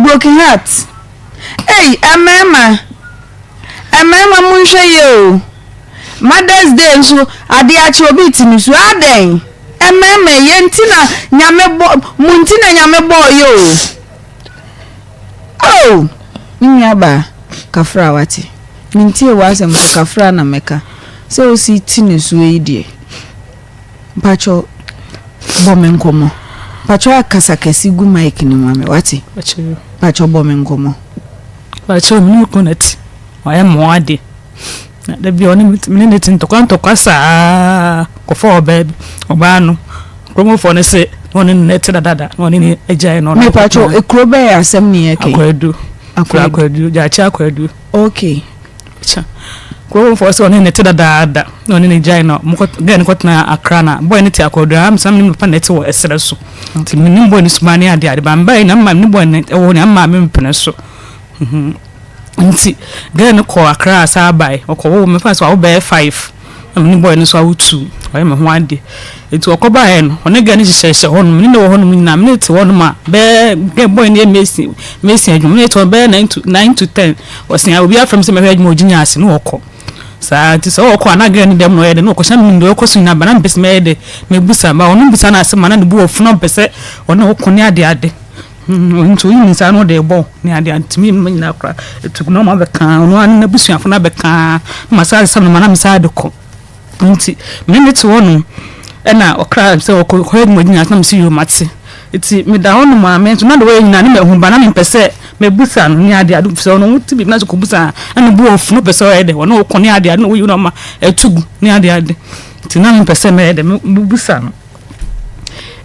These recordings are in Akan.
Broken heart. Ei mmarima mmarima monhwɛ yie o. Mother's day nso adeɛ akye obi rete ne su adɛn? Mmarima yi yɛn nti na Nyame bɔ mo nti na Nyame bɔɔ yɛ o. Oh me nua baa kafra wate mentie w'asɛm so kafra na mɛka sɛ osi te ne suo yi deɛ. Mpakyɛw bɔ me nkɔmmɔ. Mpakyɛw akasa kɛse gu mic no mu ma me, wate? Mpakyɛw bɔ me nkɔmmɔ. Mpakyɛw me ne me kunu na ɛte. Wayɛ me ho ade. Na da bi ɔne me ne no te ntɔkwa ntɔkwa saa kɔfa ɔbaa bi. Ɔbaa no, kuromfoɔ no se na ɔne no na ɛte dadada na ɔne no agyae na ɔno. Mepakyɛw ekuro bɛyɛ asɛm ne yɛ kɛn? Akwadu. Akwadu. Gyaakye Akwadu. Okay. Kyɛ kurom foɔ sɛ ɔne ne te dadaada na ɔne ne gyae na ɔmo kɔ gɛɛ no kɔtena Accra na boy no te Akɔdua ha mesɛ na me ne me papa na ɛte wɔ ɛserɛ so nti menim boy no suban ne adeɛ ade ba mebaeɛ na me ne boy no ɛwɔ hɔ na me maame mpene so nti gɛɛ no kɔɔ Accra saa bae ɔkɔ wo mefa sɛ wawo bɛyɛ 5 Na me ne boy no nso awo tu, ɔyɛ me ho ade. Nti ɔkɔbaeɛ no, ɔne girl no hyehyɛhyehyɛ hɔnom, me ne no wɔ hɔnom nyinaa, me ne no te hɔnom a bɛyɛ, girl boy no yɛ mason, mason adwuma, me ne no te hɔ bɛyɛ 9 to 9 to 10, ɔse a obi afrɛ me sɛ mɛhwɛ adwuma a ɔgye ase na ɔkɔ. Saa nti sɛ ɔkɔ a na girl no dɛm na ɔyɛ dɛ na ɔkɔhyɛ na menim deɛ ɔkɔ so nyinaa ba na mepɛ sɛ mɛyɛ dɛ mɛbusa ba ɔno bisa no asɛm a na ne bo afu na ɔmpɛ sɛ ɔne wo ko ne adeade. Nti oyi ne nsa na ɔde rebɔ wo ne adeade nti me mma nyinaa koraa ɛtu gu na ɔma bɛka ɔno ara ne n'abusuafo no abɛka na masan asesa no ma na mesan de kɔ nti me ne no te hɔ nom ɛna ɔkra sɛ ɔkɔ kɔyɛ adwuma gyina na mesi yoo mate nti meda hɔ nom a me nso na de wɔyɛ nyinaa ne mahu ba na mempɛ sɛ mebusa no ne adeade sɛ ɔno wote biribi na sɛ kɔbusa a na ne bo afu no pɛ sɛ ɔyɛ dɛ ɔne ɔkɔ ne adeade na woyi no ama ɛtu gu ne adeade nti na mempɛ sɛ mɛyɛ dɛ mebusa no.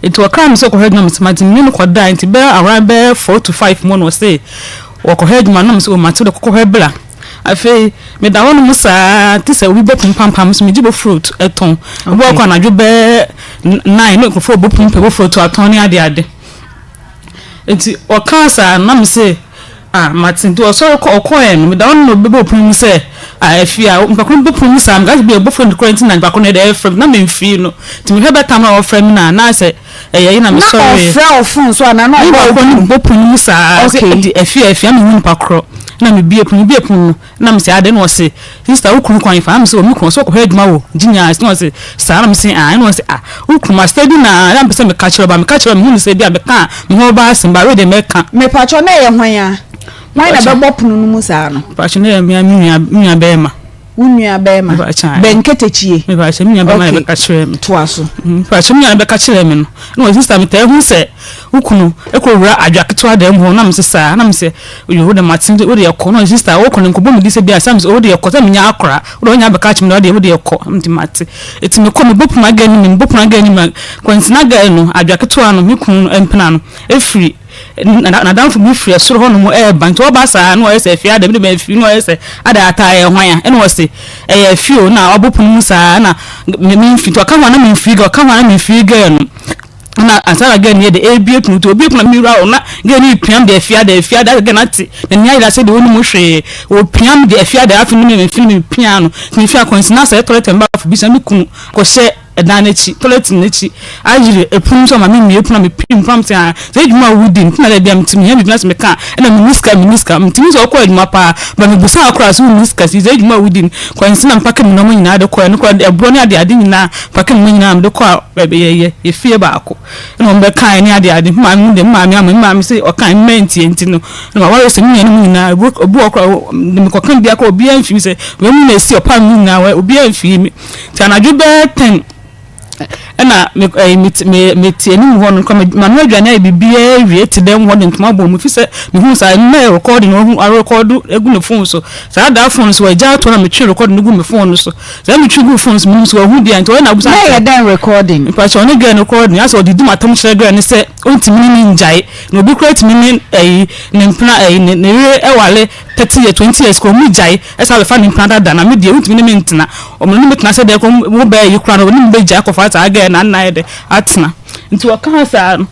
Nti ɔkaa me sɛ ɔkɔhwɛ adwuma mese mate me ne no kɔdae nti bɛyɛ around bɛyɛ 4 to 5 mu na ɔse ɔkɔhwɛ adwuma na mese o mate wode kɔkɔhwɛ bra. Afei meda hɔ nom saa te sɛ obi bɔ pon pampam so megye bofrot ɛtɔn. Obi wɔ kɔ anadwo bɛyɛ 9 na nkurɔfoɔ bɔ pon pɛ bofrot atɔn ne ade ade. Nti ɔkaa saa na mese ah mate. Nti ɔsɔre kɔ ɔkɔɛ no meda hɔ nom na obi bɛbɔ pon mu sɛ ah afie a nipa ko no bɔ pon mu saa meka sɛ bi a bofrot koraa nti na nipa ko no ɛde ɛfrɛ me na memfii no. Nti mehwɛ bɛ tam a ɔfrɛ me no a na sɛ ɛyɛ yi na Na mesɔreɛ. ɔfrɛ wo phone so anaa na ɔbɔ Nipa wo korɔ no pon? bɔ pon no mu saa sɛ ɛde afie afie na mehu nipa korɔ na mebue pon mebue pon no na mese adɛn na ɔse sister wo kunu kwan fa na mese o me kunu ɔse ɔkɔhwɛ adwuma wɔ Ginyas na ɔse saa na mese aane na ɔse ah wo kunu ma steady na na mepɛ sɛ meka kyerɛ wo ba meka kyerɛ wo mehu no sɛ bi a meka a me ho bɛba asɛm ba wei deɛ mɛka. Mepakyɛw na ɛyɛ hwan a? Hwan na ɛbɛbɔ pono no mu saa no? Mepakyɛw na ɛyɛ me nua me nua bɛɛma. Wo nua bɛɛma? Bɛn ketekyie? Mepakyɛw me nua bɛɛma na ɛbɛka kyerɛɛ me. Toa so. Mepakyɛw me nua na ɛbɛka kyerɛɛ me no na ɔse sister metaa hu sɛ wo kunu kɔ wura adwa ketewa dan mu hɔ na mese saa na mese yoo wode mate wode kɔ na ɔse sister wokɔ no nkɔbɔ me din sɛ bi a sɛ mese wode kɔ sɛ menya akora wode ɔnya abɛka akyerɛ me na wode wode kɔ nti mate eti mekɔ mebɔ pono aga anim mebɔ pono aga anim a kwansin aga no adwa ketewa no me kunu no mpena no efiri n'adamfo bi firi ɛsoro hɔ nom ɛɛba nti ɔba saa na ɔyɛ sɛ afie ada mi de ma afie na ɔyɛ sɛ ada ataa ɛyɛ hwan a ɛna ɔse ɛyɛ afie o na ɔbɔ pono mu saa na me mfi nti ɔka ho a na memfiri gɛ ɔka ho a na memfiri gɛ no na ansa na gɛ no yɛ de ebie pono nti obie pono na mewura hɔ na gɛ no repiam de afie ada afie ada gɛ no ate n'ani ayera sɛ deɛ ɔnim hwee ɔpiam de afie ada afei no memfiri mepia no nti mefiri akwansi na sɛ toilet mbaafo bi sɛ me kunu kɔhyɛ ɛdan no akyi, toilet no akyi, ayere ɛpono mu sɛ ɔma me mmue pono a mepim pono a mete aa sɛ adwuma a wodi nti na da bia mete mehia biribi na sɛ meka a ɛna menni sika menni sika metumi sɛ ɔkɔ adwuma paa ba mebusa akora sɛ wonni sika si sɛ adwuma a wodi no kwansi na mepake me nneɛma nyinaa de kɔ ɛno kora ɛboɔ ne ade ade nyinaa pake me nyinaa mede kɔ a baabi yɛyɛ yɛfie baako ɛna wɔn bɛkae ne ade ade maame mu de maame ama maame sɛ ɔkae mma ntie nti no na ma wɔyɛ sɛ me nuanom nyinaa obi wɔ kora mekɔka biara kora obiara mfii sɛ wɔn mu na esi ɔpam mu nyinaa obiara mfii me. Nti anadwo bɛyɛ 10 ɛna me ɛyi me me me te anim hɔ no kora manoa aduane ayɛ biribiara awie te dɛm hɔ de ntoma bɔ mu fi sɛ mehu saa ɛno na recording no ɔhu arekɔdo egu ne phone so saa daa phone so agya ato na metwe recording no gu me phone no so saa metwe gu phone so mehu so ɔhu deɛ nti ɔyɛ na abusa Na ɛyɛ dɛn recording? Mpakyɛ ɔne girl no recording asɛ ɔde di matam kyerɛ girl no sɛ ɔntumi ne ne ngyae na obi koraa tumi ne ɛyi ne mpena ɛyi ne ne yere ɛwale 30 years 20 years kora ɔmu gyae ɛsan abɛfa ne mpena dada na me deɛ wontumi ne me ntena ɔmo ne me tena sɛ dɛ kɔ mo bɛɛ yi koraa no ɔne me bɛgyae akɔfa saa girl na nna ayɛ dɛ atena nti ɔkaa saa no.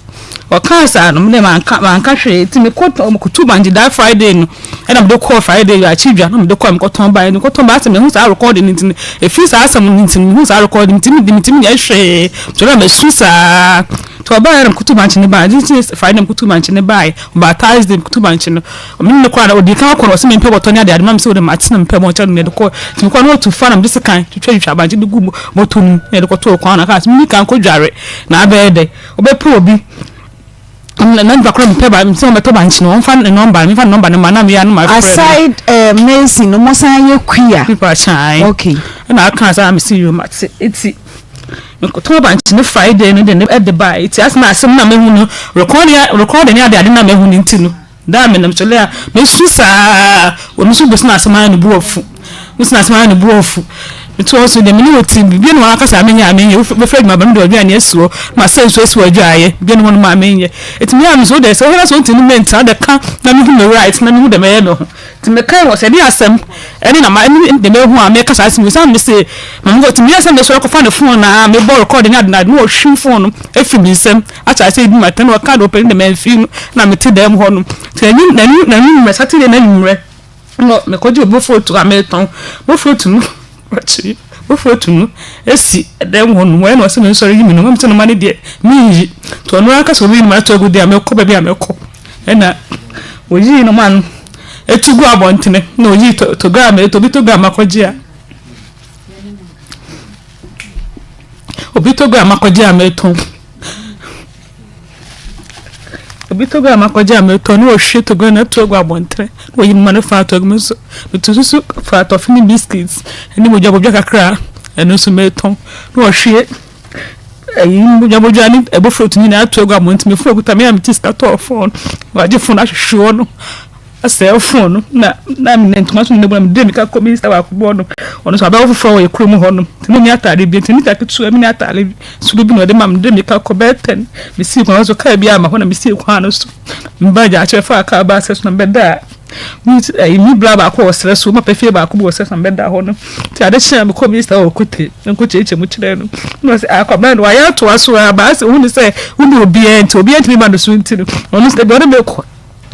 Ɔkaa saa no, me deɛ manka manka hwee. Nti mekɔ mekɔtu bankye that Friday no, ɛna mede kɔɔ Friday akyi dwa na mede kɔɔ mekɔtɔn baeɛ. Mekɔtɔn baeɛ asɛ mehu saa recording no nti no, ɛfiri saa asɛm no nti no, mehu saa recording nti mede metumi nyɛ hwee. Nti na masu saa. Nti ɔbaeɛ na mekɔtu bankye no baeɛ. Nti Friday mekɔtu bankye no baeɛ. Ɔbaa Thursday mekɔtu bankye no. Me ne no kɔɔ na ɔdii kan kɔ no ɔse mempɛ bɔtɔ ne adeade ma me sɛ wode mate na mepɛ bɔtɔ no na yɛde kɔɔ. Nti mekɔɔ na ɔtu fa na mede sekan twitwatwitwa bankye de gu bɔtɔ no mu na yɛde kɔtoo kwan na ɔkaa sɛ menni kan kɔdware na abɛyɛ dɛ. Ɔbɛpɛ obi na nipa korɔ mepɛ ba sɛ ɔbɛtɔ bankye no ɔmfa ne nɔmba mefa ne nɔmba no ma na meyɛ no ma frɛ no. Aside eh, Mason no mo san yɛ kuya. Nipa kyan. Okay. Ɛna aka sɛ mesi yom ate eti mekɔtɔn bankye no Friday no de ne ɛde ba eti asɛm asɛm na mehu no recording recording ne ade ade na mehu no nti no. Da a menam sɔle a, mesu saa. Ɔno nso bɛsi n'asɛm ara ne bo afu. Bɛsi n'asɛm ara ne bo afu. Mete hɔ so deɛ me ne wɔ ti biribi na wɔn akasa a menyɛ a menyɛ. Wobɛfrɛ adwuma ba no de ɔdwane asi hɔ. Ma sɛ nsuo asi hɔ adwaeɛ. Biribi na wɔn a menyɛ. Ɛti me a me so deɛ sɛ wohwɛ na sɛ wontumi mentena deɛ ka na mehu me right na mehu deɛ mɛyɛ me ho. Nti mekae wɔ sɛ ɛde asɛm ɛne na ma ɛne deɛ mehu a meka saa asɛm yi. Sɛ me se ma me kɔ ti meyɛ sɛ mesɔre kɔfa ne phone na mebɔ record ne ade na ade na ɔhwim phone no afiri me nsam. Akyɛ ase ebi ma tɛn ɔka do ɔpɛ ne dɛm mfi no na mete dɛm hɔ no nti n'enyim n'enyim n'enwummerɛ Saturday n'enwummerɛ na mekɔgye obi bofrot a meretɔn bofrot no ɔkye bofrot no esi dɛm hɔ no wɔyɛ na ɔsɛ me nsɔre yi me noma mesɛ noma no deɛ menyi nti ɔno ankasa obi noma ato agu deɛ a mekɔ baabi a mekɔ ɛna oyii noma no etu gu abɔntene na oyii to togo a meretɔ obi togo a makɔgye a Obi togo a makɔgye a meretɔn. Obi togo a makɔgye a meretɔn na ɔhwie togo no ato agu abɔntene na wayi mma no fa ato agu me nso metu so so fa tɔfe ne biscuit ne bodwabodwa kakra a ɛno nso meretɔn na ɔhwie ɛyi bodwabodwa ne ɛbofrot nyinaa ato agu abɔntene me fon kuta me a mete sika tɔɔ fon wagye fon ahwehwe hɔ no. Asɛe fon no na na me ntoma so na mede mmirika kɔ minista baako bi hɔ nom. Ɔno nso abaayewa foforɔ wɔ yɛn kurom hɔ nom. Nti na ɔnni ataade bi nti nika ketewa bi ne ataade soro bi na ɔde ma me. Mede mmirika kɔ bɛyɛ tɛn. Mesii kwan so kaa bi amma hɔ na mesii kwan no so. Mebaa gyaakye bɛfaa kaa baa serɛ so na mebɛdaa me ayi me bra baako wɔ serɛ so. Mapa fie baako bi wɔ serɛ so na mebɛdaa hɔ nom. Nti ade kyee a mekɔɔ minista hɔ wɔ Kote na mekɔkyeakyea mu kyerɛɛ no. Na ɔse ah Kwabena de wayɛ atoa so ara but asɛ wohu no sɛ wone obiara nti obiara ntumi mma no so nti no ɔno nso dabi ɔne me kɔ.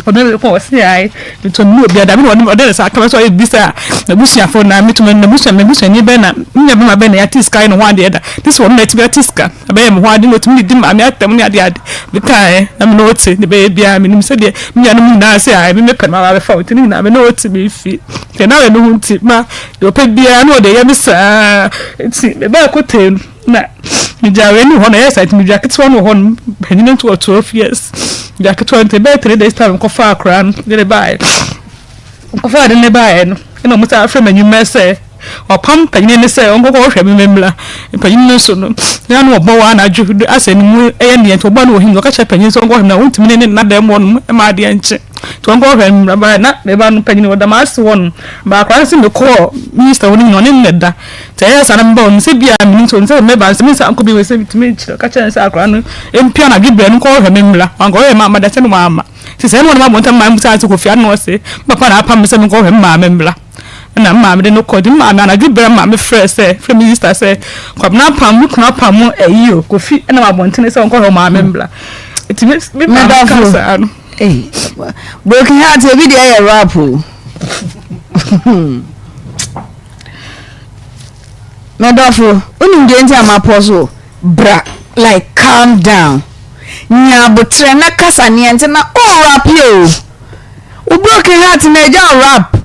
Ɔno de kɔ ɔse ae metɔ mu obi ada me na ɔne ɔde ne nsa aka me sɛ ɔyɛ bisa n'abusuafo na metumi n'abusua m'abusuani bɛn na me nua bɛma bɛn na yɛate sika ayɛ ne ho adeɛ da te sɛ ɔno na atumi ate sika abɛyɛ me ho ade na ɔtumi de di maame atɛm ne ade ade mekaeɛ na me ne ɔte ne bɛyɛ biara menim sɛdeɛ me nuanom nyinaa sɛ ae me mepɛ no ma bɛfa wo nti ne nyinaa me ne ɔte me fie nti na ne ho nti ma deɛ ɔpɛ biara na ɔde yɛ me saa nti mebɛɛ kotee no Na megyaa wei no wɔ hɔ na ɛyɛ saa nti medua ketewa no wɔ hɔ no panyin no nso wɔ 12 years dua ketewa nti ɛbɛyɛ 3 days time nkɔfa akora no de ne baeɛ nkɔfa de ne baeɛ no ɛna wɔn san afrɛ m'anwummerɛ sɛ ɔpam panyin no sɛ ɔnkɔkɔ hwɛ me mmla panyin no nso no na no ɔbɔ wɔ anadwo asɛ ne mu ɛyɛ neɛ nti ɔbɔ no wɔ him ɔka kyerɛ panyin sɛ ɔnkɔ hwɛ me na ɔntumi ne ne nna dɛm hɔ nom ɛma adeɛ nkye nti ɔnkɔ hwɛ me mmla na meba no panyin ɔda m'ase hɔ nom baakora no sɛ mekɔɔ minista hɔ no nyina ɔne ne da Sɛ ɛyɛ saa na meba hɔ no, sɛ ebia minnim sɛ onim sɛ mɛba no, sɛ mensan nkɔ bio sɛ metumi nkyerɛ, ɔka kyerɛɛ no sɛ akwadaa no mpue anadwo berɛ no nkɔhwehwɛ me mmra. Wankɔhwehwɛ me amma da sɛ na wamma. Nti sɛ ɛne wɔn abɔ ntam maa mebisa no sɛ Kofi ano na ɔse, me papa na apam me sɛ menkɔhwehwɛ me maame mmra. Ɛna me maame de no kɔɔ. Nti me maame anadwo berɛ me maame frɛɛ sɛ, frɛɛ me sista sɛ, Kwabena apam, me kunu apam mo ayi o, Kofi nam abɔntene sɛ ɔnkɔhwɛ wo maame mmra. Nti me maame kaa saa no. Broken heart ebi deɛ yɛ rap o. Medɔfo, wonim deɛ nti a mapɔ so? Bra, like calm down. Nya aboterɛ na kasa neɛ nti na o rap yɛ o. Wo broken heart na agya o rap.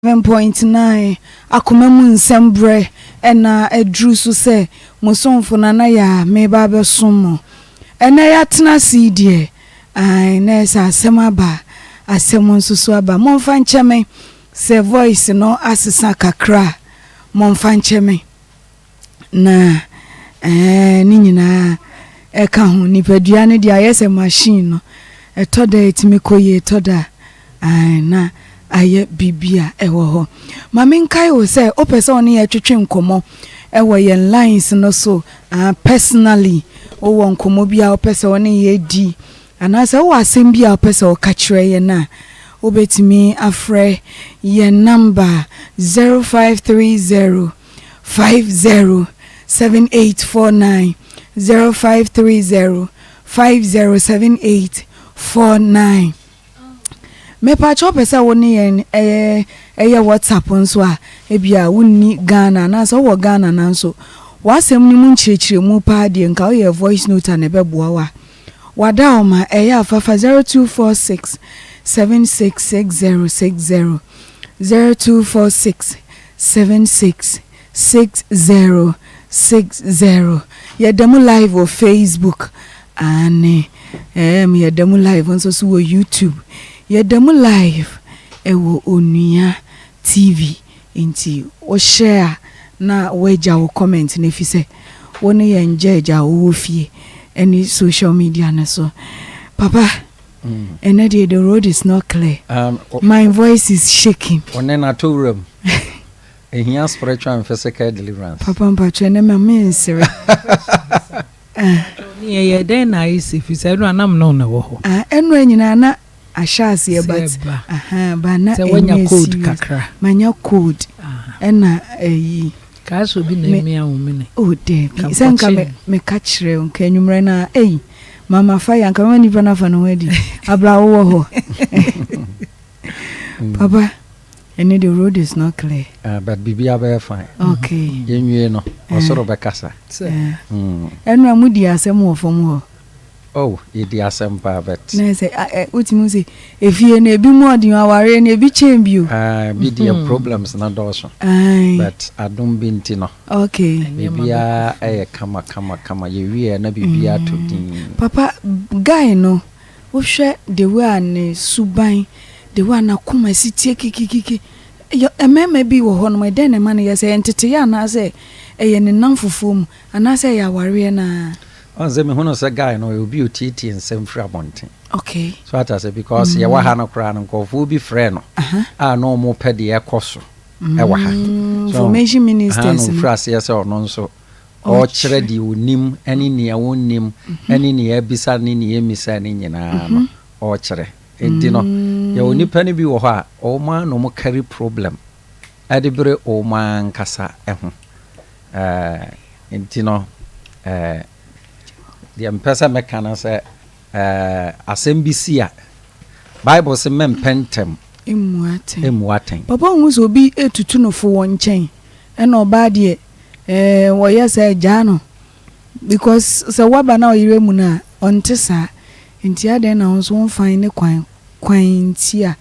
7.9 Akoma mu nsɛm berɛ na aduru so sɛ mo somfo Nana Yaa mereba abɛsom mo. Ɛnnɛ yɛatena ase yi deɛ, ae, na ɛyɛ sɛ asɛm aba, asɛm nso so aba. Momfa nkyɛ me sɛ voice no asesa kakra a, momfa nkyɛ me. Na ɛɛ ne nyinaa ɛka ho. Nipadua no deɛ ayɛ sɛ machine no, ɛtɔ da a ɛtumi kɔ yie, ɛtɔ da a ae na ayɛ biribi a ɛwɔ hɔ. Ma menkae wo sɛ wopɛ sɛ wo ne yɛn twetwe nkɔmmɔ wɔ yɛn lines no so ah, personally, wowɔ nkɔmmɔ bi a wopɛ sɛ wo ne yɛn di anaasɛ wowɔ asɛm bi a wopɛ sɛ woka kyerɛ yɛn a, wobɛtumi afrɛ yɛn number 0530 50 7849. 0530 5078 49. Mepakyɛ wopɛ sɛ wo ne yɛn ɛyɛ ɛyɛ WhatsApp nso a, ebia wonni Ghana anaasɛ wowɔ Ghana nanso w'asɛm no mu nkyerɛkyerɛmu paa deɛ nka woyɛ voice note a na ɛbɛboa wo a, wada wo ma ɛyɛ afafa 0246 766060 0246 766060. Yɛda mu live wɔ Facebook ane ɛɛm yɛda mu live nso so wɔ YouTube. Yɛda mu live ɛwɔ Onua TV nti wo share a na woagya wo comment no efisɛ wo ne yɛn judge a wowɔ fie ɛne social media no so. Papa, ɛnɛ deɛ the road is not clear. My voice is shaking. Ɔne n'atɔ wura mu. Ehia spiritual and physical deliverance. Papa mpatwɛ ne ma me nsere. Ne yɛyɛ dɛn na ayɛ sɛ fi sɛ ɛno anam no na ɛwɔ hɔ. Ah, ɛno nyinaa na ahyɛ aseɛ but aha ba na sɛ wanya ɛnyɛ code serious. Kakra. Manya cold Ah, ɛna ɛyi. Kaa sɛ obi na emia wo mene. Oh daabi Ka sɛ nka nkɔkye me meka kyerɛ wo nka anwummerɛ no a ei mama fa yɛ anka mama nipa no afa ne ho adi abra wowɔ hɔ papa, ɛne the road is not clear. But biribiara bɛyɛ fine. Yɛnwie no, ɔsoro bɛkasa. Sɛ Ɛno a mudi asɛm wɔ fam hɔ. Oh, yɛdi asɛm paa but na sɛ wotumi sɛ efie no ebi mu ɔden, awareɛ no ebi kyɛn bio. Bi deɛ problems na dɔɔso. Aye. But adom bi nti no, biribiara ɛyɛ kama kama kama. Yɛwie na biribiara to din. Papa, guy no wohwɛ the way a ne suban, the way a n'akoma si tie kikikiki, mmarima bi wɔ hɔ nom, ɛdɛn na ɛma no yɛ sɛ ɛyɛ nteteyɛ anaasɛ ɛyɛ ne nam fufuo mu anaasɛ ɛyɛ awareɛ naa? Ɔn sɛ mehunu sɛ guy no ɔyɛ obi a otietie nsɛm firi abɔnten. So ata sɛ because yɛwɔ ha no koraa no, nkurɔfoɔ bi frɛ no a na ɔmo pɛ deɛ ɛkɔ so ɛwɔ ha. So, information aha ministers no no ofiri aseɛ sɛ ɔno nso ɔrekyerɛ deɛ onim ne nea wɔnnim ne nea abisa ne nea ɛmmisa ne nyinaa no ɔrekyerɛ. Nti no yɛwɔ nipa no bi wɔ hɔ a ɔmo a na ɔmo carry problem ɛde bere ɔmo ankasa ho. Nti no deɛ mpɛ sɛ mɛka no sɛ asɛm bi si a, Bible sɛ mɛmpɛ ntɛm emu atɛn. Emu atɛn. Papa, ohun sɛ obi etutu no fo wɔ nkyɛn ɛna ɔbaa deɛ wɔyɛ sɛ gyaa no because sɛ waba na ɔyere mu no a ɔnte saa, nti adɛn na wɔn nso wɔmfan ne kwan nti a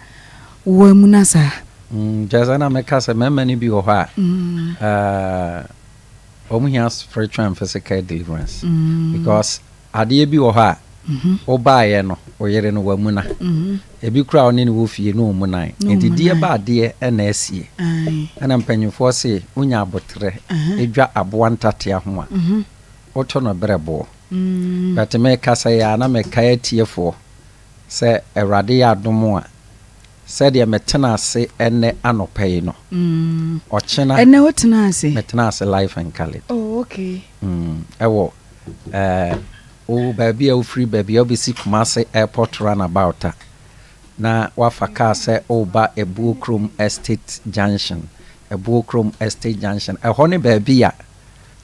wɔn mu na saa? Kyerɛ sɛ na mɛka sɛ mmarima no bi wɔ hɔ a wɔn hia spiritual and physical deliverance because adeɛ bi wɔ hɔ a wobaeɛ no, wo yere no wamuna, ebi kura ɔne ne wɔ fie no ɔmu nan Na nti ɔmu deɛ nan. ba adeɛ ɛna asie ɛna mpanyinfoɔ se wonya abotrɛ edwa aboa ntatea ho a woto no berɛ boɔ. But mekasa yi a na mekae atiefoɔ sɛ Awurade yɛ adom a, sɛdeɛ metena ase ɛnɛ anɔpa yi no, ɔkyena Ɛnɛ wotena ase? Metena ase live and colored. Oh, okay. Ɛwɔ wo baabi a wofiri, baabi a wobɛsi Kumase Airport roundabout a na wafa kaa sɛ woba Ebuo Kurom Estate Junction. Ebuo Kurom Estate Junction ɛhɔ ne baabi a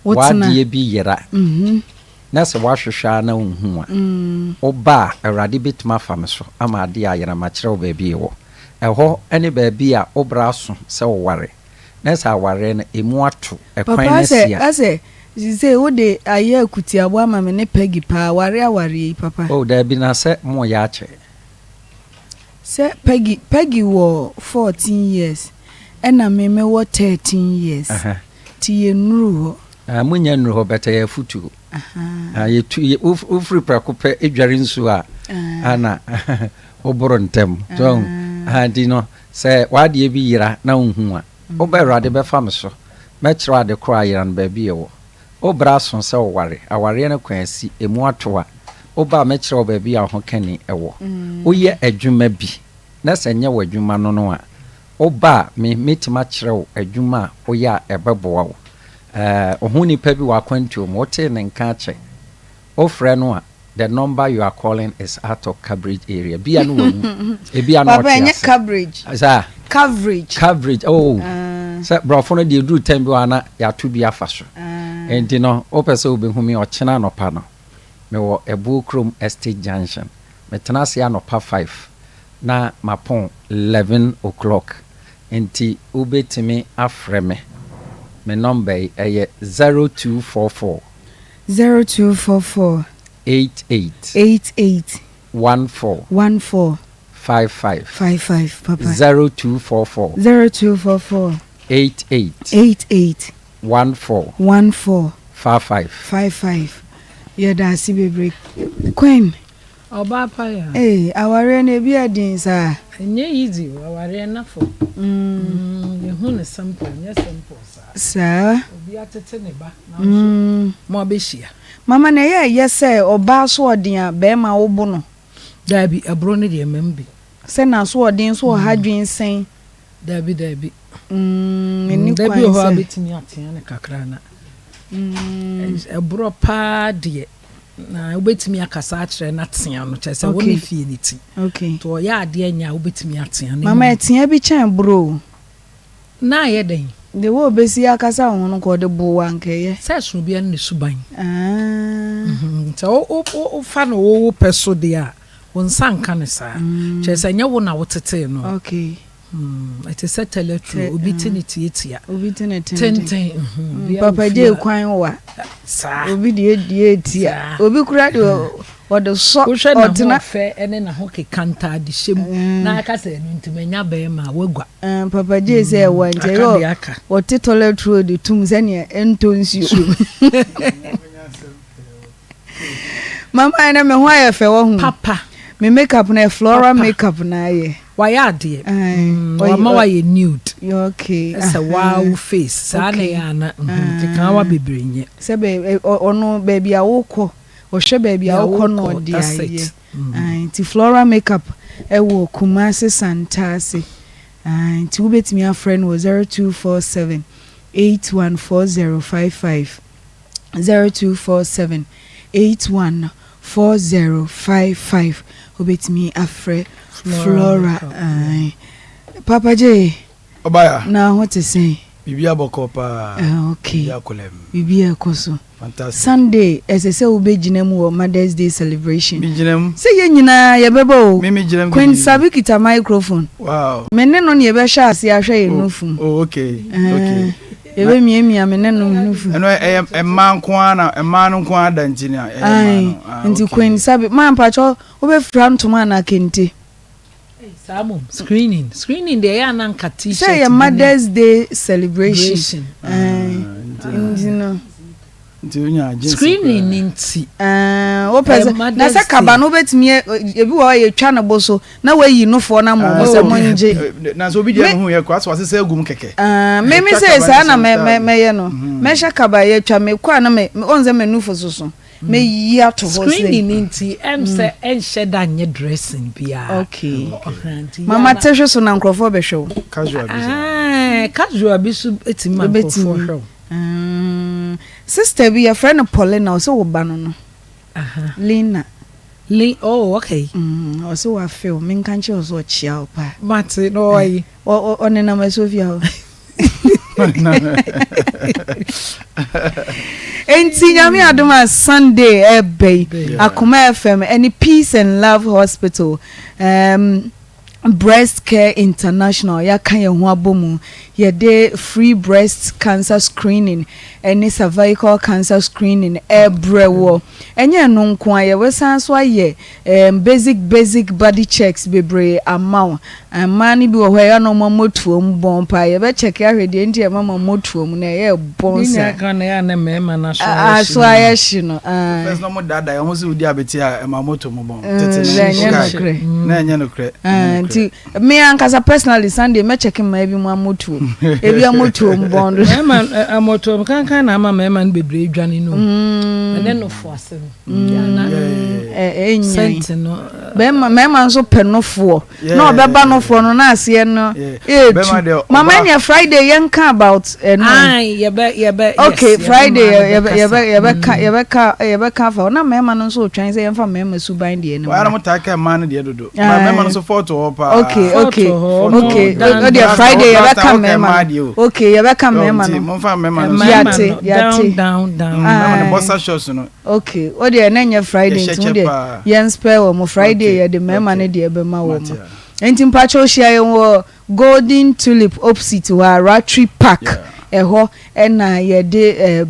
wotena wadeɛ bi yera na sɛ woahwehwɛ a na wonhu a, woba a, Awurade bɛtumi afa me so ama adeɛ a yera makyerɛ wo baabi ɛwɔ. Ɛhɔ ne baabi a wobra so sɛ woware na sɛ awareɛ no ɛmu ato ɛkwan Papa no sɛ asi a asɛ sɛ wode ayɛ akutiabo ama me ne Peggy paa, aware aware yi, papa. Oh daabi, na sɛ moyɛ akyɛ. Sɛ Peggy wɔ 14 years ɛna me mewɔ 13 years nti yɛnnuru hɔ. Ah, monya nnuru hɔ bɛtɛ yɛ afotuo. Ah, yɛtu wofiri prɛko pɛ edware nsuo a ana woboro ntɛm so. Ah, nti no sɛ wadeɛ bi yera na wohu a, wobɛ Awurade bɛfa me so mɛkyerɛ ade korɔ a yera no baabi ɛwɔ. Wobra so sɛ woware awareɛ no kwan asi emu ato a, woba a mɛkyerɛ wo baabi a ho kani ɛwɔ. Woyɛ adwuma bi na sɛ nyɛ w'adwuma no a, woba a me mɛtumi akyerɛ wo adwuma a woyɛ a ɛbɛboa wo. Wo ho nipa bi wɔ akwantuo mu, wotee ne nka akyɛ, wofrɛ no a, the number you are calling is out of coverage area. Bia no wawu, ebia no Papa ɔte ɛnyɛ ase coverage. Saa coverage. Coverage, oh. Ah. Sɛ borɔfo no deɛ duru time bi wɔ a na yɛato bi afa so. Enti no, wopɛ sɛ wobɛhu me ɔkyena anɔpa no, mewɔ Ɛboɔ Kurom Estate Junction. Metena ase anɔpa 5 na mapɔn 11 o'clock. Enti wobɛtumi afrɛ me. Me nɔmba yi, ɛyɛ 0244. 0244. 88. 88. 14. 14. 55. 55, papa. 0244. 0244. 88. 88. 14. 14. 55. 55. Yɛda ase bebree. Queen. Ɔbaa pa ya. Ee, awareɛ no ebi yɛ den saa. Ɛnyɛ easy o, awareɛ na fɔ. Mm. Yɛhu no simple, ɛnyɛ simple saa. Saa. Obi atete ne ba, nanso mo abɛhyia. Mama na ɛyɛ ɛyɛ sɛ ɔbaa so ɔden a bɛrima wobo no. Daabi, ɛboro no deɛ mmam bi. Sɛ n'asoɔden nso ɔha dwen sɛn? Daabi, daabi. Mm, ɛni Da kwan bi wɔ hɔ a sɛ. wobɛtumi atea no kakra na ɛborɔ paa deɛ na wobɛtumi akasa akyerɛ no atea no kyerɛ sɛ wo ne Okay. fie no ti. Okay. Nti ɔyɛ adeɛ nyɛ a wobɛtumi atea no. Mama ɛtea bi kyɛn borɔ o. Na ayɛ dɛn? De wo obesi akasa wo ho no nka ɔde bo wo anka ɛyɛ. Sɛ ɛsono obiara ne ne suban. Ah. Sɛ wofa no wo wo pɛ so deɛ a, wo nsa nka no saa. Kyerɛ sɛ ɛnyɛ wo na wotetee no. Okay. Ɛte sɛ tɛlɛturo, obi te ne tiatia. Obi te ne tenten. Tenten. Papa gye kwan wa. Saa. Obi deɛ die tia. Obi kura deɛ ɔde sɔ Wohwɛ ɔtena. n'ahoɔfɛ ne n'ahokeka ntaade hyɛ mu na aka sɛ ɛno nti manya bɛrima a wagua. Papa gye sɛ ɛwɔ nti Aka deɛ aka. ɔte toilet roll de tum sɛnea ɛntɔ nsuo. Mama ɛnɛ me ho ayɛ fɛ wɔ ho. Papa. Me makeup na floral Papa. makeup na ayɛ. Wayɛ adeɛ. Wama wayɛ nude. Okay. Ɛsɛ waa wo face. Saa na ɛyɛ ana. Keka wa bebree nyɛ. Sɛ bɛ ɔno baabi a wokɔ ɔhwɛ baabi a wokɔ na ɔde ayɛ. Nti floral makeup ɛwɔ Kumasi Santase. Nti wobɛtumi afrɛ no wɔ 0247 814055 0247 814055 wobɛtumi afrɛ Flora. Papa J. Ɔbaya. Na ho te sɛn? Biribi abɔkɔ paa. Okay. Biribi akɔlɛm. Biribi ɛkɔ so. Fantastic. Sunday ɛsɛ sɛ wobɛgyina mu wɔ Mother's Day celebration. Megyina mu. Sɛ yɛn nyinaa yɛbɛbɔ o. Me megyina mu. Queen Sabi kita microphone. Wow. Me ne no ne yɛbɛhyɛ ase ahwɛ yɛn nufu mu. Oh okay. Okay. Yɛbɛmiamia me ne no nufu. Ɛno ɛyɛ mmaa nko ara na mmaa no nko ara da nti na ɛyɛ mmaa no. Ah, Nti Queen Sabi maa mpakyɛ wobɛfira ntoma anaa kente? Saa mom screening screening deɛ ɛyɛ ana nka t-shirt. Sɛ yɛ Mother's Day celebration. Nti no. Nti onya jeans. Screening ni nti. Wopɛ sɛ na sɛ kaba no wobɛtumi ebi wɔ hɔ a yɛtwa ne bo so na wayi nofoɔ no ama ɔmo sɛ mongye. Na sɛ obi deɛ mehu yɛ kɔ asɛ wasesɛ agum kɛkɛ. Me me sɛ saa na mɛyɛ no mɛhyɛ kaba yɛtwa mekɔ a na me ɔn sɛ me nufo soso. Mɛyi ato hɔ sɛ. Screening ni nti ɛm sɛ ɛnhyɛ da nyɛ dressing biara. Okay. Mama te hwe so na nkurɔfoɔ bɛhwɛ wo. Casual bi so. Casual bi so etimi ma nkurɔfoɔ hwɛ wo. Sister bi yɛfrɛ no Paulina ɔsɛ wo ba no no. Lina. Lin oh okay. Ɔsɛ wafe wo menka nkyerɛ wo sɛ ɔkyea wo paa. Mate na ɔyi. Ɔnenam Asofia hɔ. Enti Nyame adom a Sunday ɛɛba yi Akoma FM ɛne Peace and Love Hospital um, Breast Care International yɛaka yɛn ho abɔ mu yɛde free breast cancer screening ɛne cervical cancer screening ɛɛbrɛ wɔ ɛnyɛ ɛno nko a yɛbɛsan so ayɛ um, basic basic body checks bebree ama wo. Mmaa no bi wɔ hɔ a ɛyɛ a na wɔn mmɔtoam bɔn paa. Yɛbɛkyɛke ahwɛ deɛ nti a ɛma mo mmɔtoam no ɛyɛ bɔn Ne saa. nyinaa ka na ɛyɛ a na mmarima no aso ayɛ hye Aso no. ayɛ hye no. Ae. First na wɔn daadaa yɛn ho sɛ wodi abete a ɛma moto mu bɔn. Tete no Sɛ ɛnyɛ wokae. nokorɛ. Na ɛnyɛ nokorɛ. Ae, Ɛnyɛ nokorɛ. nti me ankasa personally Sunday mɛkyɛke mmaa bi mu amotoam. Ebi amotoam bɔn dodo. Mmarima amotoam kankan na ama mmarima no bebree dwane no. Ɛne nofo ase no. Ɛnyan. Sɛnti no. Bɛrima mmarima nso pɛ nofoɔ na ɔbɛba nofoɔ no na aseɛ no etu. Mama ɛnneɛ Friday yɛn ka about ɛno. Ayi yɛbɛ yɛbɛ yes. Okay Friday yɛbɛ yɛbɛ yɛbɛka yɛbɛka yɛbɛka afa hɔ na mmarima no nso retwɛn sɛ yɛnfa mmarima suban deɛ no. Wɔn a wɔtaa ka mmaa no deɛ dodo. Mmarima no nso fɔɔto hɔ paa. Okay okay okay o deɛ Friday yɛbɛka mmarima no okay yɛbɛka mmarima no. Momfa mmarima no. Yate yate. Down down down. Mmarima no boxer shorts no. Ok wo deɛ na ɛnyɛ Friday nti mo deɛ yɛn spare wɔn Friday yɛde mmarima no deɛ bɛma wɔn nti mpakyɛw hyia yɛn wɔ Golden Tulip opposite hɔ a Rattray Park ɛhɔ ɛna yɛde eh,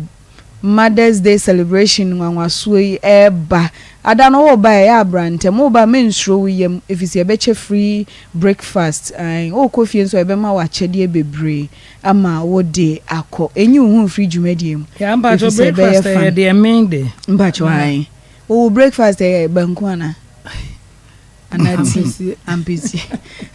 Mother's Day celebration nwanwasoɔ yi ɛreba ada no woba ɛyɛ abra ntɛm woba mensuro wo yam efisɛ yɛbɛkyɛ free breakfast ae wokɔ fie nso a yɛbɛma wo akyɛdeɛ bebree ama wo de akɔ. Enyi wo ho mfiri dwumadie mu. Yeah, mpacho Efisɛ ɛbɛyɛ breakfast fun. ɛyɛ deɛ men de. Mpacho ae. Wo wo breakfast ɛyɛ banku anaa? Anaa tea? Ampesie. Ampesie.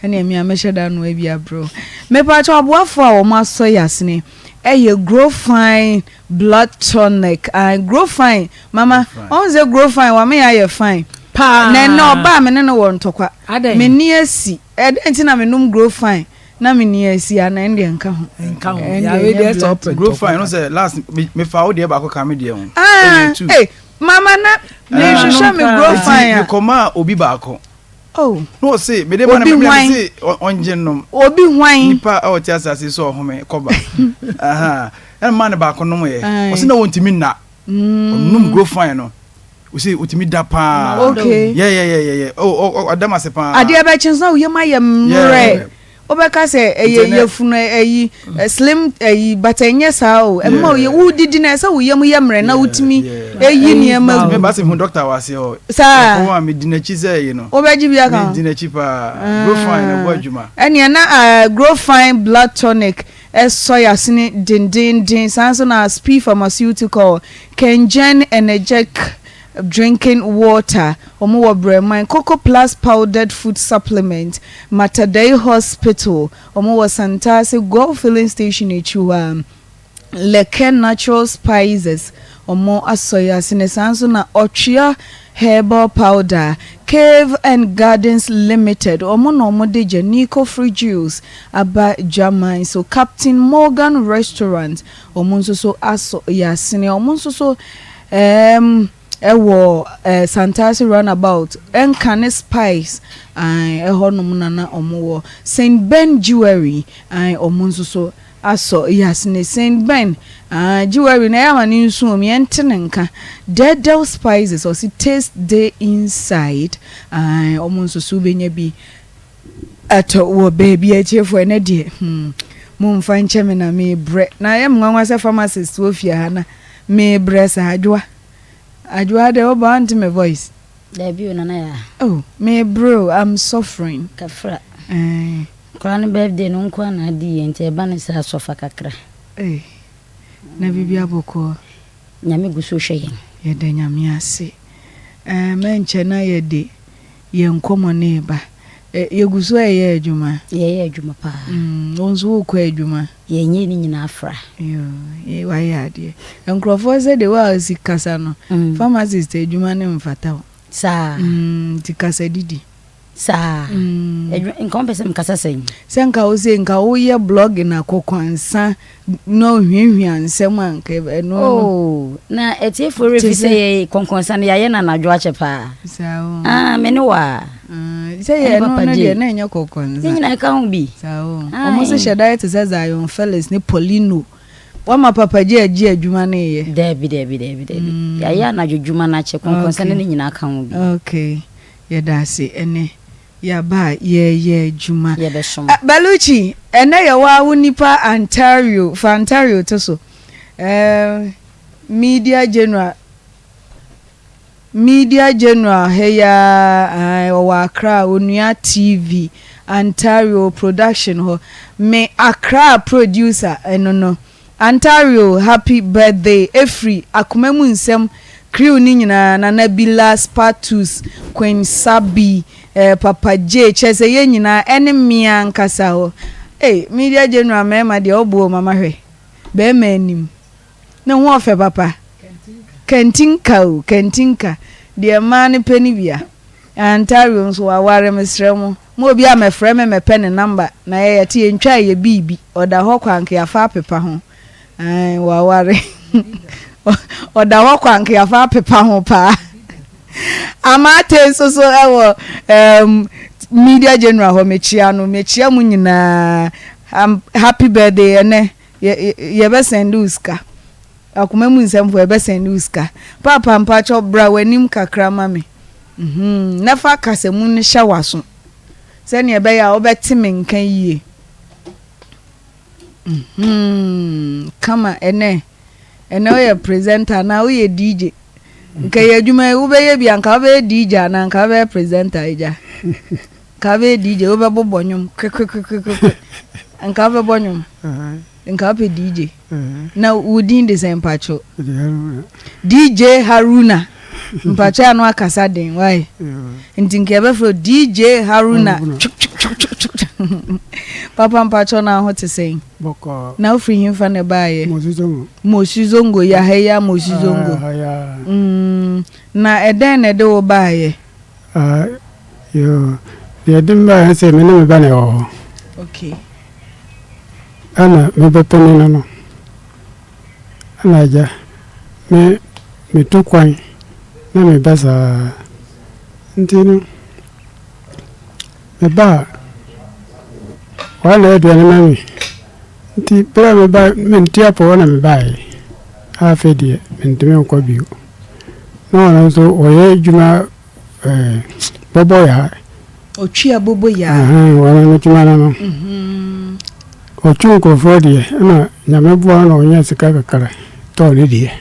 Ɛneɛ me a mɛhyɛ da anoa bi abrɛ wo. Mepacho aboafoɔ a wɔn asɔ yɛ asene ɛyɛ Grow Fine Blood Tonic. Ae Grow Fine. Mama, ɔhu sɛ Grow Fine wama yɛ ayɛ fine. Paa. Na ɛnɛ ɔbaa me ne no wɔ ntɔkwa. Adɛn? M'ani asi. Ɛdɛn nti na menom Grow Fine? Na me ni asi ana ɛndeɛ nka ho. Nka ho. Ɛndeɛ Yare ɛnyɛ deɛ sɛ blood. ɔpɛ Grow ntɔkwa fine no kakra. sɛ last me me fa wo deɛ baako ka me deɛ ho. Ah, Ɛyɛ two. eh, mama na me Ah. hwehwɛ me grow Nti fine me a. kɔ maa obi baako. Oh. Na ɔse me de ma no Obi me me hwan? se ɔngye nnom. Obi hwan? Nipa a ɔte asase so ɔhome kɔba. Aha. Ɛna maa no baako nom yɛ. Aye. Ɔse na wɔntumi nna. Ɔnom grow fine no. Ɔse ɔtumi da paa. Okay. Yeah yeah yeah yeah yeah. Oh oh ɔda m'ase paa. Adeɛ bɛkye nso na wo yam ayɛ mmerɛ. Yeah. Wobɛka sɛ ɛyɛ yafunu ɛyi slim ɛyi but ɛnyɛ saa o. Ɛma wo yɛ wodidi na ɛsɛ wo yam yɛ mmerɛ na wotumi ɛyi nneɛma gu. Me ba sɛ hu doctor wɔ aseɛ hɔ. Saa. Ɛkɔm a medi n'akyi sɛ ɛyi no. Wobɛgye bi aka ho. Medi n'akyi paa. Grow fine ɛbɔ adwuma. Ɛneɛ na grow fine blood tonic Ɛsɔ y'asene dendeenden. Saa nso na Spee Pharmaceutical, Kengen Energetic Drinking Water, wɔn wɔ Brɛman, Coco Plus Powdered Food Supplement, Matadei Hospital, wɔn wɔ Santase Goil Filling Station akyi hɔ ara, Leke Natural Spices, wɔn asɔ y'asene. Saa nso na Ɔtwea Herbal Powder, Cave and Gardens Limited, wɔn na wɔde Janico Fruit Juice aba dwaman so. Captain Morgan Restaurant, wɔn nso so asɔ yasene. Wɔn nso so ɛɛm ɛwɔ ɛɛ Santase Runabout, Nkane Spice, ae ɛhɔnom na na wɔn wɔ. Saint Ben Jewelry, ae wɔn nso so Asɔ yasene sen bɛn aah jewelry no ɛyɛ ama ne nsu om yɛnte ne nka dɛɛdɛw spices ɔse taste de inside aah ɔmo nso so wobɛnya bi atɔ wɔ baabi atiefoɔ ɛnɛ deɛ hmm momfa nkyɛ me na mebrɛ na ɛyɛ me nwanwa sɛ pharmacist wɔ fie ha na mebrɛ saa adwoa adwoa deɛ woba wonte me voice. Dabi o nana yaa. Oh mebrɛ o I'm suffering. Kafra. Ɛɛ. Nkwadaa no birthday no nkoa na adi yɛ nti ɛba no saa sɔfa kakra. Ei na biribi abɔkɔɔ. Nyame gu so hwɛ yɛn. Yɛda Nyame ase. Ɛɛ mɛnkyɛ na yɛde yɛn nkɔmɔ no reba. Ɛ yɛgu so ɛyɛ adwuma? Yɛyɛ adwuma paa. Mm, wo nso wokɔ adwuma? Yɛnyɛ ne nyinaa fra. Yoo, wayɛ adeɛ. Nkurɔfoɔ sɛ de wo a wosi kasa no, pharmacist adwuma no mfata wo. Saa. Mm, nti kasa didi. Saa. Adwuma, nka wopɛ sɛ mekasa sɛn? Sɛ nka wo se nka woyɛ blogging akɔkwansa na ohuahua nsɛm a nka ɛno no. Oh, na atiefoɔ werɛ fi sɛ yɛ kɔnkɔnsa no yɛayɛ no anadwo akyɛ paa. Saa o. Ah, me ne wo a. Ah, sɛ yɛ ɛno no deɛ na ɛnyɛ kɔnkɔnsa. Ne nyinaa ɛka ho bi. Saa o. Wɔn nso hyɛ da yɛ te sɛ Zion Felix ne Paulino. Wama Papa Gye agye adwuma no reyɛ. Daabi, daabi, daabi, daabi. Yɛayɛ anadwo dwuma no akyɛ, kɔnkɔnsa no ne nyinaa ka ho bi. Okay. Yɛda ase ɛnɛ yɛaba a yɛreyɛ adwuma. Yɛbɛsom. Baluchi, ɛnɛ yɛwɔ a wo nipa Ontario, fa Ontario to so. Eh, Media General, Media General ha yi ara, ae, ɔwɔ Accra, Onua TV, Ontario production hɔ. Me Accra producer, ɛno no. Antario happy birthday ɛfiri akoma mu nsɛm crew no nyinaa Nana Bila Spatus Queen Sabi eh Papa Jay kyerɛ sɛ yɛn nyinaa ɛne me ankasa hɔ ei Media General mmarima deɛ ɔboɔ o mama hwɛ barima anim ne ho ɔfɛ papa Kantinka o kantinka deɛ mmaa no pɛ no bia. Ontario nso waware mesrɛ mo mo obi a mɛfrɛ me mɛpɛ ne number na yɛ yɛte yɛntwaa yɛ biibi ɔda hɔ kwa anka yɛafa apepa ho ae waware ɔda hɔ kwa anka yɛafa apepa ho paa Amate nso so ɛwɔ um, media general hɔ mekyia no mekyia mo nyinaa um, happy birthday ɛnɛ yɛbɛ sɛnde wo sika Akoma mu nsɛm fo ɛbɛ sɛnde wo sika. Paapa mpakyɛw bra w'anim kakra ma me mm na fa kasamu no hyɛ w'aso sɛnea ɛbɛyɛ a wobɛte me nka yie mm kama ɛnɛ ɛnɛ woyɛ presenter anaa woyɛ DJ nka yɛ adwuma yi wobɛyɛ bi anka wobɛyɛ DJ anaa nka wobɛyɛ presenter agya nka wobɛyɛ DJ wobɛbobɔ nnwom kwekwekwekwekwe nka wobɛbɔ nnwom Nka wopɛ DJ. Na wo din de sɛn mpacho? DJ Haruna. Mpacho ano akasa den why? Nti nka yɛbɛfrɛ DJ Haruna. Papa mpacho na ho te sɛn? Na wofiri hemfa na ɛbaayɛ? Mosi Zongo ya ha ya Mosi Zongo. Mm, na ɛdɛn na ɛde wo baayɛ? Ah, yo, deɛ ɛde me baayɛ sɛ me ne me ba na ɛwɔ hɔ. Okay. Ɛna mebɛpene no no, ɛna agya, me metu kwan na meba saa. Nti no, meba a, wɔana aduane ma me. Nti berɛ a meba, mente apɔ hɔ na mebaeɛ. Afei deɛ, mentumi nkɔ bio. Na ɔno nso ɔyɛ adwuma ɛɛ bɔbɔ yaa. Ɔtwi abobo yaa. Ɔno no adwuma no no. Ɔtwi nkurɔfoɔ deɛ ɛna nyame boa na ɔnya sika kakra tɔɔ ne deɛ.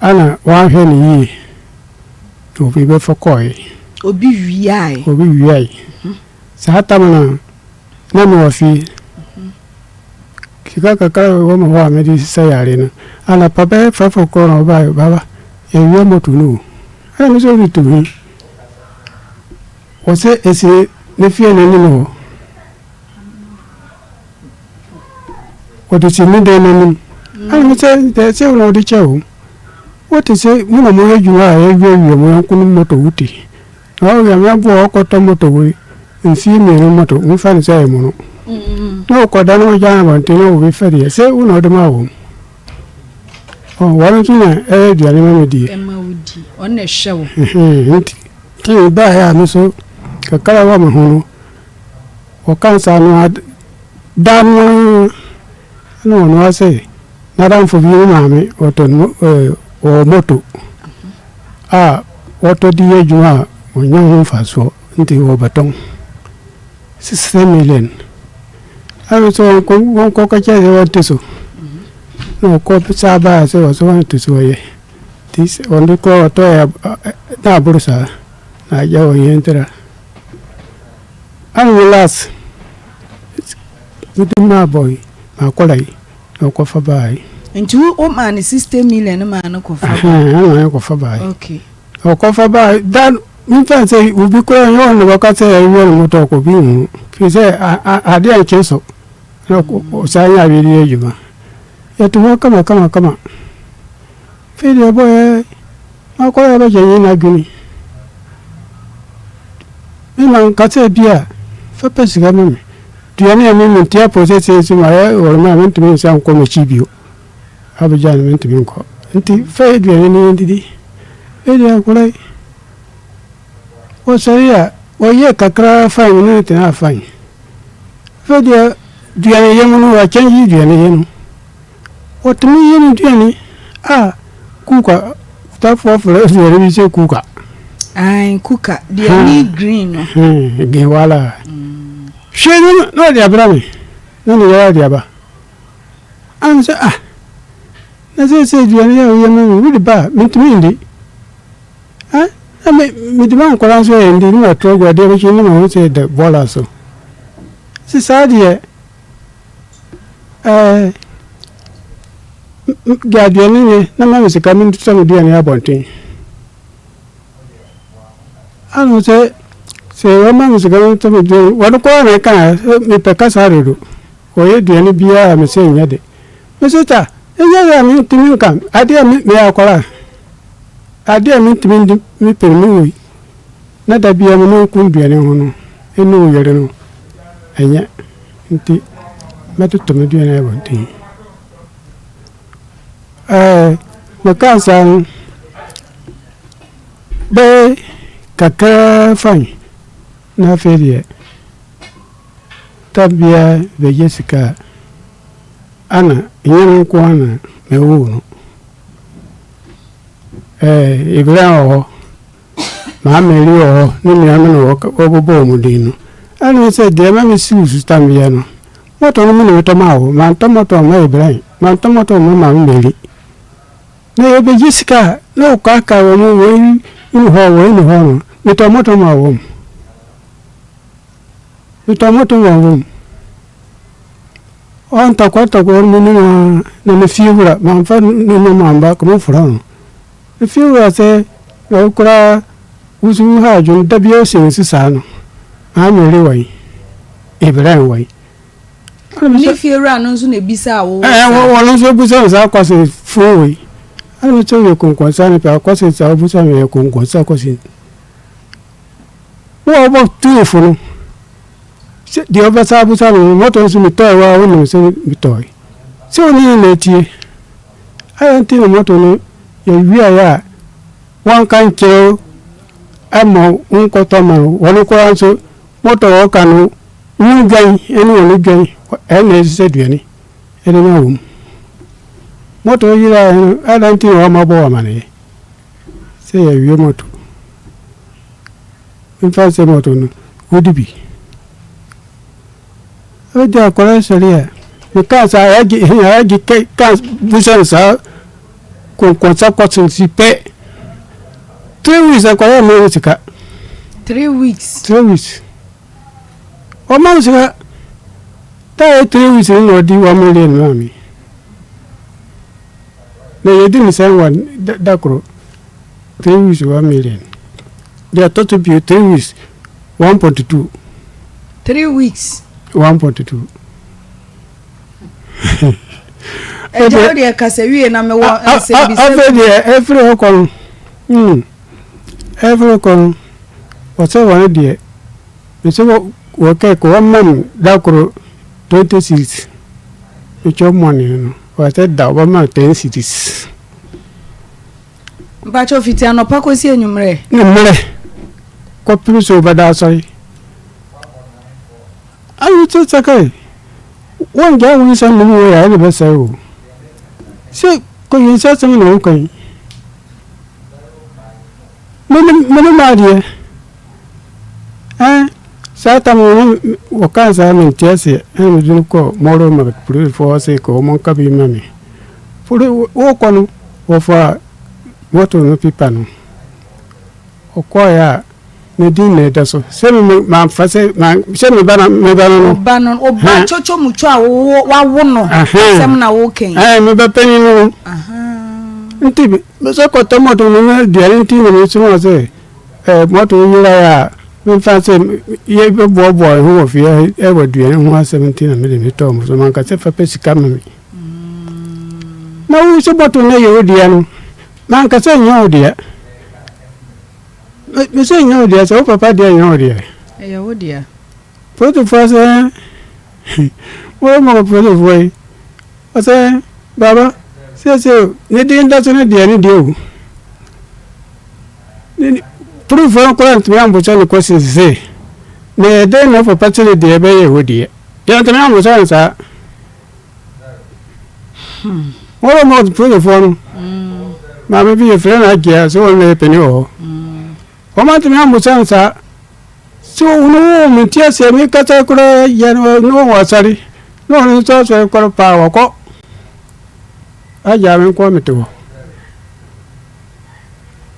Ɛna wanhwɛ no yie na obi bɛfa kɔɔe. Obi wiae. Obi wiae. Saa tam no na mewɔ fie. Sika kakra a ɛwɔ me hɔ a mede sesa yare no, anɔpa bɛyɛ 5 o'clock na ɔbaeɛ, Baba, yɛawia moto no o. Ɛna me sɛ wode to he? Ɔsɛ ɛsi ne fie no anim hɔ. Ɔde si ne dan no anim. Ɛna me sɛ dɛ sɛ wo na wode kyɛ o. Wote sɛ mo na moyɛ adwuma a yɛawiawia mo yɔnko no moto wote. Na ɔyɛ me aboa ɔkɔtɔ moto wei mfie mmienu moto mefa no sɛ ɛyɛ mono na ɔkɔda na ɔgya abɔnten na obi fɛ deɛ sɛ wo na ɔde ma wɔn wɔn nso na ɛyɛ aduane ma me die ɛma wo di ɔno na ɛhwɛ wo nti nti baeɛ a me so kakra wɔ me ho no wɔka saa no da no na ɔno ase n'adamfo bi ne maame wɔtɔ no wɔ moto a wɔtɔ de yɛ adwuma a wɔnya ho mfasoɔ nti wɔbɛtɔn 60 million. Ɛno nso wɔnkɔ wɔnkɔ kɔkyɛ sɛ wɔnte so na wɔkɔ saa baa sɛ wɔsɛ wɔnte so wɔyɛ nti sɛ wɔde kɔ wɔtɔ yɛ na aboro saa na agya wɔn yɛn ntira. Ɛna me last mede maa bɔyi makɔla yi na ɔkɔfa baa yi. Nti wo wo maa no 60 million no maa no kɔfa baa. Ɛhɛn ɛna ɔyɛ kɔfa baa yi. Okay. Ɔkɔfa baa yi da nfa sɛ obi koraa nyɛ ɔno bɛka sɛ ɛwia no motɔ kɔ bi hu fi sɛ adeɛ nkye so na ɔsan nyɛ adeɛ de adwuma yɛte hɔ kama kama kama fei deɛ ɛbɔyɛ makɔla yɛ bɛgye nye n'adwene me ma nka sɛ bi a fa pɛ sika ma me Dua no a me mente apɔ sɛsɛɛ nso mayɛ wɔrema a mentumi nsan nkɔ m'akyi bio. Abigya no mentumi nkɔ. Nti fa aduane no yɛndidi. Ɛdi akwadaa yi, wɔsɔre a wɔyɛ kakra fine me ne no tenaa fine. Afei deɛ duane yɛ mu no wɔakyɛngye duane yɛ no. Wɔtumi yɛ no duane a kuka tafoɔ frɛ aduane bi sɛ kuka. Ae kuka deɛ ne green no. Green wala. Hwɛ no na ɔde abra me na ne yɛrɛ ɔde aba. Am sɛ ah na sɛ sɛ aduane yɛ woyɛ ma me wode ba a mentumi ndi. Ah na me mede ma nkwadaa nso yɛ ndi ne mato agu adeɛ bɛkyi ne mahu sɛ da bɔɔla so. Sɛ saa deɛ Ɛɛ, gye aduane nyɛ na ma me sika mentotɔ me duane abɔnten. Ano sɛ sɛ wɔma me sika mentotɔ me duane, wɔn koraa na ɛka sɛ mepɛ kasa dodo. Wɔyɛ aduane biara a mesɛ nyɛ de. Me sista, ɛnyɛ sɛ mentumi nka adeɛ a meyɛ akwadaa. Adeɛ a mentumi ndi me pene me wei na da biara me ne wo ko nduane ho no ɛne wo yere no ɛnyɛ nti mɛtoto me duane abɔnten. Ɛɛ mekaa saa no bɛyɛ kakraa fine na afei deɛ tam biara bɛgye sika a ana ɛnyɛ me nko ara na mewoo no. Ɛɛ Ibrahim wɔ hɔ, Maame Eli wɔ hɔ, ne nuanom na wɔbobɔ wɔn din no. Ɛne sɛ deɛ ɛma mesiw so tam biara no, mɔtɔ no me na metɔ maa wo, mantɔ mɔtɔ amma Ibrahim, mantɔ mɔtɔ amma Maame Mary. Na yɛbɛgye sika a, na wɔkaakae wɔn, wei nni hɔ, wei nni hɔ no, metɔ mɔtɔ maa wɔn. Metɔ mɔtɔ maa wɔn. Ɔ ntɔkwa ntɔkwa no mu no na na me fie wura mamfa ne nneɛma amba kɔmɔ fura no. Me fie wura sɛ na wo koraa wo so wo ha adwene da biara osi ne so saa no. Maa me re wɔn. Ebere wɔn. Ne fie wura no nso na ebisaa wo saa. Ɛɛ wɔn nso ebusa me saa kwasi fun wei. Ɛna me sɛ yɛ konkonsa ne pɛ kwasi saa obusa me yɛ konkonsa kwasi. Wo a wobɔ tuufo no. Sɛ deɛ ɔbɛsa abusa no, mɔtɔ nso metɔe wa wonim sɛ metɔe. Sɛ wo ne na atie. Ayɛ nti na mɔtɔ no yɛwiaeɛ a wɔnka nkyerɛ wo ama wonkɔtɔ ma no. Wɔn koraa nso mɔtɔ wɔka no wo dwan ɛne wɔn dwan ɛna ɛsɛ sɛ aduane ɛde ma wɔn. Mɔtɔ yeraeɛ no adɛn nti na wɔmmabɔ wo amaneɛ sɛ yɛawie mɔtɔ. Mfa nsɛm a ɔtɔ no, wodi bi. Ɛdi akwadaa sɔre a, mekaa saa ayagye he ayagye kɛ ka busa no saa kɔnkɔnsa kɔsen si pɛ. 3 weeks akwadaa mma wo sika. 3 weeks. 3 weeks. Ɔma wo sika. Taa yɛ 3 weeks no na ɔdi 1 million maa me. Na yɛdi ne sɛn wɔ da koro. 3 weeks 1 million. Deɛ ɛtɔ so bio 3 weeks 1.2. 3 weeks. 1.2. Ɛgya wo deɛ kasa wie na mewɔ nsɛm bi sɛ. Afei deɛ ɛfiri hɔ kɔ no ɛfiri hɔ kɔ no wɔsɛ wɔn deɛ mesɛ wɔ kɛk wɔn mam da koro 20 cedis metwɛ mɔne no wɔsɛ da wɔn mam 10 cedis. Mpakyɛw fiti anɔpa kɔsi anwummerɛ. Ne mmerɛ kɔpem sɛ wobɛda asɔre. Ayi sɛ sɛkɛe wongyae wo nsa nnom wei a ɛna ɛbɛsɛe wo. Sɛ kɔyɛ nsa asɛm na woka yi. Mene maadeɛ. Ɛn saa tam no wɔkaa saa mente aseɛ ɛna mede no kɔɔ Moro Market polisifoɔ hɔ sɛ kɔ wɔn nka bi ma me. Poli wokɔ no Wɔfaa moto no pipa no, ɔkɔeɛ a, ne din na ɛda so. Sɛ me mamfa sɛ ma sɛ me ba na me ba no no. Ɔba no ɔba kyokyo mutwo a wo wawo no asɛm na woka yi. Ɛn me ba panin no no. Nti sɛ kɔtɔ moto no na aduane nti na mesoma sɛ ɛɛ moto yeraeɛ a memfa sɛ yɛbɛboaboa yɛn ho wɔ fie ɛwɔ aduane ho asɛm nti na mede metɔɔ mo so manka sɛ fa pɛ sika ma me. Na wo sɛ bɔtol no yɛ wo dea no, manka sɛ nyɛ wo dea. Me sɛ nyɛ wo dea, sɛ wo papa dea nyɛ wo dea. Ɛyɛ wo dea. Polisifoɔ sɛ, wɔyɛ mɔ polisifoɔ yi, ɔsɛ baba sɛsɛ ne din da so no deɛ ne deɛ o. Polisifoɔ no koraa ntumi ambosa no questions sɛ, na ɛyɛ dɛn na wo papa sɛ ne deɛ bɛyɛ wo deɛ. Yɛntumi ambosa no saa. Wɔn a wɔn polisifoɔ no, maame bi yɛfrɛ no Agyea sɛ wɔn na yɛ panin wɔ hɔ. Wɔn antumi ammusa no saa. Sɛ wɔn wɔ wɔn ti aseɛ mi kasa koraa yɛ no ne wɔn wɔ asɔre na wɔn nso asɔre kɔrɔ paa wɔkɔ. Agyea me nko mete hɔ.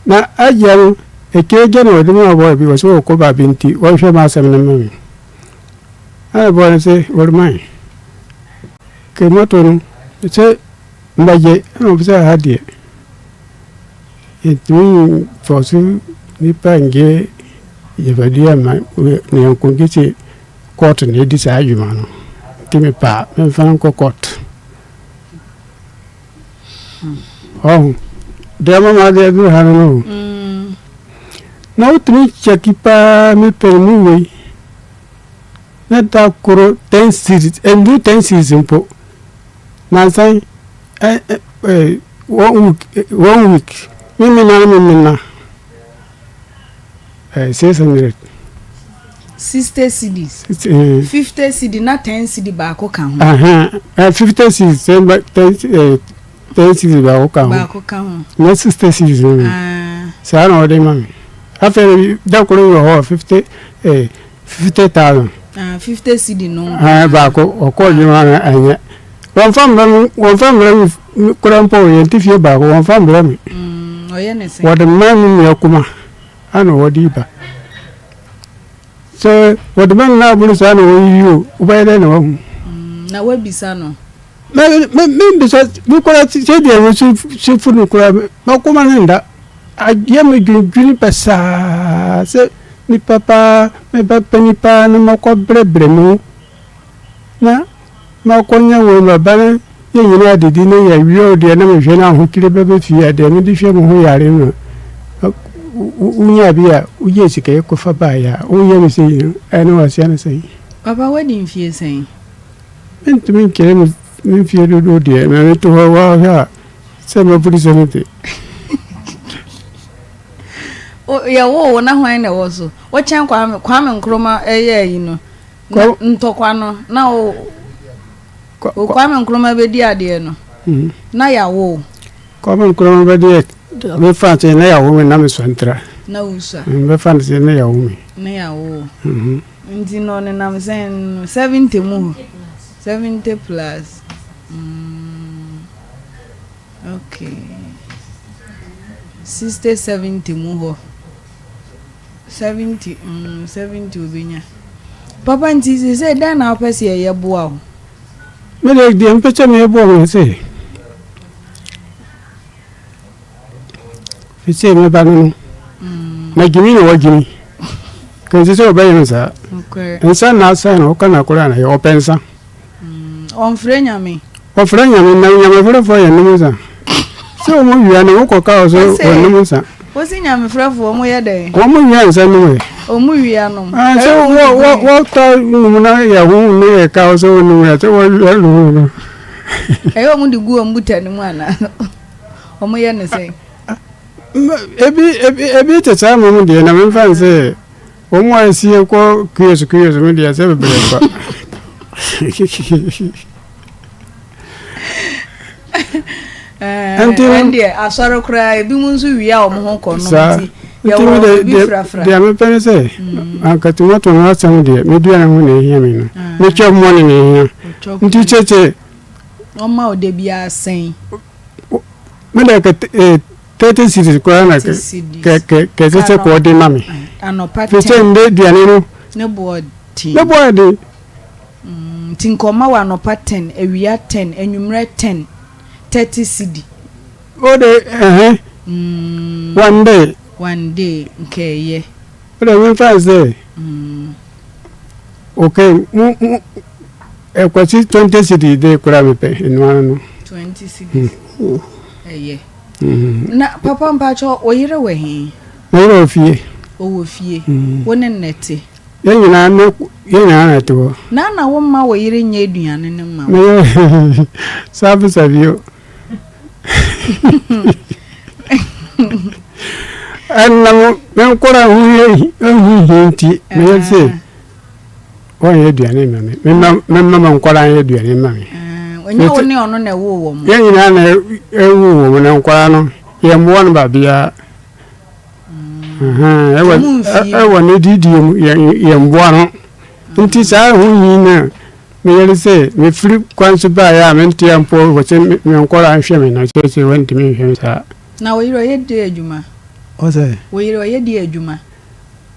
Na Agyea no akyire gya na wɔde mu abɔ bi wɔ sɛ wɔkɔ baabi nti wɔnhwɛ m'asɛm no ma me. Ɛna bɔɔ no sɛ wɔremae. Ke moto no sɛ mbɛgye ɛna ɔbɛ sɛ ha deɛ yɛntumi mfɔso nipa ngye agyapadeɛ ma ne yɔnko gye sɛ kɔɔto na ɛdi saa adwuma no nti mepɛ a memfa no nkɔ kɔɔto. Ɔho. Deɛ ama m'ade aduru ha no no o. Na wotumi kyɛki paa me pɛn mu wei na da koro 10 cedis, ɛndu 10 cedis mpo. Nansa yi ɛ ɛ ɛ one week one week me mena ne me mena ɛ 600. 60 cedis. 50 cedi na 10 cedi baako ka ho. Ahan ɛ 50 cedis ten ten 10 cedis baako ka ho. Baako ka ho. Na 60 cedis no. Ah. Saa na ɔde ma me. Afei da koro wɔ hɔ 50 eh 50,000. Ah, 50 cedi no. Ah, baako ɔkɔ adwuma no ɛnyɛ. Wɔmfa mbrɛ me wɔmfa mbrɛ me kora mpo yɛn ti fie baako wɔmfa mbrɛ me. Mm, ɔyɛ ne sɛn. Wɔde ma me nua kuma ana wɔde ba. Sɛ wɔde ma no na aboro saa na wɔyiyi o, wobɛyɛ dɛn na wahu? Mm, na wabisa no. Me me membisa me koraa sɛdeɛ mesi si fo no koraa m'akoma no nda ayɛ me dwendwene basaa sɛ nipa paa me ba panin paa na makɔ brɛbrɛ me ho na makɔnya wei maba no yɛn nyinaa adidi na yɛawie o deɛ na mehwɛ no ahokyere bɛbɛ fie a deɛ mede hwɛ me ho yare no wonya bi a woyɛ sika yi kɔfa baeɛ a woyɛ me sɛ yi no ɛne waseɛ no sɛn. Papa wadi mfie sɛn? Mentumi nkyerɛ me me mfeɛ dodoɔ deɛ, na meto hɔ woahwɛ a sɛ maburu 70. Yɛwoo wo na hwan na ɛwɔ so? Wokyɛn Kwame Kwame Nkrumah ɛyɛ ayi no na ntɔkwa no na wo Kwame Nkrumah bɛdi adeɛ no mhm. na yɛawo wo. Kwame Nkrumah bɛdi bɛfa sɛ na yɛawo me na mesua ntra. Na wosua. Bɛfa no sɛ na yɛawo me. Na yɛawo wo. Mhm. Nti no ɔnenam sɛn no 70 mu hɔ 70 plus mm okay 60 70 mu hɔ 70 mm 70 obenya papa nti sesei dɛn na wopɛ sɛ yɛyɛ boa wo. Me deɛ deɛ mepɛ sɛ meyɛ boa wo ne sɛ. Sesei me ba no no, na gyimi na wagyimi. Kɛnse sɛ ɔbɛyɛ no saa. Nsa na asan no, ɔka na koraa na yɛ ɔpɛ nsa. Ɔmfrɛ nyame. Ɔfrɛ nyame na nyamefrɛfoɔ yɛ nom nsa. Sɛ wɔn wia no wokɔ ka wɔ sɛ wɔnom nsa. Wosi nyamefrɛfoɔ wɔn yɛ dɛn? Wɔn wia nsa nom yɛ. Wɔn wia nom. Sɛ wɔ wɔ wɔtɔ nom na yɛ ho ne yɛ ka wɔ sɛ wɔnom yɛ sɛ wɔwia nom no. Ɛyɛ wɔn de gu wɔn buta no mu anaa? Wɔn yɛ ne sɛn? Ebi ebi ebi te saa mmom deɛ na memfa n sɛ wɔn a esie kɔ kiosk kiosk mu deɛ sɛ bebree kwa. Nti no deɛ asɔre koraa ebi mu nso wia wɔn ho kɔ nom nti yɛwɔ ebi frafra. Deɛ mepɛ ne sɛ mm. anka tomato no asɛm deɛ medua ne ho na ehia me no ah. metwa mmɔ ne na ehia nti kyekye. Ɔma wo da biara sɛn? Me deɛ kɛ eh, 30 cedis koraa na kɛ kɛ kɛ ɛsɛ sɛ kɔɔ de ma me. Anɔpa ten. Fi sɛ ndɛ aduane no. Ne boɔ den. Ne boɔ den. Mm, nti nkɔma wɔ anɔpa 10, awia 10, anwummerɛ 10, 30 cedi. O de ɛhɛn. Mm. One day. One day nka ɛyɛ. O de memfa sɛ. Mm. Okay, mo mo ɛkwasi 20 cedi de koraa mepɛ ɛno ara no. 20 cedis. Ɛyɛ. Na papa mpakyɛ wo yere wɔ he? Me yere wɔ fie. Ɔwɔ fie. Wo ne no te? Yɛn nyinaa ne yɛn nyinaa na ɛte hɔ. Na na womma wo yere nyɛ aduane no mma wo? Me yere saa bisa bio. Ɛnam me nkora ho hia ho nti meyɛ sɛ wɔnyɛ aduane mma me memma me nkora nyɛ aduane mma me. Ɔnyɛ wo ne ɔno na ɛwoo wɔn. Yɛn nyinaa na ɛwoo wɔn na nkora no yɛn mmoa no baabiara. Ɛwɔ ne didie mu yɛn mmoa no nti saa ho nyi na meyɛre sɛ mefiri kwan so baeɛ a menteɛ mpo wɔ sɛ me nkora nhwɛ me na kyerɛ sɛ wɔntumi nhwɛ me saa. Na wo yere ɔyɛ deɛ adwuma? Ɔsɛ? Wo yere ɔyɛ deɛ adwuma?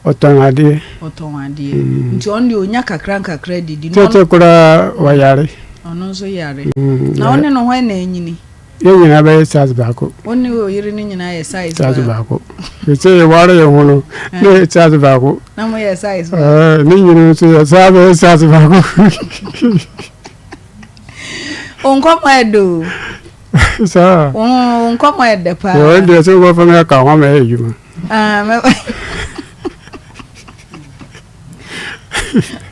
Ɔtɔn adeɛ. Ɔtɔn adeɛ. Nti ɔno deɛ ɔnya kakra nkakra didi. Tete koraa ɔyare. Ɔno nso yare. Na wo ne no hwan na anyini? Yɛn nyinaa bɛyɛ size baako. Wo ne wo yere no nyinaa yɛ size baako. Size baako. Sɛ yɛware yɛn ho no, ne yɛ size baako. Na mo yɛ size baako. Ne nyini nso yɛ saa bɛyɛ size baako. Nkɔmɔ ɛdɔ o. Saa. Wo nkɔmmɔ yɛ dɛ paa. Wɔn deɛ sɛ wɔbɛfa me aka ho ama ɛyɛ adwuma. Ah,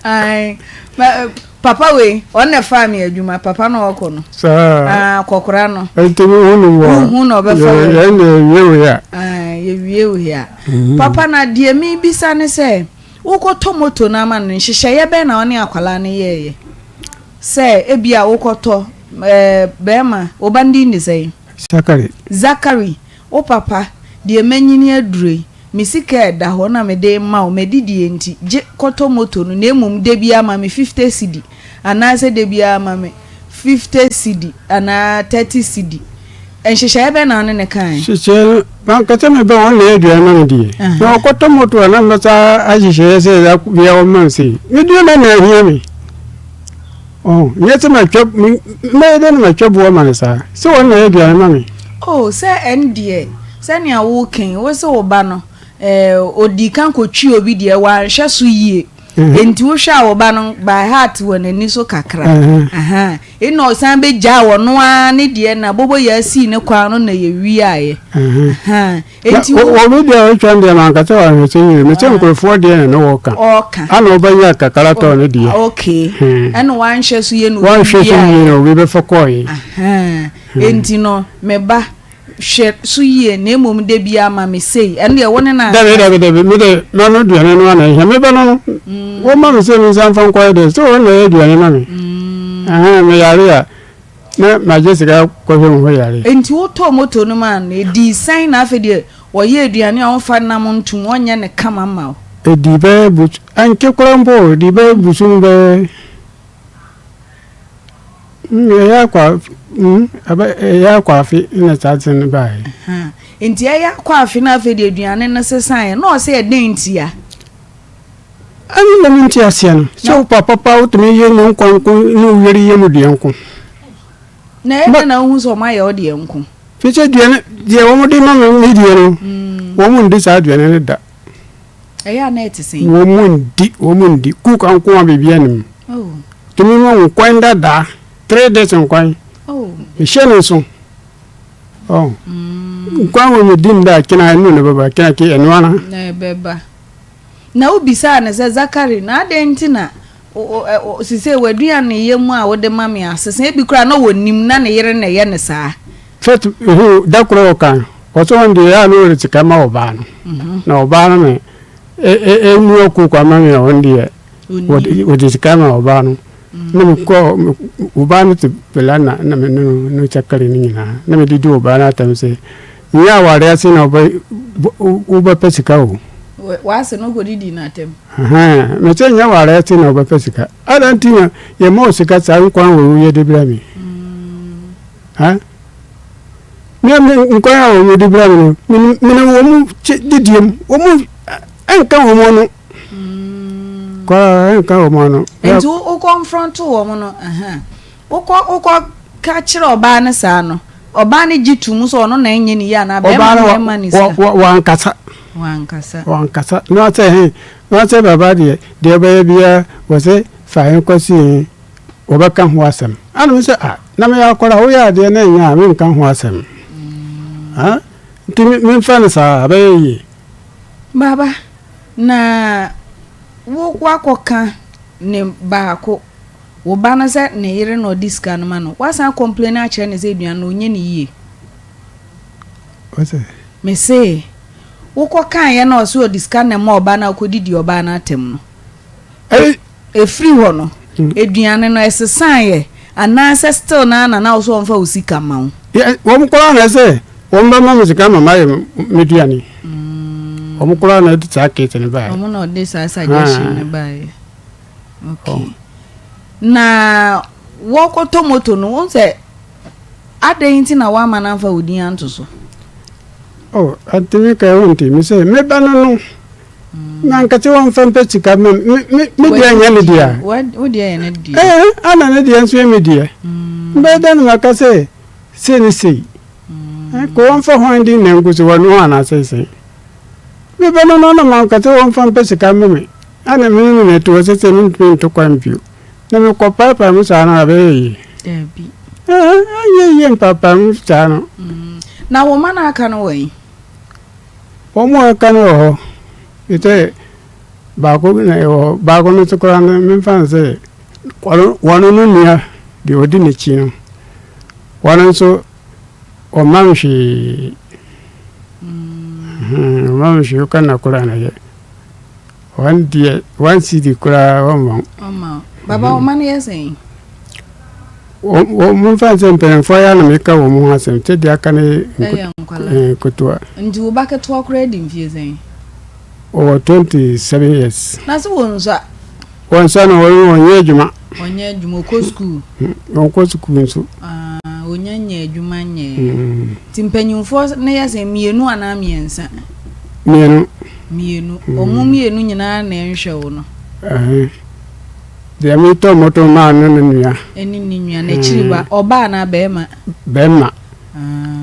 Ae, papa wei, ɔno na ɛfaa me adwuma, papa na ɔkɔ no. Saa. Ah, kɔkora no. Nti wo hu no wɔ. Wo hu na ɔbɛfa wei. Yɛn na yɛwie wei a. Ah, yɛwie wei a. Mhm. Papa na deɛ mebisa ne sɛ, wokɔtɔ moto no ama no, nhyehyɛeɛ bɛn na ɔne akwadaa no yɛɛyɛ? Sɛ ebia wokɔtɔ, ɛɛ, bɛrima, wo ba no din de sɛn? Zakari. Zakari, wo papa, deɛ manyini aduro yi, Me sika a ɛda hɔ na mede rema wo, m'adidie nti, gye kɔtɔ moto no, na mmom da biara ma me 50 cedi, anaasɛ da biara ma me 50 cedi anaa 30 cedi. Nhyehyɛeɛ bɛn na wo ne no kaeɛ? Nhyehyɛeɛ no, mankasa meba wɔn na ɛyɛ aduane ma me deɛ, na ɔkɔtɔ moto a na mɛsa ahyehyɛeɛ sɛ da biara ɔmma me sei. Me deɛ na na ahia me. Oh, nyɛ sɛ matwa, mɛyɛ dɛn na matwa boɔ ama no saa? Sɛ wɔn na ɛyɛ aduane ma me. Oh, sɛ ɛndeɛ, sɛnea woreka yi, wo se wo ba no, eh, ɔdii kan kɔtwii obi deɛ, wanhwɛ so yie. Enti wohwɛ a wo ba no, by heart wɔ n'ani so kakra. Aha. Ɛnna ɔsan bɛgyaa ɔno ara ne deɛ na boboyaa sii ne kwan no na yɛwiaeɛ. Aha. Enti wo. Obi deɛ ɔretwa no deɛ manka sɛ wahwɛ sɛ yie mesɛ ah. nkurɔfoɔ deɛ na ne wɔka. Ɔka. Ana ɔbɛnya kakra tɔɔ ne deɛ. Okay. Hmm. Ɛna wanhwɛ so yie na obi wanhwɛ so yie na obi bɛfa kɔɔ Enti no me ba hwɛ so yie na mmom da bi ama me sei ɛno deɛ wo ne na. Dabi dabi dabi me de ma no aduane no ana ɛhia me ba no no mm. wɔn ma me sɛ me nsa nfa nkɔyɛ dɛ sɛ wɔn na ɛyɛ aduane ma me. Mm. Me yare a. Na magye sika kɔhwɛ me ho yare. Enti wotɔɔ moto no maa no, edii sɛn na afei deɛ ɔyɛ aduane a ɔmfa nam ntom, ɔnyɛ no kama mma wo? Edii bɛyɛ bos, ɛnkyɛ koraa mpo o, edii bɛyɛ bosom bɛyɛ, mm, ɛyɛ akɔ afe, mm, ɛbɛ, ɛyɛ akɔ afe na saa asɛm no baeɛ. Ahaa, enti ɛyɛ akɔ afe na afei deɛ aduane no sesaeɛ, na ɔsɛ ɛdɛn ntia? Ɛno na mente aseɛ no. Sɛ wo papa pa wotumi yɛ ne nkwa nko ne wo yere yɛ mu deɛ nko. Na ɛyɛ dɛn na wohu sɛ wɔayɛ wo deɛ nko? Fi sɛ deɛ deɛ wɔn de ma me me deɛ no, mm. wɔn ndi saa aduane no da. Ɛyɛ a na ɛte sɛn? Wɔn ndi wɔn ndi kuka nko a biribi anim. Oh. Tumi ma nkwan dadaa 3 days nkwan. Oh. Mehyɛ ne nso. Oh. Mm. Nkwan wɔ mi di nda kyena ɛnu ne bɛba kyena ke ɛnu ana. Na ɛbɛba. Na wobisaa no sɛ, Zakari, na adɛn nti na seesei w'aduaneyɛ mu a wode ma me asesa? Ebi koraa na ɔnnim, na ne yere na ɛyɛ no saa. First, mehu da koro ɔka, ɔsɛ ɔno deɛ ɛyɛ a na ɔde sika ma ɔbaa no, na ɔbaa no na ɛnua kooko ama me a ɔno deɛ wɔde sika ma ɔbaa no. Na mekɔ ɔbaa no te bela na na me ne no no kyakari no nyinaa na mede di ɔbaa no atɛm sɛ nyɛ aware ase na wobɛpɛ sika o. W'ase no kɔdidi no atɛm. Mɛ sɛ nyɛ aware ase na wobɛpɛ sika. Ada nti na yɛma wo sika saa nkwan wɔ woyɛ de brɛ me. Ha? Me me nkwan a wɔn de brɛ me no, mene wɔn mu didiem, wɔn mu ɛnka wɔn ano. Koraa ɛnka wɔn ano. Nti wo confront wɔn no, wokɔ wokɔ ka kyerɛ ɔbaa no saa no, ɔbaa no gye to mu sɛ ɔno na ɛnyɛ ne yie anaa bɛrima no na ɛma ne sika? Wankasa. Wankasa. Wankasa. Na ɔsɛ he, na ɔsɛ baba deɛ, deɛ ɔbɛyɛ biara, wɔsɛ fa he kɔsi he, wɔbɛka ho asɛm. Ana me sɛ, ah, na meyɛ akɔla, woyɛ adeɛ na ɛnyɛ a, menka ho asɛm. Ha? Nti memfa no saa, ɛbɛyɛ yie. Baba, na wo woakɔka ne baako, wo ba no sɛ ne yere na ɔde sika no ma no, woasan akɔmpleni akyerɛ no sɛ aduane no ɔnyɛ no yie? Ɔsɛ. Mese, wokɔkaeɛ na ɔse ɔde sika na ɛma ɔbaa no a wokɔdidi ɔbaa no atɛm no. Ɛyi. Ɛfiri hɔ no, aduane no ɛsesaeɛ anaasɛ still no ara na na wo sɛ ɔmfa wo sika mma wo? Yɛ, wɔn koraa na ɛsɛ wɔn bɛma me sika ma mayɛ me duane. Wɔn koraa na ɛde saa case no baeɛ. Wɔn na ɔde saa suggestion no baeɛ. Okay. Na wɔkɔtɔ moto no, wohu sɛ adɛn nti na woamma no amfa wo din anto so? Oh, atumi ka ɛho nti, me sɛ meba no no, na nka sɛ wɔmfa mpɛ sika ma me me me deɛ nyɛ ne deɛ. Wo deɛ yɛ ne deɛ. Ɛɛ, ana ne deɛ nso yɛ me deɛ. Mbɛyɛ dɛ na maka sɛ sei ne sei. Ko wɔmfa hwan din na ngu so, wɔne ho anaasɛ sɛn? Meba no no na manka sɛ wɔmfa mpɛ sika mma me. Ana me ne no na ɛte hɔ sɛ sɛ mentumi nto kwan bio. Na mekɔ paepae mu saa no a, ɛbɛyɛ yie? Daabi. Ɛnyɛ yie mpaapaemu saa no. Na wo mma no a aka no wɔ he? Wɔn a aka no wɔ hɔ. Te sɛ baako na ɛwɔ hɔ. Baako no nso koraa no, memfa no sɛ wɔn no nua deɛ ɔdi n'akyi no, wɔn nso wɔmma me hwee. Wɔmma me hwee, woka na koraa na yɛ. Wɔn deɛ one cedi koraa wɔmma wo. Ɔmma wo. Baba wo mma no yɛ sɛn? Wɔn mfa sɛ mpanimfoɔ yɛ na meka wɔn ho asɛm sɛ deɛ aka no yɛ nkotoa. Nti wo ba ketewa koraa di mfie sɛn? Ɔwɔ 27 years. Na se wɔn nsua? Wɔn nsua no wɔn wɔnyɛ adwuma. Wɔnyɛ adwuma ɔkɔ sukuu. Wɔnkɔ sukuu nso. Ah, wɔnya nyɛ adwuma nyɛ. Nti mpanyimfoɔ no yɛ sɛn mmienu anaa mmiɛnsa? Mmienu. Mmienu. Wɔn mmienu nyinaa na ɛnhwɛ wo no. Ɛhɛn. Deɛ metɔ moto maa no ne nua. Ɛne ne nua n'akyiri ba ɔbaa anaa bɛrima? Bɛrima.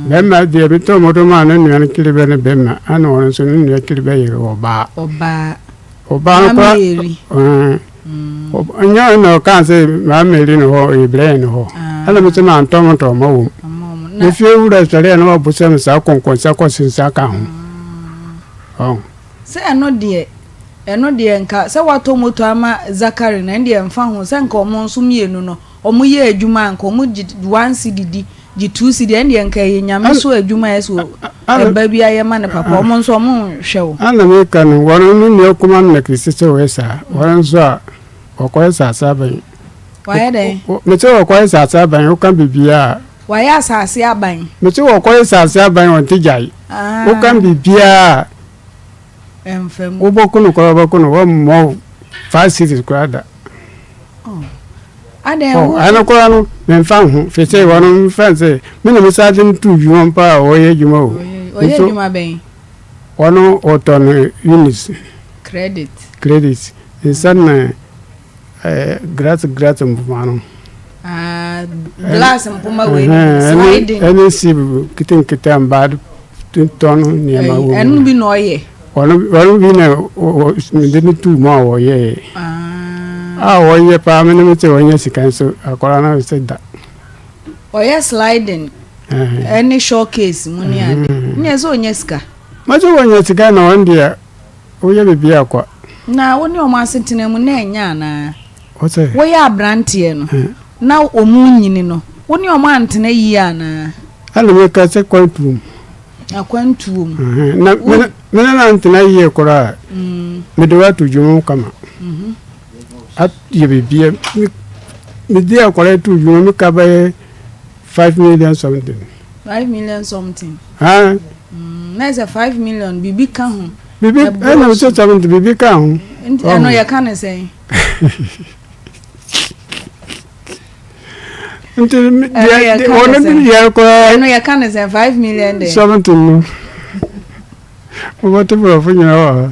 Bɛrima deɛ metɔ moto maa ne nua no kyiri bɛ ne bɛrima ɛna ɔno nso ne nua kyiri bɛ yɛ ɔbaa. Ɔbaa. Ɔbaa no kora. Maame Ɛnyɛ ɔno na ɔkaa sɛ maame Mary no hɔ ɔyɛ brɛ no hɔ. Ɛna me sɛ mantɔ moto ma wɔm. Me fie wura sɔre a na wabɔ sɛ me saa kɔnkɔnsa kɔsensa ka ho. Ɔn. Sɛ ɛno deɛ, ɛno deɛ nka sɛ watɔ moto ama Zakari no ɛno deɛ ɛmfa ho sɛ nka ɔmo nso mmienu no ɔmo yɛ adwuma a nka ɔmo gye one cedi di gye two cedi ɛno deɛ nka ɛyɛ nyame so adwuma a ɛsɛ ɛba bi ayɛ ma ne papa ɔmo nso ɔmo nhwɛ wo. Ɛna meka no wɔn no nua kuma no na kisi sɛ wɔyɛ saa wɔn nso a wɔkɔyɛ saase aban. Wayɛ dɛn? Mese wɔkɔyɛ saase aban woka biribiara. Wayɛ asase aban. Mese wɔkɔyɛ saase aban wɔn ti gyae. Woka biribiara a wobɔko no koraa wobɛko no wɔmmɔ five cities koraa da. Ɛno koraa no memfa ho firi sɛ wɔn mfa sɛ me na mesa de no to dwuma mpo a ɔyɛ adwuma o. Ɔyɛ adwuma bɛn? Ɔno ɔtɔ no units. Credit. Credit. Nsa na Glass glass mpoma no. Ah, glass mpoma wei ni sliding. Ɛne sieve nketenkete a mbaa tɔn nneɛma wɔ mu. Ɛno bi na ɔyɛ. Ɔno ɔno bi na mede no tuu mu a ɔyɛɛ. A ɔyɛ paa me ne me sɛ ɔnyɛ sika nso akwadaa no sɛ da. Ɔyɛ sliding ɛne showcase mu ne ade. Nyɛ sɛ ɔnyɛ sika. Mɛsɛ wɔnyɛ sika na ɔno deɛ. Woyɛ biribiara kwa. Na wo ne wɔn asetena mu na ɛnyɛ anaa? Ɔsɛ. Woyɛ aberanteɛ no, na wɔn renyini no, wo ne wɔn antena yie anaa? Ɛna meka sɛ kwantuo mu. Akwantuo mu. Na me ne no antena yie koraa. Mede wo ato dwuma mu kama. Ayɛ biribiara. Mede akwadaa to dwuma mu ka bɛyɛ 5 million something. 5 million something. Na sɛ 5 million biribi ka ho. Biribi ɛna sɛ something biribi ka ho. Nti ɛno yɛ ka ne sɛn. Nti deɛ wɔn bi yɛ koraa. Ɛno yɛ ka ne sɛn 5 million de. Something no. Wɔbɛte borɔfo nyina wɔ ha.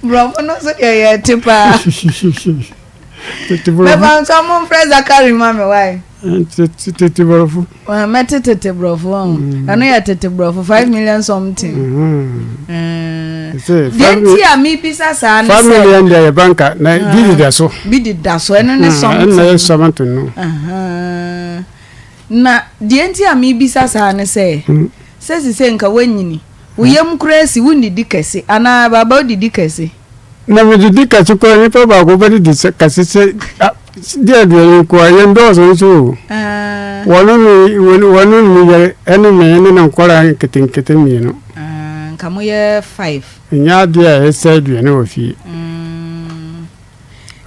Borɔfo no nso deɛ yɛ te paa. Mɛfa nso mo mfrɛ Zakari ma me wae. Tete borɔfo. Mɛte tete borɔfo ɔho. Ɛno yɛ tete borɔfo 5 million something. Deɛ nti a mebisa saa ne sɛ. 5 million deɛ yɛ banka na bi deda so. Bi deda so ɛno ne something. Ɛno yɛ something no. Na deɛ nti a mebisa saa ne sɛ sɛ sise nka woanyini wo yam koraa si wonnidi kɛse anaa baaba wodidi kɛse. Na medidi kɛse koraa nipa baako bɛdidi kɛse sɛ deɛ aduane nko a yɛn dɔɔso nso o. Wɔno ne wɔno ne me yere ɛne me ne ne nkwadaa nketenkete mmienu. Nka moyɛ five. Nyɛ adeɛ a ɛsɛ aduane wɔ fie.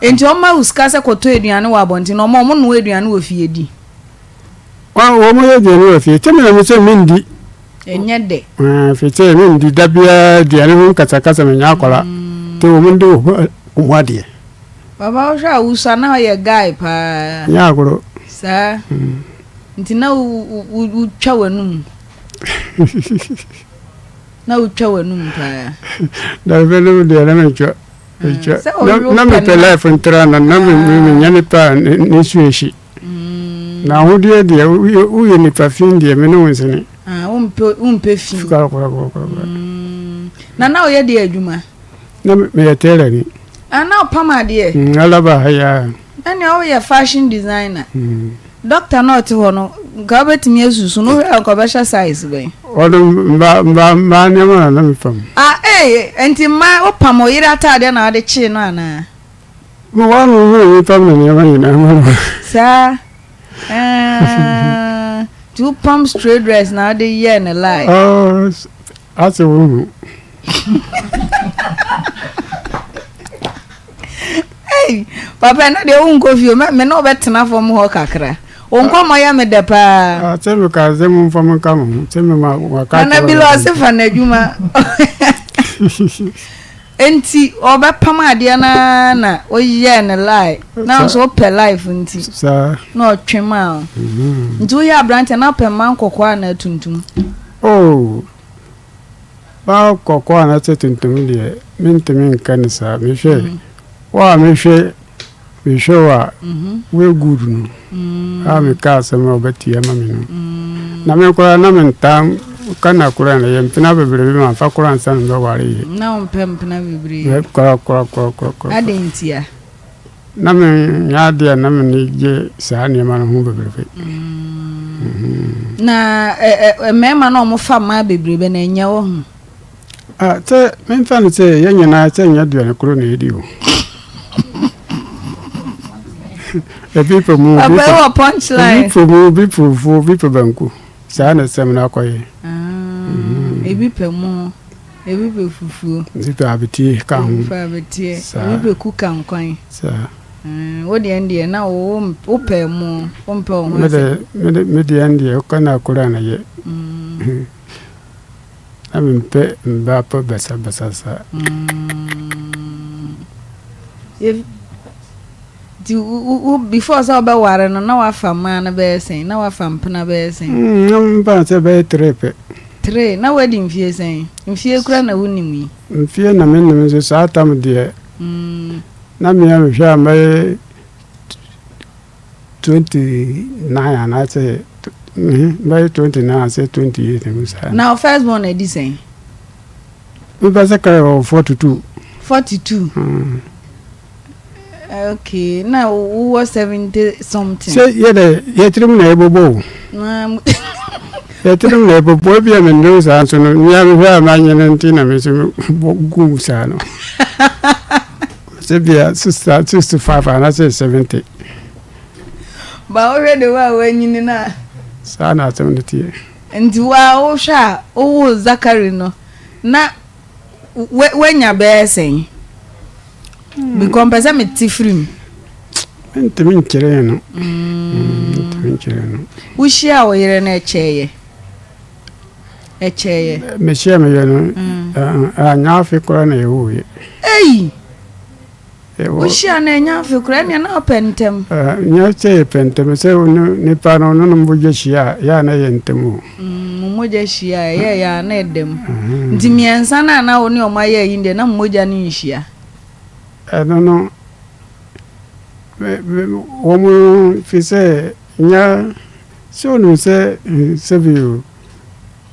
Nti ɔma wo sika sɛ kɔtɔ aduane wɔ abɔnten na ɔma ɔmo noa aduane wɔ fie di. Wɔn yɛ aduane wɔ fie kyɛ me na me sɛ mendi. Ɛnyɛ dɛ. Ɛfiri sɛ mendi da biara aduane ho nkasakasa menya akwadaa nti wɔn de wɔn ho adeɛ. Papa wohwɛ a wosua na ɔyɛ guy paa. Nyɛ agorɔ. Saa. Nti na wotwa w'anum. Na wotwa w'anum paa. Dabi no deɛ na mentwa. Mentwa. Na mepɛ life ntra na na menyɛ nipa a ne su ehyi. Na ahodeɛ deɛ woyɛ nipa fi deɛ me ne wo nsene. Wompɛ fi. Korakorakorakora. Na na woyɛ deɛ adwuma? Na meyɛ tailor ni. Ah, na ɔpam adeɛ? Alaba ha ya. Ɛnea woyɛ fashion designer. Doctor na ɔte hɔ no, nka wobɛtumi asusu no, wohwɛ a nka ɔbɛhyɛ size bɛn? Ɔno mma mma mmaa nneɛma na na mepam. Ah ee, nti mmaa wopam wo yere ataadeɛ na wode kyee no anaa? Mo wa no na mepam ne nneɛma nyinaa ma no. Saa ɛɛn, nti wopam straight dress na wode yɛɛ ne lie? Oh, ase wo hu. Ei, papa ɛno deɛ wonkɔ fie o, me ne wobɛtena fam hɔ kakra. Wo nkɔmmɔ yɛ me dɛ paa. Ah, sɛ meka sɛ momfa mo nka mo ho, sɛ mema waka Nana bi la ɔse fa n'adwuma. Enti ɔbɛpam adeɛ no ara na woyɛɛ ne lie. Na nso wopɛ life nti. Na ɔtwe maa wo. Mhm. Nti woyɛ aberanteɛ na wopɛ mma nkɔkɔɔ anaa tuntum? Oh, Baa kɔkɔɔ anaasɛ tuntum deɛ, mentumi nka no saa. Mehwɛ wo a mehwɛ mehwɛ wo a woyɛ good no a meka asɛm a wobɛtie ama me no. Na me koraa na mentaa ka na koraa na yɛ mpena bebrebe mamfa koraa ansa na mebɛware yɛ. Na wompɛ mpena bebree? Koraa koraa koraa koraa. Adɛn ntia? Na menyɛ adeɛ a na m'ani gye saa nneɛma no ho bebrebe. Na mmarima no a wɔfa mmaa bebrebe no, ɛnyɛ wo ho? Ah, sɛ memfa no sɛ yɛn nyinaa sɛ nyɛ aduane koro na yɛdi o. Ebi pɛ mu, ebi pɛ mu, ebi pɛ fufuo, ebi pɛ banku. Saa na sɛm no akɔyɛ. Ah, ebi pɛ mu. Ebi pɛ fufuo. Ebi pɛ abeteɛ ka ho. Ebi pɛ abeteɛ. Ebi pɛ kuka nkwan. Saa. Wo deɛ ndeɛ na wo wo pɛ mo wo mpɛ wo ho asɛm. Me de me deɛ ndeɛ woka na akora na yɛ. Na me mpɛ mbaa pɛ basa basa saa. Nti wo wo before sɛ wobɛware no na wafa mmaa no bɛyɛ sɛn? Na wafa mpena bɛyɛ sɛn? Na mfa no sɛ bɛyɛ tre pɛ. Tre, na wadi mfie sɛn? Mfie kora na wonim yi. Mfie na menim nso saa tam deɛ na me a mehwɛ a mɛyɛ 29 anaasɛ mɛyɛ 29 anaasɛ 28 mu saa. Na wo first born adi sɛn? Mepɛ sɛ kra wɔ 42. 42? Mm. Okay, na wowɔ 70 something. Sɛ yɛ dɛ yɛtirim na yɛbobɔ o. Yɛtirim na yɛbobɔ ebi a menduru saa nso no mmea mehwɛ a manyɛ no nti na me nso bɔ gu saa no. Sɛ bia 65 anaasɛ 70. Ba wohwɛ de wo a woanyini no a. Saa na asɛm no teɛ. Nti wo a wohwɛ a wowoo Zakari no na woanya bɛyɛ sɛn? Because mpɛ sɛ mete firi mu. Ntumi nkyerɛ no. Ntumi nkyerɛ no. Wohyia wo yere no ɛkyɛeɛ? Ɛkyɛeɛ? Mehyia me yere no, anyɛ afe koraa na yɛwuiɛ. Ei! Wohyia no ɛnyɛ afe koraa ɛnneɛ na wopɛ ntɛm. Nyɛ sɛ yɛpɛ ntɛm sɛ nipa no ɔno no mogya hyia a yɛ a na ɛyɛ ntɛm o. Mo mogya hyia a ɛyɛ yɛ a na ɛda mu. Nti mmiɛnsa no a na wo ne ɔmo ayɛ ayi deɛ na mo mogya no nhyia. Ɛno no wɔn fi sɛ nyɛ sɛ onim sɛ sɛbi o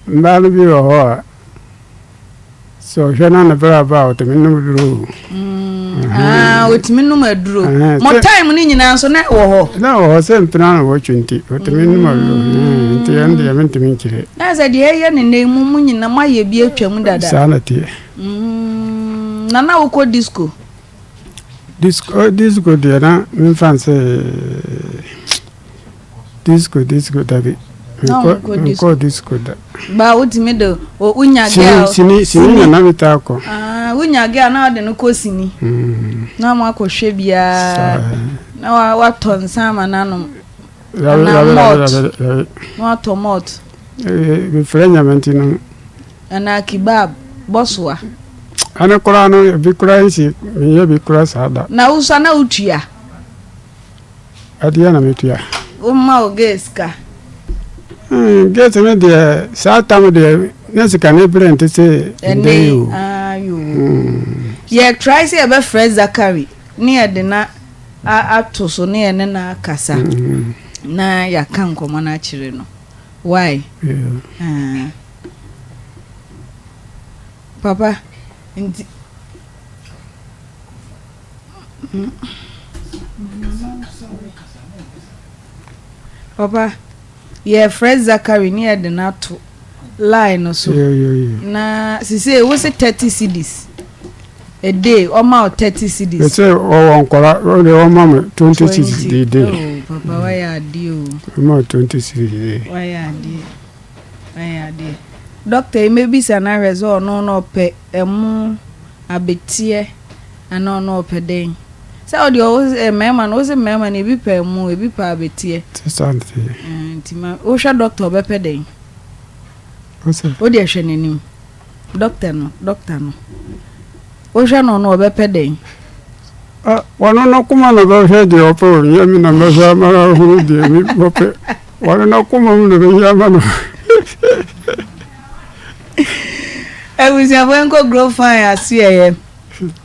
mmaa no bi wɔ hɔ a. Sɛ ɔhwɛ na ne bra ba a, ɔtumi nom aduro o. Ah, ɔtumi nom aduro. Mo time no nyinaa nso na ɛwɔ hɔ. Na ɛwɔ hɔ sɛ mpena na wɔtwe nti, ɔtumi nom aduro. Nti ɛno deɛ mentumi nkyerɛ. Na sɛ deɛ ɛyɛ ne nnɛ mu mo nyinaa moayɛ bi atwam dada. Saa na teɛ. Na na wokɔ disco? Disco, disco deɛ na memfa nsɛ Disco disco dabi. Nkɔ disco da. Ba wotumi de wonya girl. Sini sini na na metaa kɔ. Ah wonya girl na ɔde no kɔ sini. Mm. Na mo akɔhwɛ biara. Na watɔ nsa ama n'anom. Ana malt. Na watɔ malt. Mefrɛ nyame nti no. Ana kebab bɔsoa. Ɛno koraa no ebi koraa nsi meyɛ bi koraa saa da. Na wosua na wotua. Ɛdeɛ na metua. Woma wo gate sika. Hmm, gate no deɛ saa tam deɛ na sika ne berɛ nte sɛ ɛnɛ yi o. Ayo. Hmm. Yɛ try sɛ yɛbɛfrɛ Zakari ne yɛde na ato so ne yɛne na akasa hmm. na yɛaka nkɔmmɔ no akyerɛ no. Why? Yeah. Uh, papa, nti. Papa, yɛfrɛ Zachary ne yɛde no ato line no so. Na sisei wo se 30 cedis a day, ɔma wo 30 cedis. Mese ɔwɔ nkɔla, ɔde ɔma me 20 cedis a day. Oh, papa wayɛ adeɛ o. Ɔma me 20 cedis a day. Wayɛ adeɛ, wayɛ adeɛ. Doctor yi mɛbisa no ahwɛ sɛ ɔno na ɔpɛ ɛmo abeteɛ anaa ɔno ɔpɛ dɛn. Sɛ wo deɛ wo eh, mmarima no, wo se mmarima no ebi pɛ ɛmo, ebi pɛ abeteɛ. Te saa nti. Eh, nti ma wohwɛ doctor ɔbɛpɛ dɛn? Wo deɛ hwɛ n'anim. Doctor no, doctor no. Wohwɛ no no ɔbɛpɛ dɛn? Wɔno no koma na bɛhwɛ deɛ ɔpɛ o, nyɛ me na mɛhwɛ ama no ahunu deɛ me ɔpɛ. Wɔno no koma mu na bɛhwɛ ama no. Abusuafo yɛnkɔ Grow Fine aseɛyɛ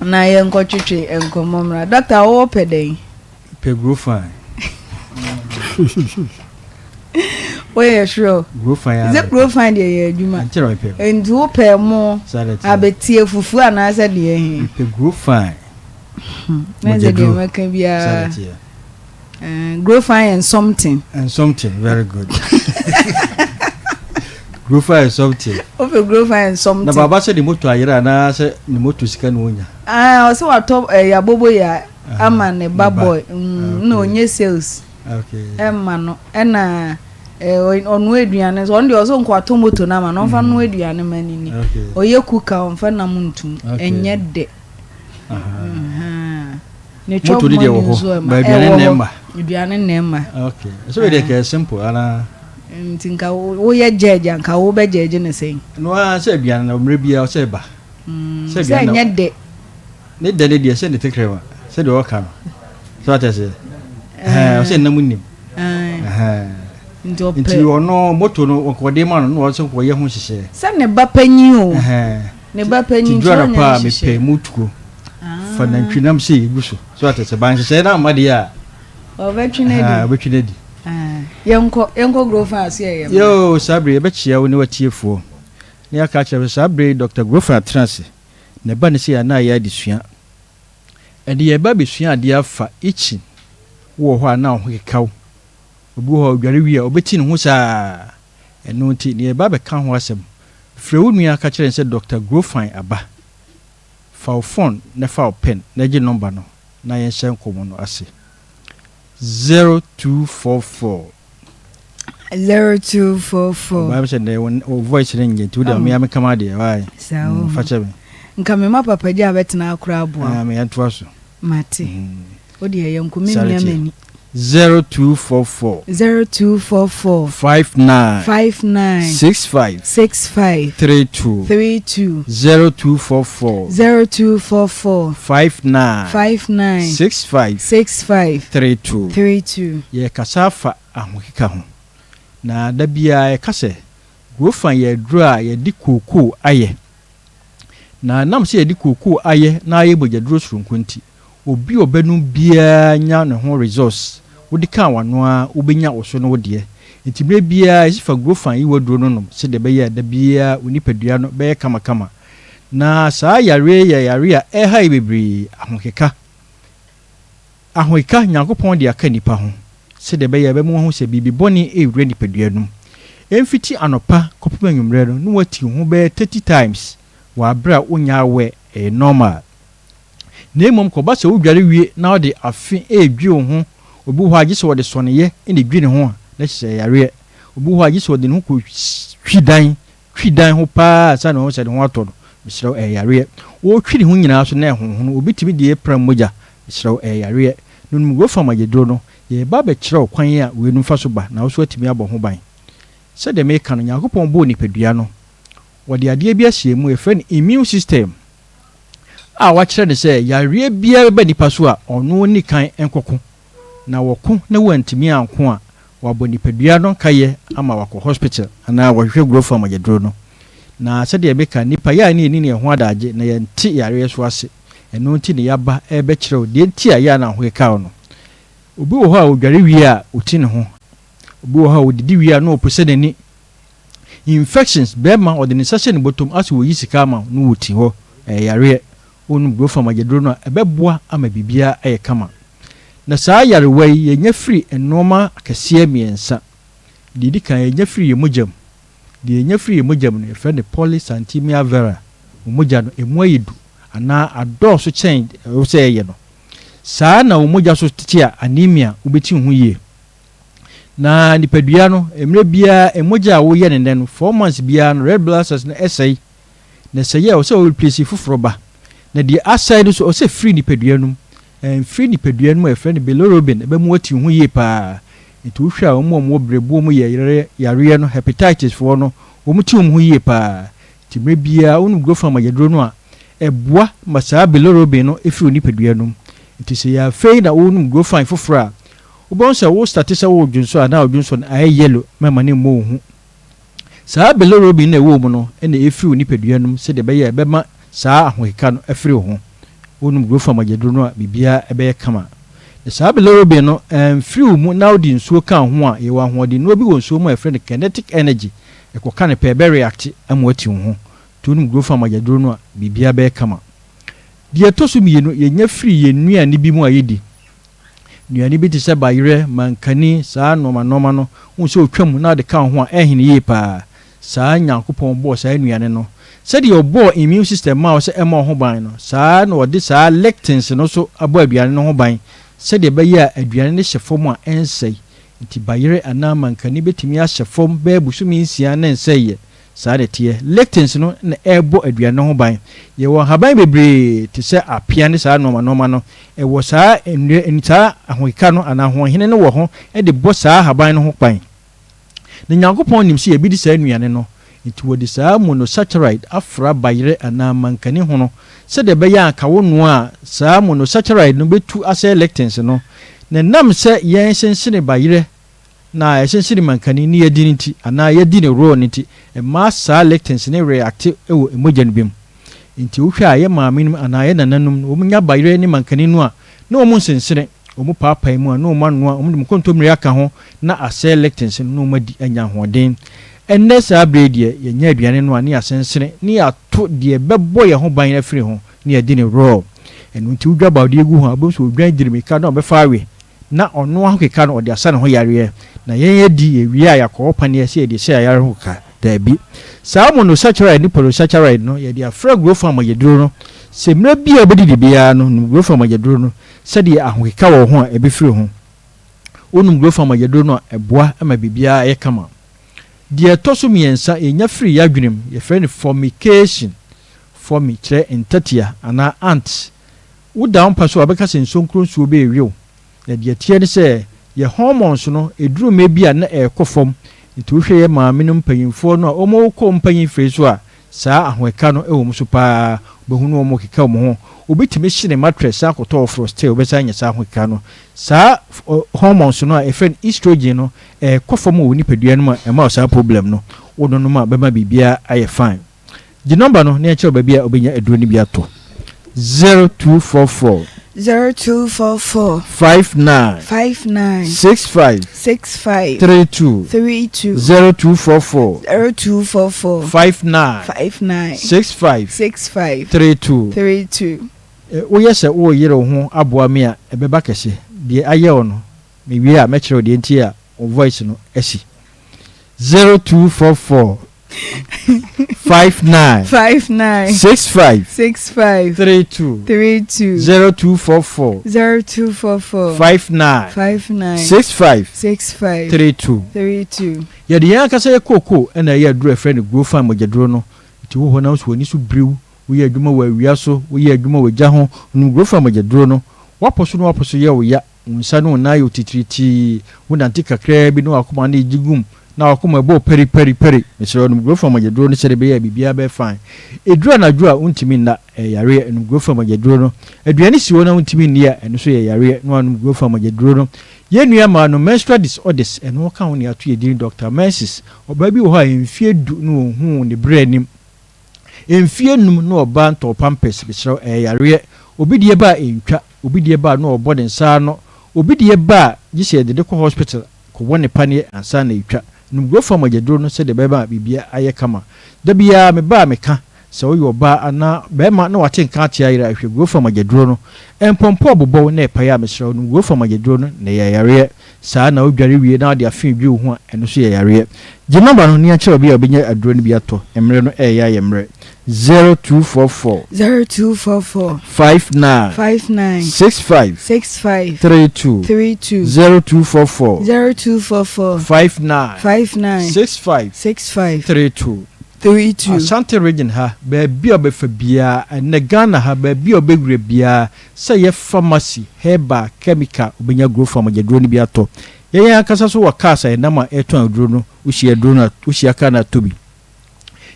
na yɛnkɔtwetwe nkɔmmɔ mmra. Doctor wowɔ pɛ dɛn? Pɛ Grow Fine. Woyɛ sure? Grow Fine ara. Sɛ Grow Fine deɛ yɛ adwuma. Nkyerɛ mepɛ. Nti wopɛ mo abetie fufuo anaasɛ deɛ he? Mepɛ Grow Fine. Na sɛ deɛ mɛka biara. Grow fine and something. And something, very good. Grow fine and something. Ofe grow fine and something. Na baba sɛ ne moto ayera anaa sɛ ne moto sika na onya. Ah, ɔsɛ watɔ ɛyɛ eh, abobo ya ama ne ba boy. Mm, na onye sales. Okay. Ɛma no ɛna eh, ɔno aduane nso ɔno deɛ ɔsɛ nko atɔ moto no ama no ɔmfa no aduane ma ne ni. Ɔyɛ kuka ɔmfa nam ntum. Ɛnyɛ dɛ. Ne chop Moto money deɛ wɔ hɔ, nso ɛma but aduane ɛwɔ na hɔ. ɛma. Aduane na ɛma. Okay. So wei deɛ kɛyɛ simple anaa? Nti nka woyɛ judge a nka wobɛ judge ne sɛn? No ara sɛ aduane na mmerɛ biara sɛ ɛba. Sɛ aduane na ɛnyɛ dɛ. Ne dɛ ne deɛ sɛ ne tekrɛma sɛ deɛ ɔka no. So ate aseɛ? Ɛhɛn ɔsɛ nnam nnim. Ɛhɛn. Nti ɔpɛ. Nti ɔno moto no ɔde ma no na ɔsɛ kɔyɛ ho nhyehyɛɛ. Sɛ ne ba panyin o. Ɛhɛn. Ne ba panyin nti ɔnyɛ nhyehyɛɛ. Nti duru anɔpa a mepɛ motuo. Fa nantwi nam sei gu so. So ate sɛ banhyehyɛe no amma deɛ a. Ɔbɛtwe no adi. Ɔbɛtwe no adi. Yɛnkɔ yɛnkɔ Grofan ase ɛyɛ mmerɛ. Yoo saa bere yi yɛbɛkyea wo ne w'atiefoɔ na yɛaka akyerɛ wo sɛ saa bere yi Dɔkta Grofan atena ase na ɛba ne sɛ yɛn a yɛ adesua. Ɛnde yɛreba abɛsua adeɛ afa itching wowɔ hɔ a na wo ho keka wo. Obi wɔ hɔ a ɔdware wie a ɔbɛti ne ho saa. Ɛno nti na yɛreba abɛka ho asɛm. Frɛ wo nua ka kyerɛ no sɛ Dɔkta Grofan aba. Fa wo fon na fa wo pɛn na gye nɔmba no na yɛnhyɛ nkɔmmɔ no ase. 0244. 0244. Ɔbaa mi sɛ ndɛ wo voice no nyɛ nti wo deɛ mea meka m'adeɛ why? Saa o. Fa kyɛ me. Nka me ma papa gya abɛtena akora aboa. Ah, me yɛntoa so. Mate. Wo deɛ yɛnkɔ me mia m'ani. 0244. 0244. 59. 59. 65. 65. 32. 32. 0244. 0244. 59. 59. 65. 65. 32. 32. Yɛrekasa afa ahokeka ho. Na da biara yɛka sɛ, Grofan yɛ aduro a yɛde kookoo ayɛ. Na ɛnam sɛ yɛde kookoo ayɛ na ayɛ mogyaduro soronko nti, obi a ɔbɛnom biara nya ne ho results. Wode kaa w'ano ara, wobɛnya wo so ne wo deɛ. Nti berɛ biara yɛsi fa Grofan yi w'aduro no nom sɛdeɛ ɛbɛyɛ a da biara wo nipadua no bɛyɛ kamakama. Na saa yareɛ yi yɛ yareɛ a ɛha yɛ bebree, ahokeka. Ahokeka, Nyankopɔn de aka nnipa ho sɛdeɛ ɛbɛyɛ a ɛbɛma wɔahu sɛ biribi bɔne rewura nipadua no mu. Ɛmfiti anɔpa kɔpem anwummerɛ no na woati wo ho bɛyɛ 30 times wɔ aberɛ a wonyɛ aware, ɛyɛ normal. Na mmom kɔba sɛ wodware wie na wode afe redwi wo ho, obi wɔ hɔ a gye sɛ ɔde sɔneyɛ na edwi ne ho a, na kyerɛ sɛ ɛyɛ yareɛ. Obi wɔ hɔ a gye sɛ ɔde ne ho kɔtwi dan, twi dan ho pa ara ansa na wahu sɛ ne ho atɔ no. Mesrɛ wo, ɛyɛ yareɛ. Ɔretwi ne ho nyinaa nso na ɛhonhono. Obi tumi de pram mogya. Mesrɛ wo, ɛyɛ yareɛ. Nonom Grofam agyeduro no, yɛreba abɛkyerɛ wo kwan a weinom fa so ba na wo nso woatumi abɔ ho ban. Sɛdeɛ meka no, Nyankopɔn bɔɔ nipadua no, wɔde adeɛ bi ahyɛ mu, yɛfrɛ no immune system. a wɔakyerɛ no sɛ yareɛ biara bɛba nipa so a, ɔno nni kan nkɔko. Na wɔko na wantumi anko a, wɔabɔ nipadua no nkayɛ ama wakɔ hospital anaa wɔhwehwɛ growth farm agyaduro no. Na sɛdeɛ meka, nipa yɛ a ne yɛnni ne yɛn ho adagye na yɛnte yareɛ so ase. Ɛno nti na yɛaba rebɛkyerɛ wo deɛ nti a yɛ a na wo ho keka wo no. Obi wɔ hɔ a ɔdware wie a, ɔti ne ho. Obi wɔ hɔ a ɔdidi wie a na ɔposa n'ani. Infections, bɛɛma ɔde ne nsa hyɛ ne bɔtɔm ase wɔyi sika ama wo no wo ti hɔ ɛyɛ yareɛ, wo nom Grofam agyaduro no a ɛbɛboa ama biribiara ayɛ kama. Na saa yarewa yi, yɛnya firi nnoɔma akɛseɛ mmiɛnsa. Deɛ ɛdi kan, yɛnya firi yɛn mogya mu. Deɛ yɛnya firi yɛn mogya mu no, yɛfrɛ no polycythemia vera. Wo mogya no, ɛmu ayɛ du anaa adɔɔso kyɛn deɛ ɛwɔ sɛ ɛyɛ no. Saa na wo mogya so tete a, anemia, wobɛti wo ho yie. Na nipadua no, mmerɛ biara, mogya a woyɛ no nnɛ no, 4 months biara no, red blood cells no ɛsɛe. Na ɛsɛe a, ɛwɔ sɛ wo replace foforɔ ba. Na deɛ asɛe no nso, ɛwɔ sɛ ɛfiri nipadua no mu. Ɛmfiri nipadua no mu a yɛfrɛ no bilirubin, ɛbɛma woati wo ho yie paa. Nti wohwɛ a, wɔn a wɔwɔ berɛboɔ mu yɛ yareɛ no, hepatitis foɔ no, wɔn ti wɔn ho yie paa. Nti mmerɛ biara wonom Grofan mogyaduro no a, ɛboa ma saa bilirubin no firi wo nipadua no mu. Nti sɛ ɛyɛ afei na wonom Grofan foforɔ a, wobɛhu sɛ wo starte sɛ woredwonsɔ a na wo dwonsɔ no ayɛ yellow, mɛma no mmɔ wo hu. Saa bilirubin no a ɛwɔ wo mu no na ɛfiri wo nipadua no mu sɛdeɛ ɛbɛyɛ a ɛbɛma saa ahokeka no afiri wo ho. Wonom Grofan mogyaduro no a, biribiara bɛyɛ kama. Na saa bilirubin no amfiri wo mu na wode nsuo ka wo ho a, yɛwɔ ahoɔdennuro bi wɔ nsuo mu a yɛfrɛ no kinetic energy, ɛkɔka no pɛ, ɛbɛ react ama woati wo ho. Nti wonom Grofan mogyaduro no a, biribiara bɛyɛ kama. Deɛ ɛtɔ so mmienu, yɛnya firi yɛn nnuane bi mu a yɛdi. Nnuane bi te sɛ bayerɛ, mankani, saa nnoɔma nnoɔma no, wohu sɛ ɔtwa mu na wode ka wo ho a, ɛhene yie paa. Saa Nyankopɔn bɔɔ saa nnuane no. Sɛdeɛ ɔbɔɔ immune system maa wo sɛ ɛmmɔ wo ho ban no, saa ara na ɔde saa lectins no nso abɔ aduane no ho ban sɛdeɛ ɛbɛyɛ a aduane no hyɛ fam a ɛnsɛe. Nti bayerɛ anaa mankani bɛtumi ahyɛ fam bɛyɛ bosome nsia na ɛnsɛeɛ. Saa na ɛteɛ. Lectins no na ɛrebɔ aduane no ho ban. Yɛwɔ nhaban bebree te sɛ apea ne saa nnoɔma nnoɔma no. Ɛwɔ saa nnua, saa ahokeka no anaa ahoɔhene no wɔ ho de bɔ saa ahaban no ho ban. Na Nyankopɔn nim sɛ yɛbedi saa nnuane no, enti wɔde saa monosaccharide afra bayerɛ anaa mankani hono sɛdeɛ ɛbɛyɛ a anka wonoa a saa monosaccharide no bɛtu asɛe lectins no. Na ɛnam sɛ yɛn sensene bayerɛ na yɛsensene mankani ne yɛadi no nti anaa yɛadi no raw no nti, ɛma saa lectins no reacte wɔ mogya no bi mu. Enti wohwɛ a yɛn maamenom anaa yɛn nananom no wɔnya bayerɛ ne mankani no a na wɔn nsensene. Wɔpaapae mu a, na wɔanoa, wɔde nkontommire aka ho na asɛe lectins no na wɔadi anya ahoɔden. Ɛnnɛ saa bere yi deɛ, yɛnya aduane no a, na yɛasensene, na yɛato deɛ ɛbɛbɔ yɛn ho ban afiri ho, na yɛadi no raw. Ɛno nti wodwa bawdeɛ gu ho a, wobɛhu sɛ odwan di mmirika na ɔbɛfa awe, na ɔno ahokeka no ɔde asa ne ho yareɛ. Na yɛn adi, yɛwie a yɛakɔwɔ paneɛ sɛ yɛde rehyɛ yɛn ayare ho ka. Daabi. Saa monosaccharide ne polysaccharide no, yɛde afra growth hormone mogyaduro no. Sɛ mmerɛ biara a wobɛdidi biara no, nom growth hormone mogyaduro no. Sɛdeɛ ahokeka wɔ wo ho a ɛbɛfiri ho. Wonom Grofan mogyaduro no a, ɛboa ma biribiara yɛ kama. Deɛ ɛtɔ so mmiɛnsa, yɛnya firi y'adwene mu, yɛfrɛ no formication. Formi kyerɛ ntatia anaa ants. Woda wo mpa so a, wobɛka sɛ nsonkuro nsuo bɛrewe wo. Na deɛ ɛteɛ ne sɛ, yɛ hormones no, ɛduru mmerɛ bi a na ɛrekɔ fam. Nti wohwɛ yɛ maamenom mpanyinfoɔ no a wɔrekɔ mpanyin fei so a, Saa ahoɛka no wɔ mu so paa, wobɛhu no wɔn keka wɔn ho. Obi tumi hye ne mattress san kɔtɔ ɔforo still wobɛsan anya saa ahokeka no. Saa hormones no a yɛfrɛ no estrogen no ɛkɔ fam wɔ wo nipadua no mu a ɛma wo saa problem no. Wo nonom a bɛma biribiara ayɛ fine. Gye number no na yɛnkyerɛ wo baabi a wobɛnya aduro no bi atɔ. 0244. 0244. 59. 59. 65. 65. 32. 32. 0244. 0244. 59. 59. 65. 65. 32. 32. Woyɛ sɛ woreyere wo ho aboa me a, ɛbɛba kɛse. Deɛ ayɛ wo no, mewie a mɛkyerɛ wo deɛ nti a wo voice no asi. 0244. 59. 59. 65. 65. 32. 32. 0244. 0244. 59. 59. 65. 65. 32. 32. Yɛde yɛn ankasa yɛ kookoo na ɛyɛ aduro a yɛfrɛ no Grofan mogyaduro no. Nti wowɔ hɔ na wo nso w'ani so biriw, woyɛ adwuma wɔ awia so, woyɛ adwuma wɔ gya ho, nom Grofan mogyaduro no. Woapɔ so na woapɔ so yɛ wo ya, Wo nsa ne wo nan ayɛ wo titiritii, wonante kakraa bi na w'akoma no regye gum, na w'akoma ɛbɔ wo pari pari pari. Mesrɛ wo, nom Grofan mogyaduro no sɛdeɛ ɛbɛyɛ a biribiara bɛyɛ fine. Ɛduru anadwo a wontumi nna, ɛyɛ yareɛ, nom Grofan mogyaduro no. Aduane si hɔ na wontumi nni a, ɛno nso yɛ yareɛ, na woanom Grofan mogyaduro no. Yɛn nua mmaa no, menstrual disorders, ɛno ka ho na yɛato yɛn din Doctor Menses. Ɔbaa bi wɔ hɔ a mfeɛ du na ɔnhuu ne berɛ anim. Mfeɛ num na ɔbaa ntɔɔ pampers, mesrɛ wo, ɛyɛ yareɛ. Obi deɛ ba a ɛntwa. Obi deɛ ba a na ɔbɔ ne nsa ano, obi deɛ ba a gye sɛ yɛde no kɔ hospital kɔwɔ ne paneɛ ansa na ɛtwa. Nom Grofam agyaduro no sɛdeɛ ɛbɛma biribiara ayɛ kama. Da biara me ba a meka. Sɛ woyɛ ɔbaa anaa barima na wate nka ate ayera a, hwɛ Gurofa mogyaduro no. Mpɔmpɔ a ɔbobɔ wo na ɛpae a, mesrɛ wo nom Gurofa mogyaduro no na ɛyɛ yareɛ. Saa na wodware wie na wode afe dwiri wo ho a, ɛno nso yɛ yareɛ. Gye nɔmba no na yɛnkyerɛ wo baabi a wobɛnya aduro no bi atɔ. Mmerɛ no reyɛ ayɛ mmerɛ. 0244. 0244. 59. 59. 65. 65. 32. 32. 0244. 0244. 59. 59. 65. 65. 32. 32. Ashanti region ha, baabi a wobɛfa biara, ɛnnɛ Ghana ha, baabi a wobɛwura biara, Sɛ ɛyɛ pharmacy, herbal, chemical, wobɛnya Grow Farm agyaduro no bi atɔ. Yɛn ankasa nso wɔ cars a yɛnam a yɛtɔn aduro no, wohyia aduro no a, wohyia car no a tɔ bi.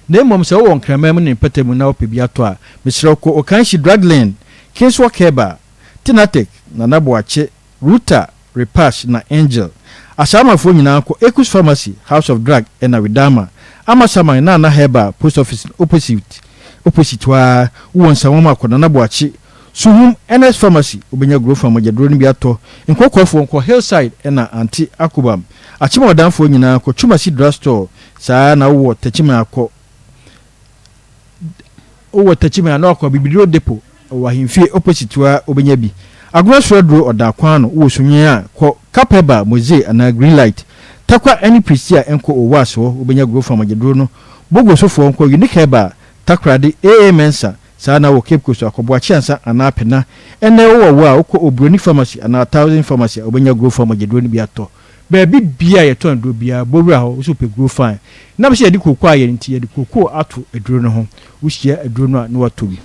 Na mmom sɛ wowɔ Nkraman mu ne ne mpɔtam mu na wopɛ bi atɔ a, mesrɛ wo kɔ Okanshi Drug Lane, Kingswalk Herbal, Tinatek, Nana Boakye, Ruta, Repash na Angel. Asaamafoɔ nyinaa kɔ Ekus Pharmacy, House of Drug ɛna Widama, Amasaman, Nana Herbal, Post Office no opposite opposite hɔ ara, wowɔ Nsawam a kɔ Nana Boakye, Suhum, Ernest Pharmacy, wobɛnya Grofan mogyaduro no bi atɔ, Nkokoafoɔ nkɔ Hillside ɛna Ante Akobam, Akyem Ɔdanfoɔ nyinaa kɔ Twumasi Drug Store, saa ara na wowɔ Techiman a kɔ. Wowɔ Techiman a na wakɔ Abibiduro Depot wɔ ahemfie opposite hɔ ara wobɛnya bi. Agona so aduro ɔda kwan ano wowɔ Sunyani a kɔ Kapɛba, Moze anaa Green Light. Tarkwa ɛne Prestea nkɔ Owas hɔ wobɛnya Grofam agyaduro no. Bogosofoɔ nkɔ Unique Herbal, Takoradi, AA Mensah, saa na wɔ Cape Coast akɔ Boakye Ansa anaa Pena. Ɛnnɛ wowɔ wo a wokɔ Oburoni Pharmacy anaa Thousand Pharmacy a wobɛnya Grofam agyaduro no bi atɔ. Baabi biaa a yɛtɔn aduro biaa, bɔ wura hɔ, wo sɛ wopɛ guro fine. Nam sɛ yɛde kooko ayɛ no nti, yɛde kooko ato aduro no ho. Wohyia aduro no a na watɔ bi.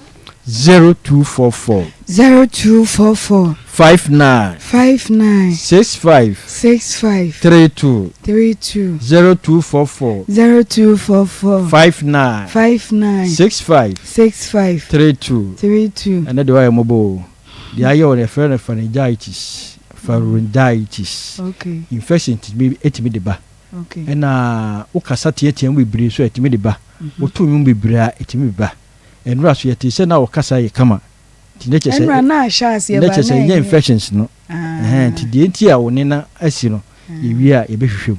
0244. 0244. 59. 59. 65. 65. 32. 32. 0244. 0244. 59. 59. 65. 65. 32. 32. Ɛnɛ deɛ woayɛ mmɔbɔ o. Deɛ ayɛ wo no yɛfrɛ no pharyngitis, pharyngitis. Infection tumi ɛtumi de ba. Ɛna wokasa teatea mu bebree nso a ɛtumi de ba. Woto nnwom bebree a ɛtumi de ba. Ɛnora so yɛtee sɛ na wɔkasa yɛ kama. Nti na kyerɛ sɛ Ɛnora na ahyɛ aseɛ na ba kyerɛ sɛ na ɛnyɛ ɛnyɛ. infections no. Ɛhɛn nti deɛ nti a wo ne no asi no yɛwie a yɛbɛhwehwɛ mu.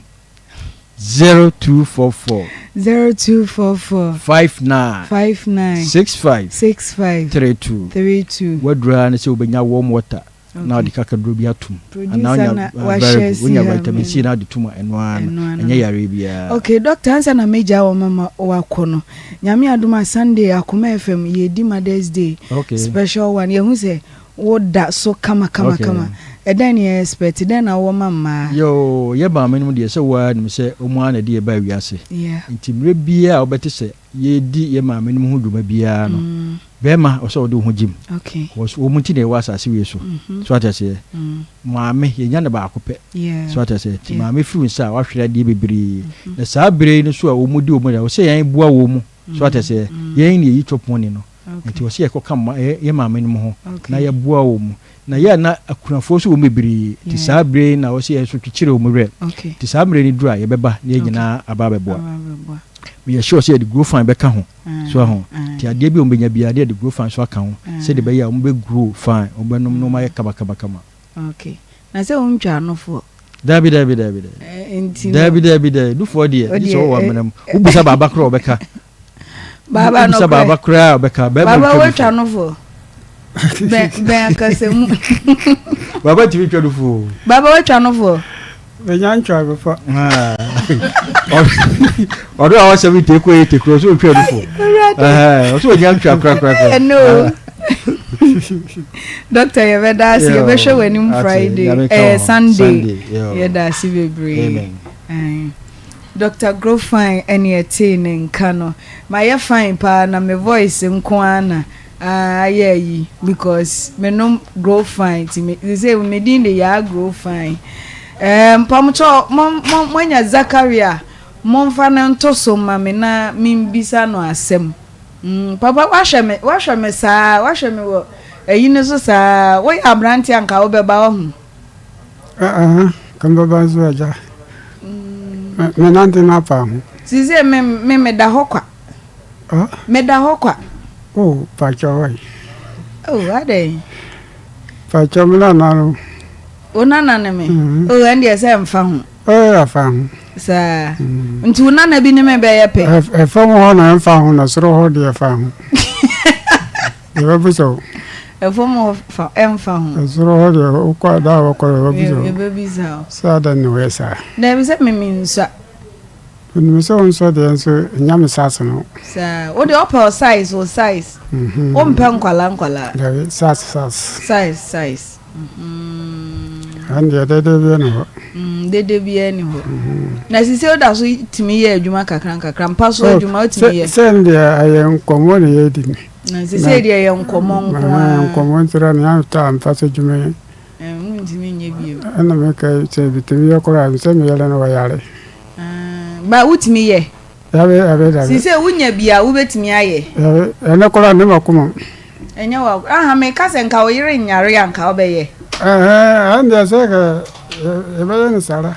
0244. 0244. 59. 59. 65. 65. 32. 32. Waduru ara ne sɛ wobɛnya warm water na wode kakaduro bi atom anaa Producer wonya na ah, wahyɛ very good si wonya ha vitamin C me. na wode tom a ɛno ara no Ɛno ara ɛnyɛ no. yareɛ biara. Okay doctor ansa na mɛgya wo mama wakɔ no Nyame adom a Sunday Akoma FM yɛdi Mother's Day Okay. special one yɛhu sɛ Wo da so kama kama kama. Ɛdɛn ne yɛ expect? Dɛn na wowɔ ma mmaa? Yoo, yɛ maame nom deɛ sɛ wo ara nim sɛ wɔn ara na ɛde yɛ baa wiase. Nti mmerɛ biara a wobɛte sɛ yɛredi yɛ maame nom ho dwuma biara no, bɛrima ɔsɛ wode wo ho gyem. Cause wɔn nti na yɛwɔ asase wei so. So wate aseɛ? Maame, yɛnya no baako pɛ. So wate aseɛ? Nti maame firi wo nsa a, woahwere adeɛ bebree. Na saa berɛ yi no so a wɔn di wɔn, ɛwɔ sɛ yɛn boa wɔn. So wate aseɛ? Yɛn na yɛyi chop money no. Nti ɔsɛ yɛkɔka mma yɛ maame nom ho na yɛboa wɔn mu. Na yɛ a na akunafoɔ nso wɔ mu bebree. Nti saa berɛ yi na ɔsɛ yɛn nso kyekyere wɔn werɛ. Nti saa mmerɛ no duru a yɛbɛba na yɛn nyinaa aba abɛboa. Meyɛ sure sɛ yɛde grow fine bɛka ho. So aho? Nti adeɛ bi a wɔbɛnya biara na yɛde grow fine nso aka ho sɛdeɛ ɛbɛyɛ a wɔbɛ grow fine, wɔbɛnom na wɔayɛ kamakamakama. Okay. Na sɛ wontwa anofoɔ? Dabi dabi dabi dabi. Nti no. Dabi dabi dabi. Nufoɔ deɛ, gye sɛ wɔwɔ amena mu. Wobisa baaba koraa ɔbɛka. Baaba no Wobisa baaba koraa ɔbɛka. Bɛrima Baaba ntwa wotwa nufoɔ. nofoɔ. Bɛn bɛn akasamu. Baaba tumi twa nufoɔ o. Baaba wotwa nofoɔ. Menya ntwa nufoɔ. Ɔno a ɔwɔ 70 kɔ 80 koraa ɔsɛ ɔntwa nufoɔ. Ɔsɛ ɔnya ntwa korakora. Ɛno. Doctor yɛbɛda ase yɛbɛhwɛ w'anim Friday ɛɛ Sunday yɛda ase bebree. Doctor Grow Fine ɛne ɛtee ne nka no. Mayɛ fine paa na me voice nko ara na ayɛ ayi because menom Grow Fine nti me sɛ me din de Yaa Grow Fine. Ɛɛ mpamokyɛ mo mo moanya Zakaria momfa no nto so ma me na membisa no asɛm. Mm, papa wahwɛ me wahwɛ me saa wahwɛ me wɔ ayi no so saa woyɛ aberante a nka wobɛba wahu. Ɛɛ ka mbɛba nso agya. Me nante no apa ho. Sise me me meda hɔ kwa. Meda hɔ kwa. Oh, pakyɛ wai. Oh, adɛn? Pakyɛ me nana no. Wo nana ne me? Oh, ɛndeɛ sɛ mfa ho. Ɛɛ afa ho. Saa. Nti wo nana bi ne me bɛyɛ pɛ? Ɛfam hɔ na ɛmfa ho na soro hɔ deɛ ɛfa ho. Yɛbɛbisa wo. Ɛfam hɔ fa ɛmfa ho. Ɛsoro hɔ deɛ wokɔ ada a wɔkɔ yɛbɛbisa wo. Yɛbɛbisa wo. Sɛ adɛn na woyɛ saa? Daabi sɛ me mensua. Menim sɛ wonsɔ deɛ nso ɛnya me size no. Saa. Wo deɛ wopɛ wo size wo size. Wompɛ nkwalaa nkwalaa. Dabi size size. Size size. Ɛn deɛ dede biara ni hɔ. Dede biara ni hɔ. Na sisi o da so tumi yɛ adwuma kakra nkakra mpa so adwuma o tumi yɛ. Sɛ n deɛ ɛyɛ nkɔmɔ na yɛ di ni. Na sisi deɛ ɛyɛ nkɔmɔ nko ara. Nkɔmɔ ntira ni yɛn ta mpa so adwuma yi. Ɛn ntumi nyɛ bio. Ɛna mi ka sɛ bitumi yɛ koraa sɛ mi yɛrɛ no wɔ yare. Ba wotumi yɛ. Dabi dabi dabi. Sisi wonya bi a wobɛtumi ayɛ. Dabi ɛnɛ koraa ne ma kuma. Ɛnyɛ wa aha meka sɛ nka wo yere nyare a nka wobɛyɛ. Ɛhɛn ɛn deɛ sɛ kɛ yɛbɛyɛ no saa ara.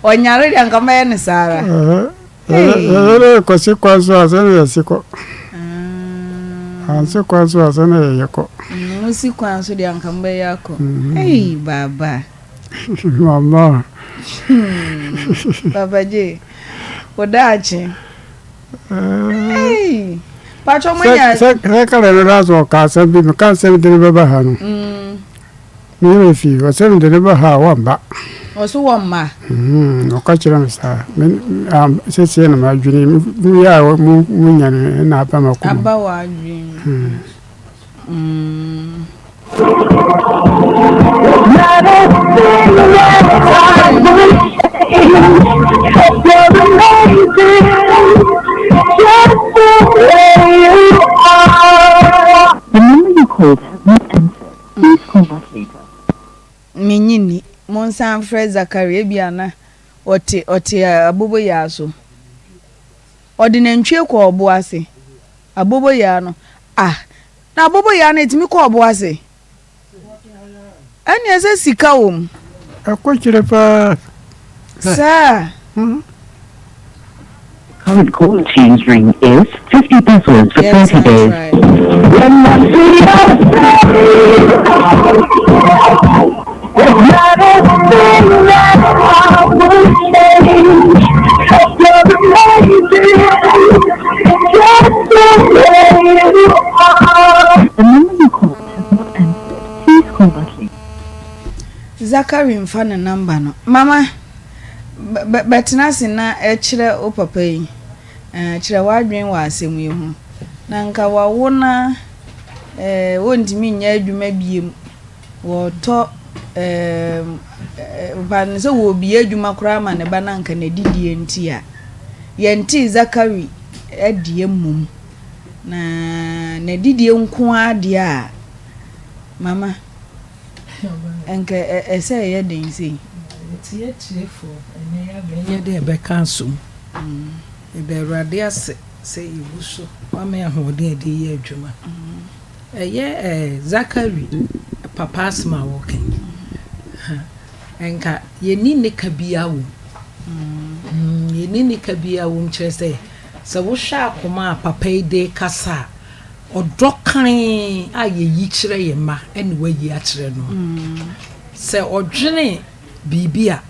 Ɔnyare deɛ nka mobɛyɛ no saa ara. Yɛyere kɔsi kwan so a sɛ na yɛsi kɔ. Ansi kwan so a sɛ na yɛyɛ kɔ. Mo si kwan so deɛ nka mobɛyɛ akɔ. Ei baaba. Mama. Papa J, wo daakye. Hey, patro mo nya. Sɛ sɛ kala no da so ɔka asɛm bi meka asɛm de no bɛba ha no. Me werɛ fi ɔsɛ me de no ba ha a wɔmba. Ɔso wɔmma. Ɔka kyerɛ me saa. Me sɛsie na madwene mu yɛ a mo nya no na aba m'akoma. Aba w'adwene mu. Minnye nni. Monsan mfrɛ Zakaria, ebia na ɔte ɔte aboboyaa so. Ɔde nantwie kɔɔ ɔbo ase. Aboboyaa no, ah, Na aboboyaa no ɛtumi kɔ ɔbo ase? Ɛneɛ sɛ sika wɔ mu. Ɛkɔ kyerɛ paa. Saa. Current caller tune's ring is 50 pesos for 30 days. Zachary mfa ne number no. Mama, bɛtena ase na kyerɛ wo papa yi, kyerɛ w'adwene wɔ asɛm yi ho. Na nka wawo na wɔntumi nyɛ adwuma biem. Wɔtɔ ɛɛm ba no sɛ wɔrebue adwuma koraa ma ne ba no anka n'adidie nti a, yɛntee Zakari deɛ mmom. Na n'adidie nko ara deɛ a, mama, nka ɛsɛ ɛyɛ den sei. Yɛte atiefoɔ, ɛnnɛ yɛaba ɛnyɛ dɛ yɛbɛka asom. Yɛda Awurade ase sɛ yɛgu so, wama yɛn ahoɔden a yɛde reyɛ adwuma. Ɛyɛ eh Zachary papa asɛm a wɔka yi huh nka yɛnni ne ka biara wom mm yɛnni ne ka biara wom kyerɛ sɛ sɛ wohwɛ akoma a papa yi de kasa a ɔdɔ kann a yɛyi kyerɛ yɛn mma ɛne wayi akyerɛ no sɛ ɔdwene biribi a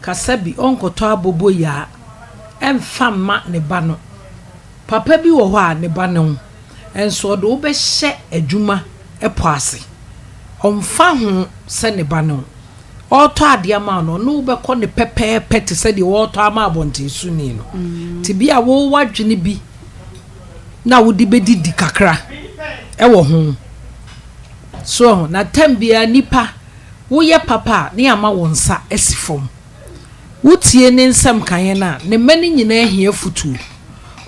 kasa bi ɔnkɔtɔ aboboyaa ɛmfa mma ne ba no Papa bi wɔ hɔ a, ne ba ne wo, nso ɔde wo bɛhyɛ adwuma po ase. Ɔmfa ho sɛ ne ba ne wo. Ɔretɔ adeɛ ama wo no, ɔne wo bɛkɔ no pɛpɛɛpɛ te sɛ deɛ ɔretɔ ama abɔntensoni no. Nti bi a wo w'adwene bi na wode bɛdidi kakra wɔ ho. So ahu? Na tam biara nipa, woyɛ papa a, ne ama wo nsa asi fam. Wotie ne nsɛm kaeɛ no a, ne mma no nyinaa hia afotuo.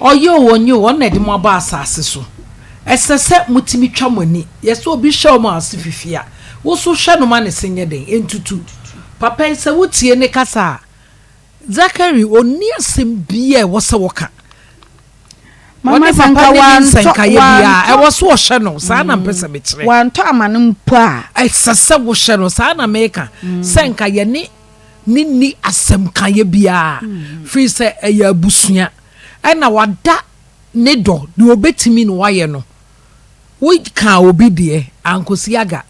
Ɔyɛ oo, ɔnyɛ oo, ɔno na ɛde mo aba asase so. Ɛsɛ sɛ motumi twa mo ani. Yɛ sɛ obi hwɛ wo ma w'ase fifi a, wo nso hwɛ no ma ne se nyɛ dɛn? Ɛntutu. Papa yi, sɛ wotie ne kasa a, Zachary, ɔnni asɛm biara a ɛwɔ sɛ ɔka. Mama Ɔne sɛ papa nka ne ne wantɔ nsɛnkaeɛ biara, wantɔ ɛwɔ so ɔhyɛ no. Saa na mpɛ sɛ mekyerɛ. Wantɔ ama no mpo a. Ɛsɛ sɛ wohyɛ no. Saa na meka. Sɛ nka yɛne ne nni asɛmkaeɛ biara, firi sɛ ɛyɛ abusua. Ɛna wada ne dɔ, deɛ ɔbɛtumi na wayɛ no. Wokaa obi deɛ, ankɔsi aga.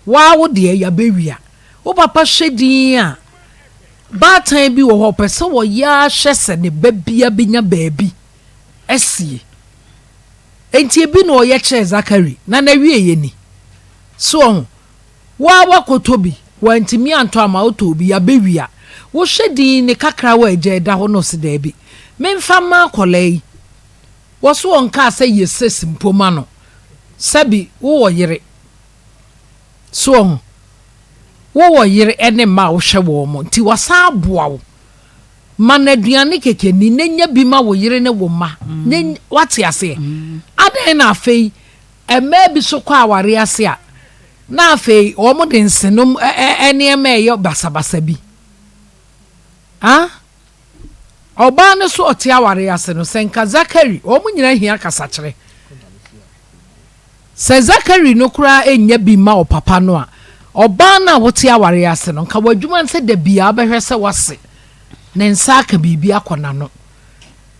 Wo ara wo deɛ, yɛabɛwia. Wo papa hwɛ dinn a, baatan bi wɔ hɔ a ɔpɛ sɛ ɔyɛ ara hwɛ sɛ ne ba bia bɛnya baabi asie. Enti ebi na ɔyɛ kyerɛɛ Zakari, na n'awieeɛ ni. So wahu? Wo ara woakɔtɔ bi, wantumi antɔ amma wotɔɔ bi, yɛabɛwia. Wohwɛ dinn ne kakrawa a agya da hɔ na ɔse daabi, memfa mma akwadaa yi. Wɔ so ɔnkaa sɛ yɛ sesi mpo ma no. Sɛbi wowɔ yere. So wahu? Wowɔ yere ne mma a wohwɛ wɔn nti wasan aboa wo. Ma no aduane kɛkɛ ni na nya bi ma wo yere ne wo mma. Na wate aseɛ? Adɛn na afei mmaa bi so kɔ awareɛ ase a na afei wɔn de nsenom nneɛma ɛyɛ basabasa bi? Ah? Ɔbaa no so ɔte awareɛ ase no, sɛ nka Zakari, wɔn nyinaa hia kasakyerɛ. Sɛ Zakari no koraa nnya bi mma ɔpapa no a, ɔbaa no a wote awareɛ ase no, nka w'adwuma ne sɛ da biara wobɛhwɛ sɛ wase ne nsa aka biribi akɔ n'ano.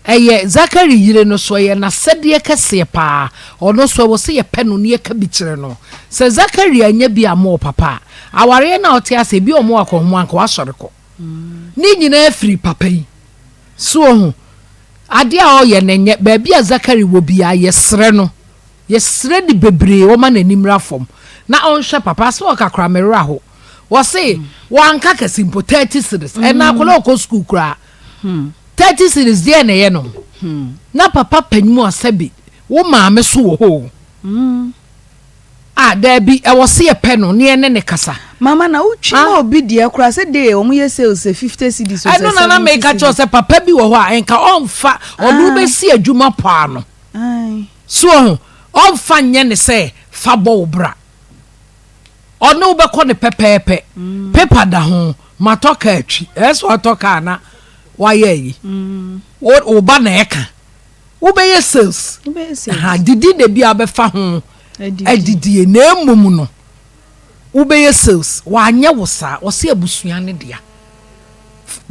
Ɛyɛ Zakari yere no so, ɛyɛ n'asɛdeɛ kɛseɛ paa. Ɔno nso, ɛwɔ sɛ yɛpɛ no na yɛka bi kyerɛ no. Sɛ Zakari annya bi amma ɔpapa a, awareɛ no a ɔte ase, ebi a wɔn akɔnhoma anka wasɔre kɔ. Ne nyinaa firi papa yi. So woahu? Adeɛ a ɔyɛ no nyɛ. Baabi a Zakari wɔ biara, yɛsrɛ no. Yɛsrɛ no bebree ɔma n'ani mmra fam na ɔnhwɛ papa. Asɛm a ɔka koraa me werɛ aho. Wɔse wanka kɛse mpo 30 cedis. Ɛnna akwadaa ɔkɔ sukuu koraa 30 cedis deɛ na ɛyɛ no. Na papa panyin a sɛbi wo maame so wɔ hɔ o. Ah daabi ɛwɔ se yɛpɛ no ne yɛne ne kasa. Mama na wo twi ma obi deɛ koraa sɛ day wɔn yɛ sales sɛ 50 cedis o sɛ 70 Ɛno na na meka kyerɛ sɛ papa bi wɔ hɔ a nka ɔnfa ɔno bɛsi adwuma pɔ ano. So wahu? Ɔmfa nyɛ no sɛ fa bɔ wo bra. Ɔne wo bɛkɔ no pɛpɛɛpɛ. Paper da ho, matɔ kaa twi. Ɛyɛ sɛ watɔ kaa na wayɛ ayi. Wo wo ba na ɛka. Wobɛyɛ sales. Ha, didi na bi a wobɛfa ho adidie. Na mmom no, wobɛyɛ sales. Wanyɛ wo saa. Ɔse abusua ne dea.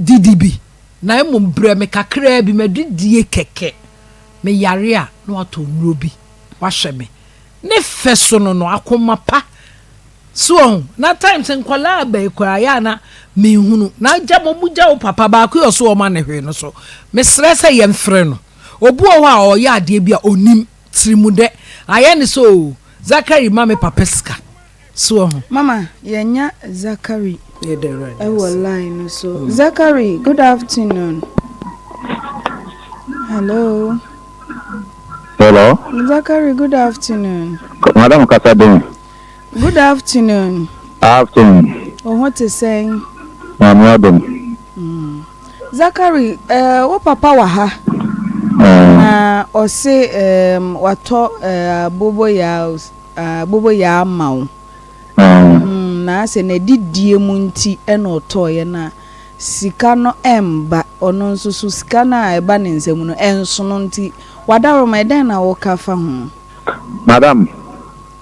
Didi bi. Na mmom brɛ me kakraa bi, madidie kɛkɛ. Me yare a na watɔ nnuro bi wahwɛ me. Ne fɛ so no no akoma pa. So wahu? Na times nkwadaa aba yi koraa yɛ a na menhunu. Na gya mo mo gya wo papa baako yi ɔso ɔma ne hwee no so. Mesrɛ sɛ yɛmfrɛ no. Obi wɔ hɔ a ɔyɛ adeɛ bi a ɔnim tirimudɛ. Ayɛ ne sɛ oo Zakari ma me papa sika. So wahu? Mama yɛnya Zakari wɔ line no so. Zakari good afternoon. Hello. Hello. Zakari good afternoon. Madam kasa den. Good afternoon. Afternoon. Wo ho te sɛn? Maame adom. Mm. Zakari, eh, wo papa wɔ ha. Eh. Na ɔse eh, watɔ eh, boboyaa Ah boboyaa ama wo mm na asɛ n'adidie mu nti na ɔtɔeɛ na sika no ɛmba ɔno nso so sika no a ɛba ne nsa mu no ɛnsono nti wadaworoma ɛdɛn na woka fa ho? Madam.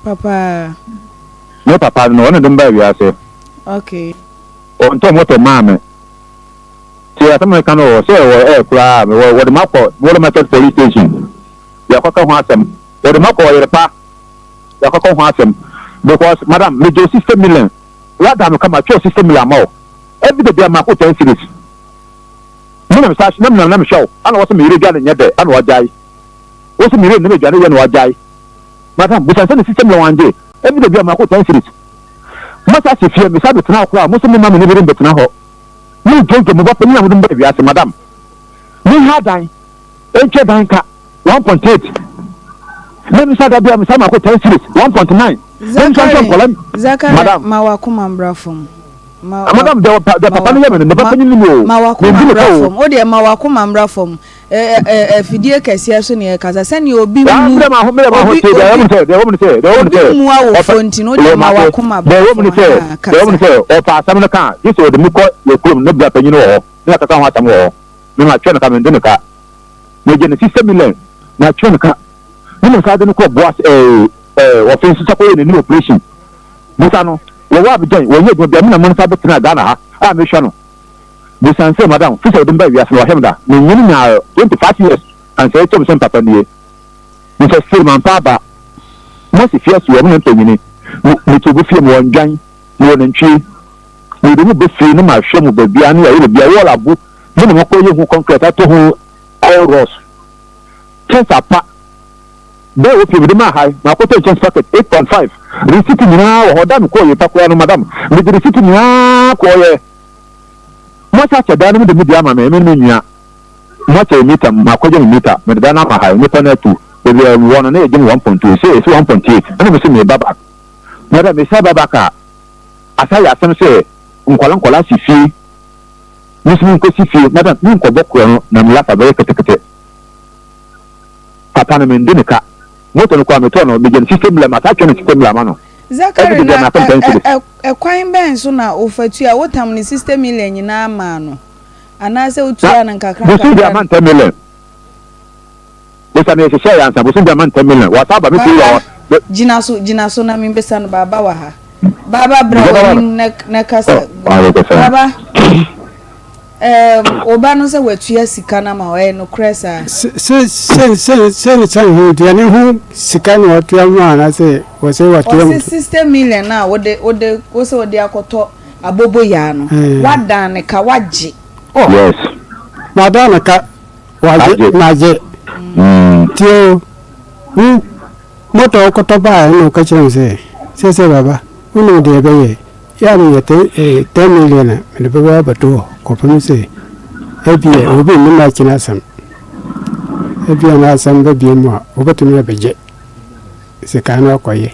Papa. Me papa no ɔno de me baa wiase. Okay. Ɔntɔ moto maa me. Tie asɛm a meka no o sɛ wɔ ɛɛ koraa mewɔ wɔde makɔ Molo Market police station yɛakɔka ho asɛm. Wɔde ma kɔ ɔyere pa yɛakɔkɔ ho asɛm because madam megye wo 60 million wada no kama twɛ 60 million ama wo everyday bia mako 10 series me na mesa na menam na mehwɛ wo ana wɔsɛ meyere dwane nyɛ dɛ ana wagyae wɔsɛ meyere ne medwane yɛ na wagyae madam busan sɛ ne 60 million wangye everyday bia mako 10 series masa ahyɛ fie mesa bɛtena hɔ koraa mo sɛ mema me ne bere mbɛtena hɔ mo dwodwo mo ba panyin a mode mo ba wiase madam me ha dan Ɛnkyɛ dan ka 1.8 na misa da bia misa mako 10 series 1.9 na misa nso nkɔla Zakari madam ma wakoma mbra fam ma ah, madam deɛ deɛ papa no yɛ me no ne ba panyin ni mi o ma wakoma me mbra ka o fam o deɛ ma wakoma mbra fam afidie kɛseɛ so ne yɛkasa sɛnea obi mu obi obi mu awofoɔ nti no deɛ ma wakoma bra fam ha kasa deɛ wɔn sɛ ɔpa asɛm no ka gye sɛ ɔde mu kɔ yɛ kurom ne bra panyin wɔ hɔ ne akaka ho asɛm wɔ hɔ Me matwerɛ no ka, mente no ka. Megye no sista million, matwerɛ no ka. Me na saa de no kɔ Boase ɛɛ ɛɛ wɔfe nsesa kɔyɛ n'ani operation. Busa no, wɔwɔ Abidjan, wɔnyɛ adwuma bia, me na mo nsa bɛtena Ghana ha a mehwɛ no. Busa no sɛ, madam, fi sɛ ɔde me baa wiase no, wahwɛ me da? Menyini nyaa 25 years ansa ɛkyɛm sɛ mpapa nie. Mesɛ still mampa aba. Moasi fie asi hɔ, me na mpanyini. Mete obi fie, mewɔ ndwan, mewɔ nantwie. Mede mo ba fie na mahwɛ mo baabiara ne yɛayɛ baabiara wall abo me na makɔ yɛ ho concrete ato ho iron rods kyɛnse apa bɛɛ wɔ fie mede maa ha makɔtɔ nkyɛnse packet 8.5 receipt nyinaa wɔ hɔ da mekɔɔ yɛ pa koraa no madam mede receipt nyinaa kɔɔyɛ moahyɛ akyɛ dan no mede me deɛ ama me me ne me nua moakyɛ mita makɔgye me mita mede dan no ama ha nipa no atu baabi a wɔ no na yɛgye me 1.2 sɛ ɛsi 1.8 ɛna mese meba back madam mesa ba back a Asa yɛ asɛm sɛ nkwadaa nkwadaa si fie me nso menkɔ si fie madam menkɔ bɔ korɔ no na me lafa bɛyɛ ketekete papa no mende ne ka motor no koraa metɔɔ no megya no system la masa atwa no system la ama no Zakari ɛne na baabi a mapem ten cedis. ɛkwan bɛn so na wofa tua wotam ne 60 million nyinaa maa no anaasɛ Na wotuaa no nkakra bosom bi nkakra ama 10 million. Bosa no yɛhyehyɛɛ yɛ ansa bosom bi ama 10 million wasa aba me fie wɔ Baaba, gyina so, gyina so na membisa no, Baaba wɔ ha. Baaba bra w'anim na, na kasa gu. Baaba, um, wo ba no sɛ watua sika no ama wo, ɛyɛ nokorɛ saa? Sɛ, sɛ, sɛ, sɛ, sɛ ho deɛ ne ho sika na watua mu anaasɛ wɔsɛ watua mu. Ɔse 60 million a wode, wode, wo sɛ wode akɔtɔ aboboyaa no, wadan ne ka, wagye. Oh. Yes. Madan ne ka. Wagye magye. Tie o, wo moto a wokɔtɔ baeɛ no na woka kyerɛ me sɛ, seesei baba, wonim deɛ ɛbɛyɛ, yɛ a menya ten million a mede bɛba abɛto hɔ kɔpem sɛ ebia obi nnim akyena asɛm. Ebia na asɛm ba bio mu a, wobɛtumi abɛgye sika no akɔyɛ.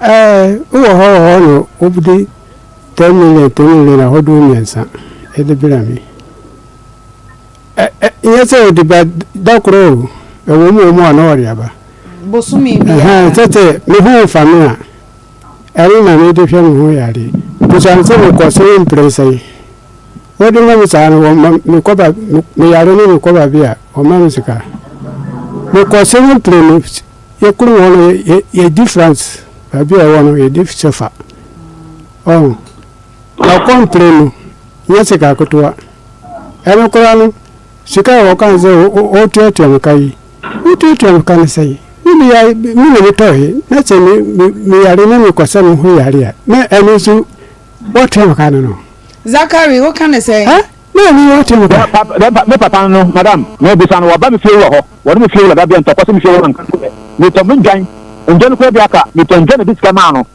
Ɛɛ, wowɔ hɔ wɔ hɔ na wode 10 million 10 million ahodoɔ mmiɛnsa de brɛ me. Ɛ ɛ nyɛ sɛ ɔde ba da koro o, ɛwɔ mu wɔ mu a na ɔde aba. Bosome biara. Ɛhɛn, sɛ me ho mfa me a, ɛno na mede hwɛ me ho yareɛ. Bisa sɛ mekɔ so mprɛnsa yi. Wode ma me saa no, wɔma mekɔ ba meyare ne mekɔ baabi a, wɔma me sika. Mekɔ so mprenu, yɛ kurom hɔ no yɛ yɛdi France baabi a ɛwɔ no yɛdi sefa. Ɔho, makɔ mprenu, nyɛ sika ketewa. Ɛno koraa no, sika a wɔka sɛ wotuatua me ka yi, wotuatua me ka no sɛn? Me meyare, me na metɔe, na sɛ me me meyare na mekɔsɛ me ho yare a, na ɛno nso woatua me ka no no. Zakari, woka ne sɛn? Ɛ? Na ɛno woatua me ka. Me papa no, madam, mebisa no, wɔba me fie wɔ hɔ, wɔne me fie wura da bia ntɔkwa sɛ me fie wura nka nokorɛ. Metɔ me ndwan, ndwan no koraa bi aka, metɔ ndwan na de sika maa no.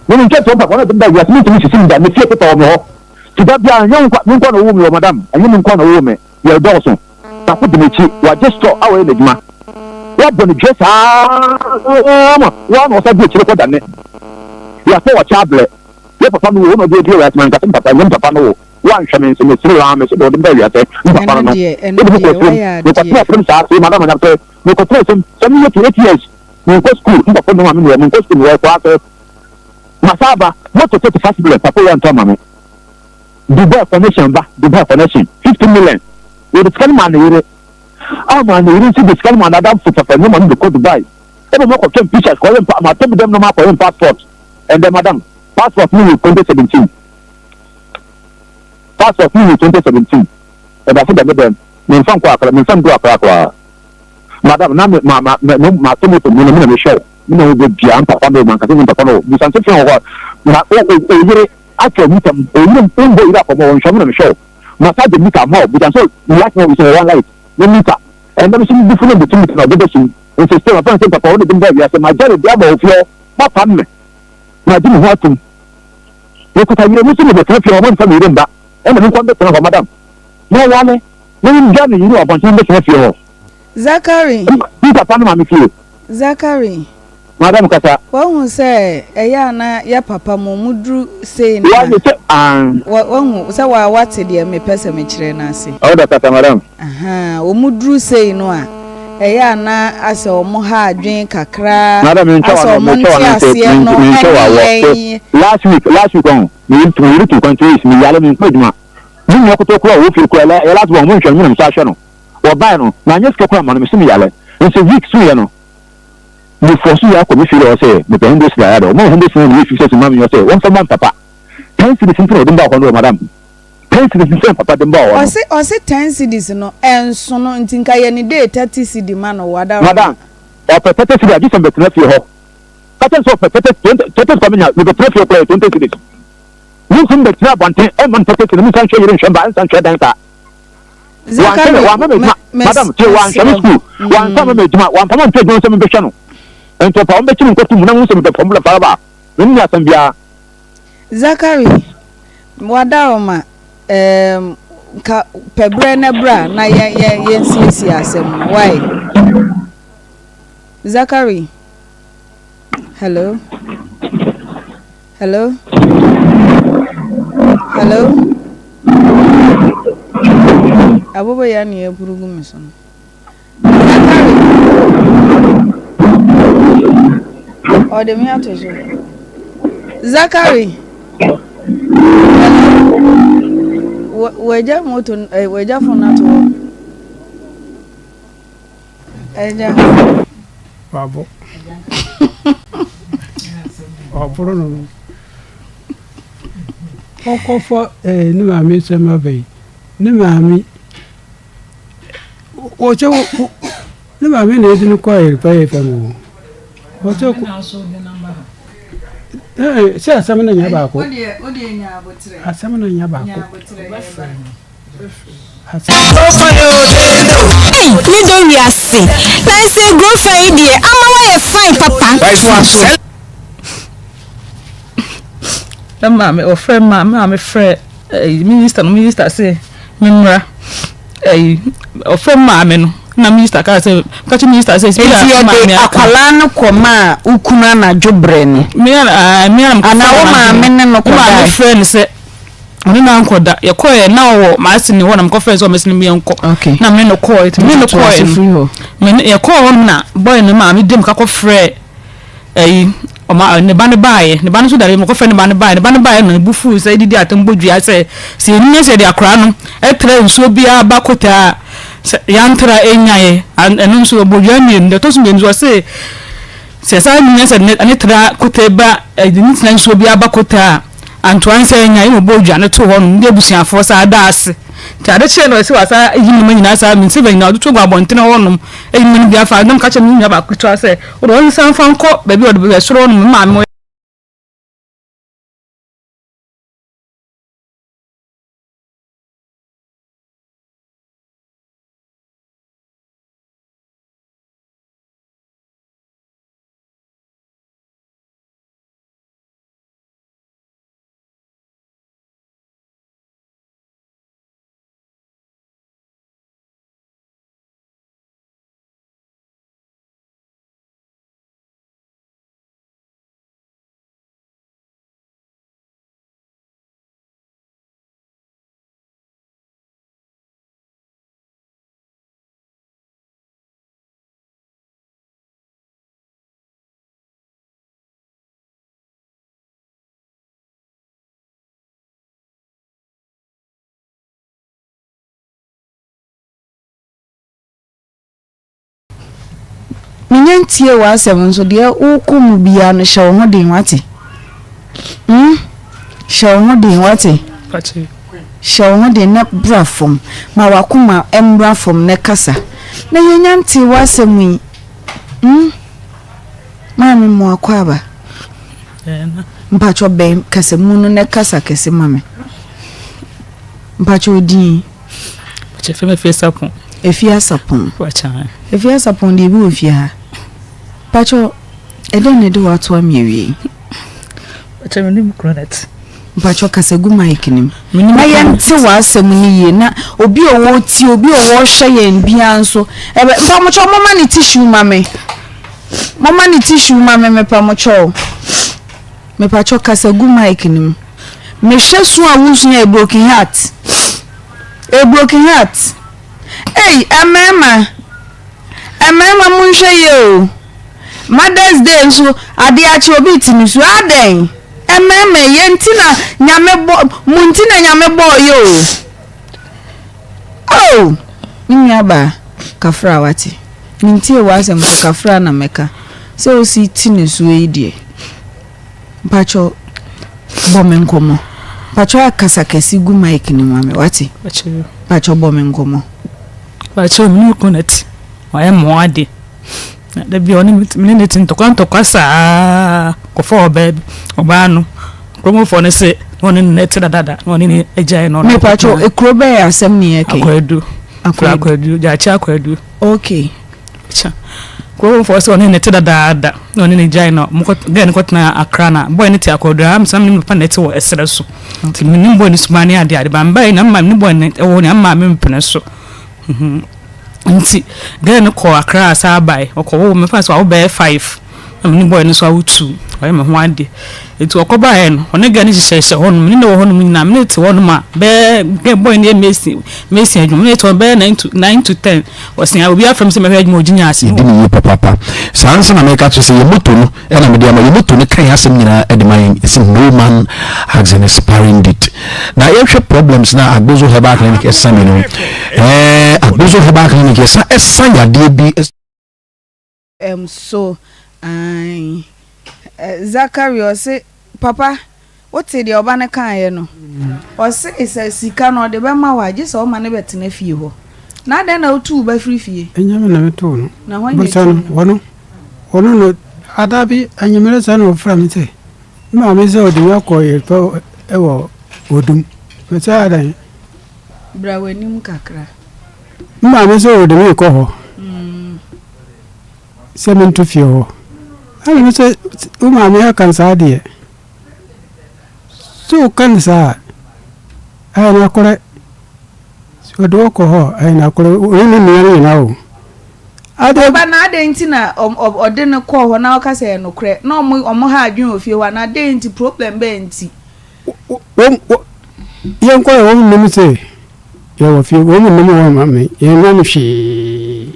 Me mentwa ntoɔ mpaboa na de ba wiase, mentumi nsisi me da, me fie pepa wɔ me hɔ. Nti da biara ɛnyɛ wo nko me nko na ɔwoo me wɔ madam ɛnyɛ me nko na ɔwoo me yɛredɔɔso baako di m'akyi wagye store a ɔyɛ n'adwuma wabɔ ne dwɛ saa ma woa na ɔsa di akyire kɔ dane yɛafɔ wɔkyɛ ablɛ yɛ papa no wo wo na ɔde adie wiase ma nkasɛ papa ɛnyɛ papa no wo woanhwɛ me nso mesere wo a mese de ɔde ba wiase mpapa no no wode me kɔ afuom mekɔtena afuom saa so madam anyam sɛ mekɔtena afuom sɛ meyɛ to 8 years menkɔ school mpapa no ma me nua menkɔ school mewɔ ɛkɔ asɛ Masa aba, moto 35 million papa yi antɔ ama me. Dubai connection ba, Dubai connection 50 million. Wɔde sika no maa ne yere. Ama ne yere nso de sika no maa n'adamfo papa nneɛma no de kɔ Dubai. Ɛna mo akɔtwɛn pictures kɔyɛ mpa, matɔ bi dɛm na makɔyɛ passport. Ɛndɛ madam, passport no wɔ 2017. Passport no wɔ 2017. Ɛda so da me dɛm. Memfa nkɔ akra, memfa ndu akra koraa. Madam, na me ma ma ma matɔ moto mu na me na mehwɛ wo. Me na wo bɛ bia mpapa no mankasa nyɛ mpapa no busante fɛn wɔ hɔ na o o oyere atwa mita mu oyere mbɔ oyere akɔmɔ wɔn nhwɛ me na mehwɛ wo massage mita ama wo busante light na ɔsɛ wɔn light ne mita ɛnna mi so mi bufu na mbetu mita na ɔbɛbɛ sum nso still afɛn sɛ mpapa wɔn de mba wiase ma gya de ama ofie hɔ ma pam me ma gye me ho atum mekuta yere mu so mebɛtena fie hɔ mo nfa me yere mba ɛna me nkwa mbɛtena hɔ madam na wale na ngya me yere wɔ abɔnten mbɛtena fie hɔ. Zakari. Mpapa no maame fie. Zakari. Madam kasa. Wahu sɛ ɛyɛ a na yɛ papa mo mo duru sei no a. Wagye sɛ an. Wahu sɛ wa wate deɛ mepɛ sɛ mekyerɛ no ase. Ɔda kasa madam. Ahaa wɔn duru sei no a ɛyɛ a na asɛ wɔn ha adwene kakra. Madam mentwa asɛ wa no wɔn mentwa wa no nte aseɛ no mentwa wa ɛne wɔ yɛn. Last week last week ɔn me yere tu kwan 2 weeks me yare menkɔ adwuma me nua koto kura wɔ fie kura yɛ last born mo nhwɛ no me na me nsa ahwɛ no. Wɔbae no, manyɛ sika koraa amma no, mese meyare. Nso week soeɛ no, me force yɛ akɔ me fie hɔ sɛ mepɛ hundred cedi ayɛ dɛ. Wɔmaa me hundred cedi na meyɛɛ 50 cedi maa me nua sɛ wɔmfa mma me papa. Ten cedis nti na wɔde me baa hɔ no o, madam. Ten cedis nti na papa de me baa hɔ no. Ɔse ɔse ten cedis no ɛnsono nti nka yɛ ne day 30 cedi ma no wada Madam, ɔpɛ 30 cedi a, gye sɛ mebɛtena fie hɔ. Ka kyerɛ no sɛ ɔpɛ 30, 20, 30 cedi koraa menya, mebɛtena fie hɔ koraa yɛ 20 cedis. Mentumi mbɛgyina abɔnten mma no pɛpɛɛpɛ na mensan nhwɛ yere nhwɛ mma nsan nhwɛ dan saa. Wanhwɛ me, wamma me adwuma. Madam, tie, wanhwɛ me sukuu, wansan amma me adwuma, wampam anto adwuma mu sɛ membɛhwɛ no. Nti ɔpa wɔmbɛkye me nkɔto mu na wohu sɛ meda fam faraba a, menni asɛm biara. Zachary, W'adaworoma, ɛɛm, nka pɛ berɛ na bra na yɛn, yɛn, yɛnsiesie asɛm no, why? Zachary, hello? Hello? Hello? Abobo ya na yɛpuru gu me so no. Zakari! Ɔde me ato so. Zakari! Hello? Wagya moto, eh, wagya phone ato hɔ. Agya. Wabɔ. Ɔboro no no. Ɔkɔfɔ eh, ne maame nsɛm aba yi. Ne maame wɔkyɛ wo ne maame na ɛde no kɔ ayɛrepa yɛ fam o. Wɔkyɛ ko. Eh, sɛ asɛm no nyɛ baako. Asɛm no nyɛ baako. Ei me dɔ wiase Nanso agurofa yi deɛ ama woayɛ fine papa Toa so. Na maame wɔfrɛ maame maame frɛ ɛyi minista no minista se memmra ɛyi ɔfrɛ maame no na minista kaa sɛ ka kyerɛ minista sɛ Enti yɛde akwadaa no kɔmaa wo kunu anadwo berɛ no? Anaa wo maame ne no kɔdae? Maame frɛ no sɛ Ɔne no ankɔda. Yɛkɔeɛ na ɔwɔ m'ase ne hɔ na mekɔfrɛ no sɛ ɔmmɛsene me yɛnkɔ. Na me ne no kɔeɛ. Nti me ne no kɔeɛ no, me ne yɛkɔɔ hɔ nom na boy no maame de mmirika kɔfrɛɛ ayi ɔma ne ba no baeɛ. Ne ba no nso dare mekɔfrɛ ne ba no baeɛ. Ne ba no baeɛ na ne bo fuu sɛ didi atɛm bɔ dua sɛ sɛ yɛnim na sɛ yɛde akwadaa no tra nsuo biara ba kotaa a sɛ yɛantra ɛnyaeɛ. Ɛno nso ɔbɔ dua mmienu. Deɛ ɛtɔ so mmienu nso ɔse sɛ saa nya sɛ ne tra kotaa ba ne tena nsuo biara ba kotaa a Antoa nsa anya ema ɔbɔɔ dwa no too hɔ nom de abusuafoɔ saa da ase. Nti ade kyee no ɔse wasa ayi nnoɔma nyinaa saa me silver nyinaa ɔde to gu abɔntene hɔ nom ayi nnoɔma no bi afa na meka kyerɛ me nua baako ketewa sɛ wode ɔnsan mfa nkɔ baabi a ɔde bɛ soro hɔ nom me maame Menya ntie w'asɛm nso deɛ wokɔ mu biara no hyɛ wo ho den wate hmm hyɛ wo ho den wate hyɛ wo ho den na bra fam ma wakoma mmra fam na kasa na yɛnya ntie w'asɛm yi hmm Maame mo akwaaba. Mpakyɛ bɛn kasamu no na kasa kɛse ma me. Mpakyɛ odin. Mpakyɛ fɛ me Efie Asapɔn. Efie Asapɔn. Efie Asapɔn deɛ ebi wɔ fie ha. Mpakyɛ ɛdɛn na ɛde w'ato ame awie yi? Mpakyɛ me ne me kunu na ɛte. Mpakyɛ kasa gu mic no mu. Na yɛnte w'asɛm no yie na obi a ɔwɔ tie obi a ɔwɔ hwɛ yɛn biara nso ɛbɛ mpamokyɛ moma ne tissue ma me. Momma no tissue ma me mepamokyɛw. Mepakyɛw kasa gu mic no mu. Mehwɛ su a wosu yɛ broken heart. A broken heart. Ei, mmarima. Mmarima monhwɛ yie o. Mother's Day nso ade akye obi te ne su. Adɛn? Mmarima yɛ nti na nyame bɔ mo nti na nyame bɔɔ yɛ o. Oh! Me nua baa, kafra wate. Mentie w'asɛm nso kafra na mɛka. Sɛ wosi te nisuo yi deɛ, mpakyɛw bɔ me nkɔmmɔ. Mpakyɛw akasa kɛse gu mic no mu ma me wate. Mpakyɛw bɔ me nkɔmmɔ. Mpakyɛw me ne me kunu na ɛte. Wayɛ mmoa ade. Na da bi ɔne me ne no te ntɔkwa ntɔkwa saa kɔfa ɔbaa bi ɔbaa no. Kuromufoɔ no se na ɔne ne te dadada na ɔne ne agyae na ɔne Mepakyɛw, ekuro bɛyɛ asɛm ne yɛkɛ? Akwadu. Firi Akwadu, Gyaakye Akwadu. Okay. Kya. Kuromufoɔ se ɔne ne te dadaada na ɔne ne gyae na ɔmo kɔ gɛɛ no kɔtena Accra na boy no te Akwadu a mesɛ na me ne papa na ɛte wɔ ɛserɛ so. Nti menim boy no suban ne adeade ba mebaeɛ na me ne boy no ɛwɔ hɔ na me maame mpene so. Nti girl no kɔɔ Accra saa bae, ɔkɔwoo me, mefa no sɛ wawo bɛyɛ five, na me ne boy no nso awo two, wayɛ me ho adeɛ. Nti ɔkɔbaeɛ no, ɔne girl no hyehyɛhyehyɛ hɔnom, me ne no wɔ hɔnom nyinaa, me ne no te hɔnom a bɛyɛ, girl boy no yɛ mason, mason adwuma, me ne no te hɔ bɛyɛ 9 to 9 to 10, ɔse a obi afrɛ me sɛ mɛhwɛ adwuma a ɔgye ase. Yɛdi no yie papaapa. Saa ara nso na meka kyerɛ sɛ yɛn moto no na mede ama. Yɛn moto no ka yɛn asɛm nyinaa de ma yɛn. Ɛsɛ no man has an expiring date. Na yɛhwɛ problems na Agbozo Herbal Clinic ɛsa bi no. Ɛɛ Agbozo Herbal Clinic yɛsa ɛsa yadeɛ bi. Um so ae. Zachary ɔse papa wote deɛ ɔba no kaeɛ no? Ɔse sɛ sika no ɔde bɛma wo a gye sɛ woma no bɛtena fie hɔ. Na adɛn na wotu wo ba firi fie? Ɛnyɛ me na metoo no. Na hwan na Bisa ɛtuu no, no? wɔno, wɔno no, ada bi anwummerɛ saa na ɔfrɛ me sɛ, me maame sɛ ɔde me akɔ yɛpɛ wɔ Odum. Mesɛ adɛn? Bra w'anim kakra. Me maame sɛ ɔde me rekɔ hɔ. Sɛ mento fie hɔ. Ɛna me sɛ wo maame aka no saa deɛ, sɛ woka no saa a, ɛyɛ nokorɛ. Sɛ ɔde wo kɔ hɔ a, ɛyɛ nokorɛ. Ɔne ne nua no nyinaa o. Adeɛ. Ɔba no adɛn nti na ɔde no kɔɔ hɔ na ɔka sɛ ɛyɛ nokorɛ na ɔmo ɔmo ha adwene wɔ fie hɔ anaa dɛn nti problem bɛn nti. Wɔn yɛnkɔ yɛ wɔn nnim sɛ yɛwɔ fie wɔn nnim wɔn maame yɛn nna no hwee.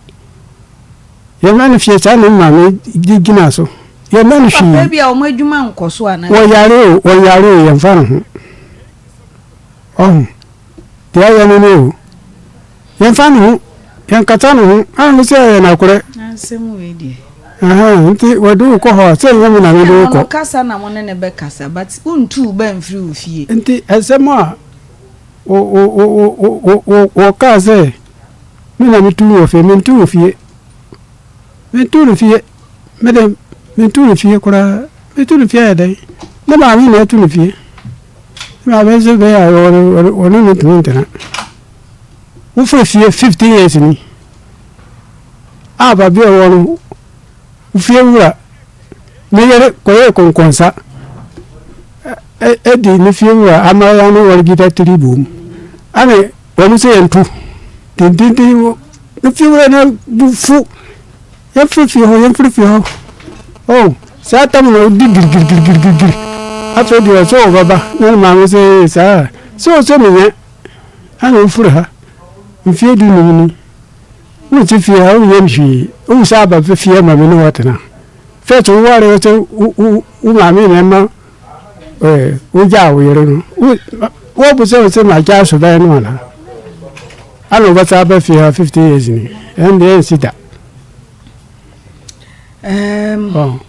Yɛmma no fie saa na me maame de gyina so. Yɛmma no hwee. Papa bi a wɔn adwuma nkɔ so anaa? Wɔyare o, wɔnyare o, yɛmfa no ho. Ɔho, deɛ ayɛ no no o. Yɛmfa no ho, yɛnkata no ho. A me sɛ ɛyɛ nakorɛ. Asɛm wei deɛ. Ahan, nti wɔde wo kɔ hɔ a, sɛ ɛnyɛ me na mede wo kɔ. Ɔno kasa na mo ne no bɛkasa, but wontu wo ba mfiri wo fie. Nti asɛm a wɔkaa sɛ Me na metu wɔ fie, mentu wɔ fie. Mentu no fie. Me de, mentu no fie koraa. Metu no fie ayɛ dɛn? Ne maame na atu no fie. Ne maame nso bɛyɛ a ɔne no ntumi ntena. Wofiri fie 15 years ni. A baabi a ɔwɔ no, wo fie wura ne yere kɔyɛɛ kɔnkɔnsa ɛdi ne fie wura amaya ne wɔregye tiri bom. Ane Wɔn sɛ yɛntu dendenden ne fie wura no bo fu. Yɛmfiri fie hɔ, yɛmfiri fie hɔ. Oh, saa tam na ɔdi girigirigirigiri. Afei deɛ ɔsɛ ɔbɛba na ne maame sɛ ee saa sɛ ɔsɛ menyɛ ana wofiri ha mfie 15 ni wonsi fie ha wonyɛ me hwee wowu sɛ aba fie ma me ne wɔtena first woware sɛ wo maame na ɛma wogyaa wo yere no, wobisa wo sɛ magyaa suban no anaa? Ana wobɛsan aba fie ha 15 years ni? Ɛnde ɛnsi da. Um,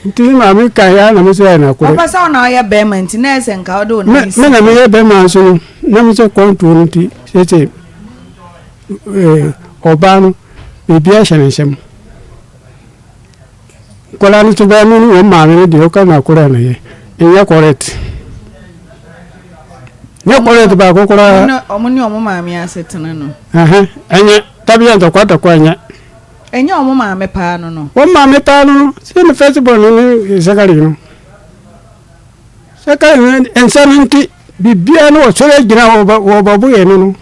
nti me maame ka ya na me sɛ ɛna korɛ. Papa sɛ ɔna ɔyɛ bɛrima nti na ɛsɛ nka ɔde wo nan si. Me na meyɛ bɛrima nso no na me sɛ kɔntuo no nti sɛsɛ ɔbaa no biribi ahyɛ ne nsam. Nkwadaa no nso bɛyɛ no ne wɔn maame no deɛ woka no akorɛ na yɛ ɛnyɛ correct nyɛ correct baako koraa. Ɔmo ne ɔmo maame asetena no. Ɛnyɛ tabia ntɔkwa ntɔkwa ɛnyɛ. Ɛnyɛ ɔmo maame paa no no. Wɔn maame paa no no sɛ ne first born no ne second no. Second no nsa no nti biribiara no wɔsɔre agyina hɔ wɔbɛbo yɛn no no.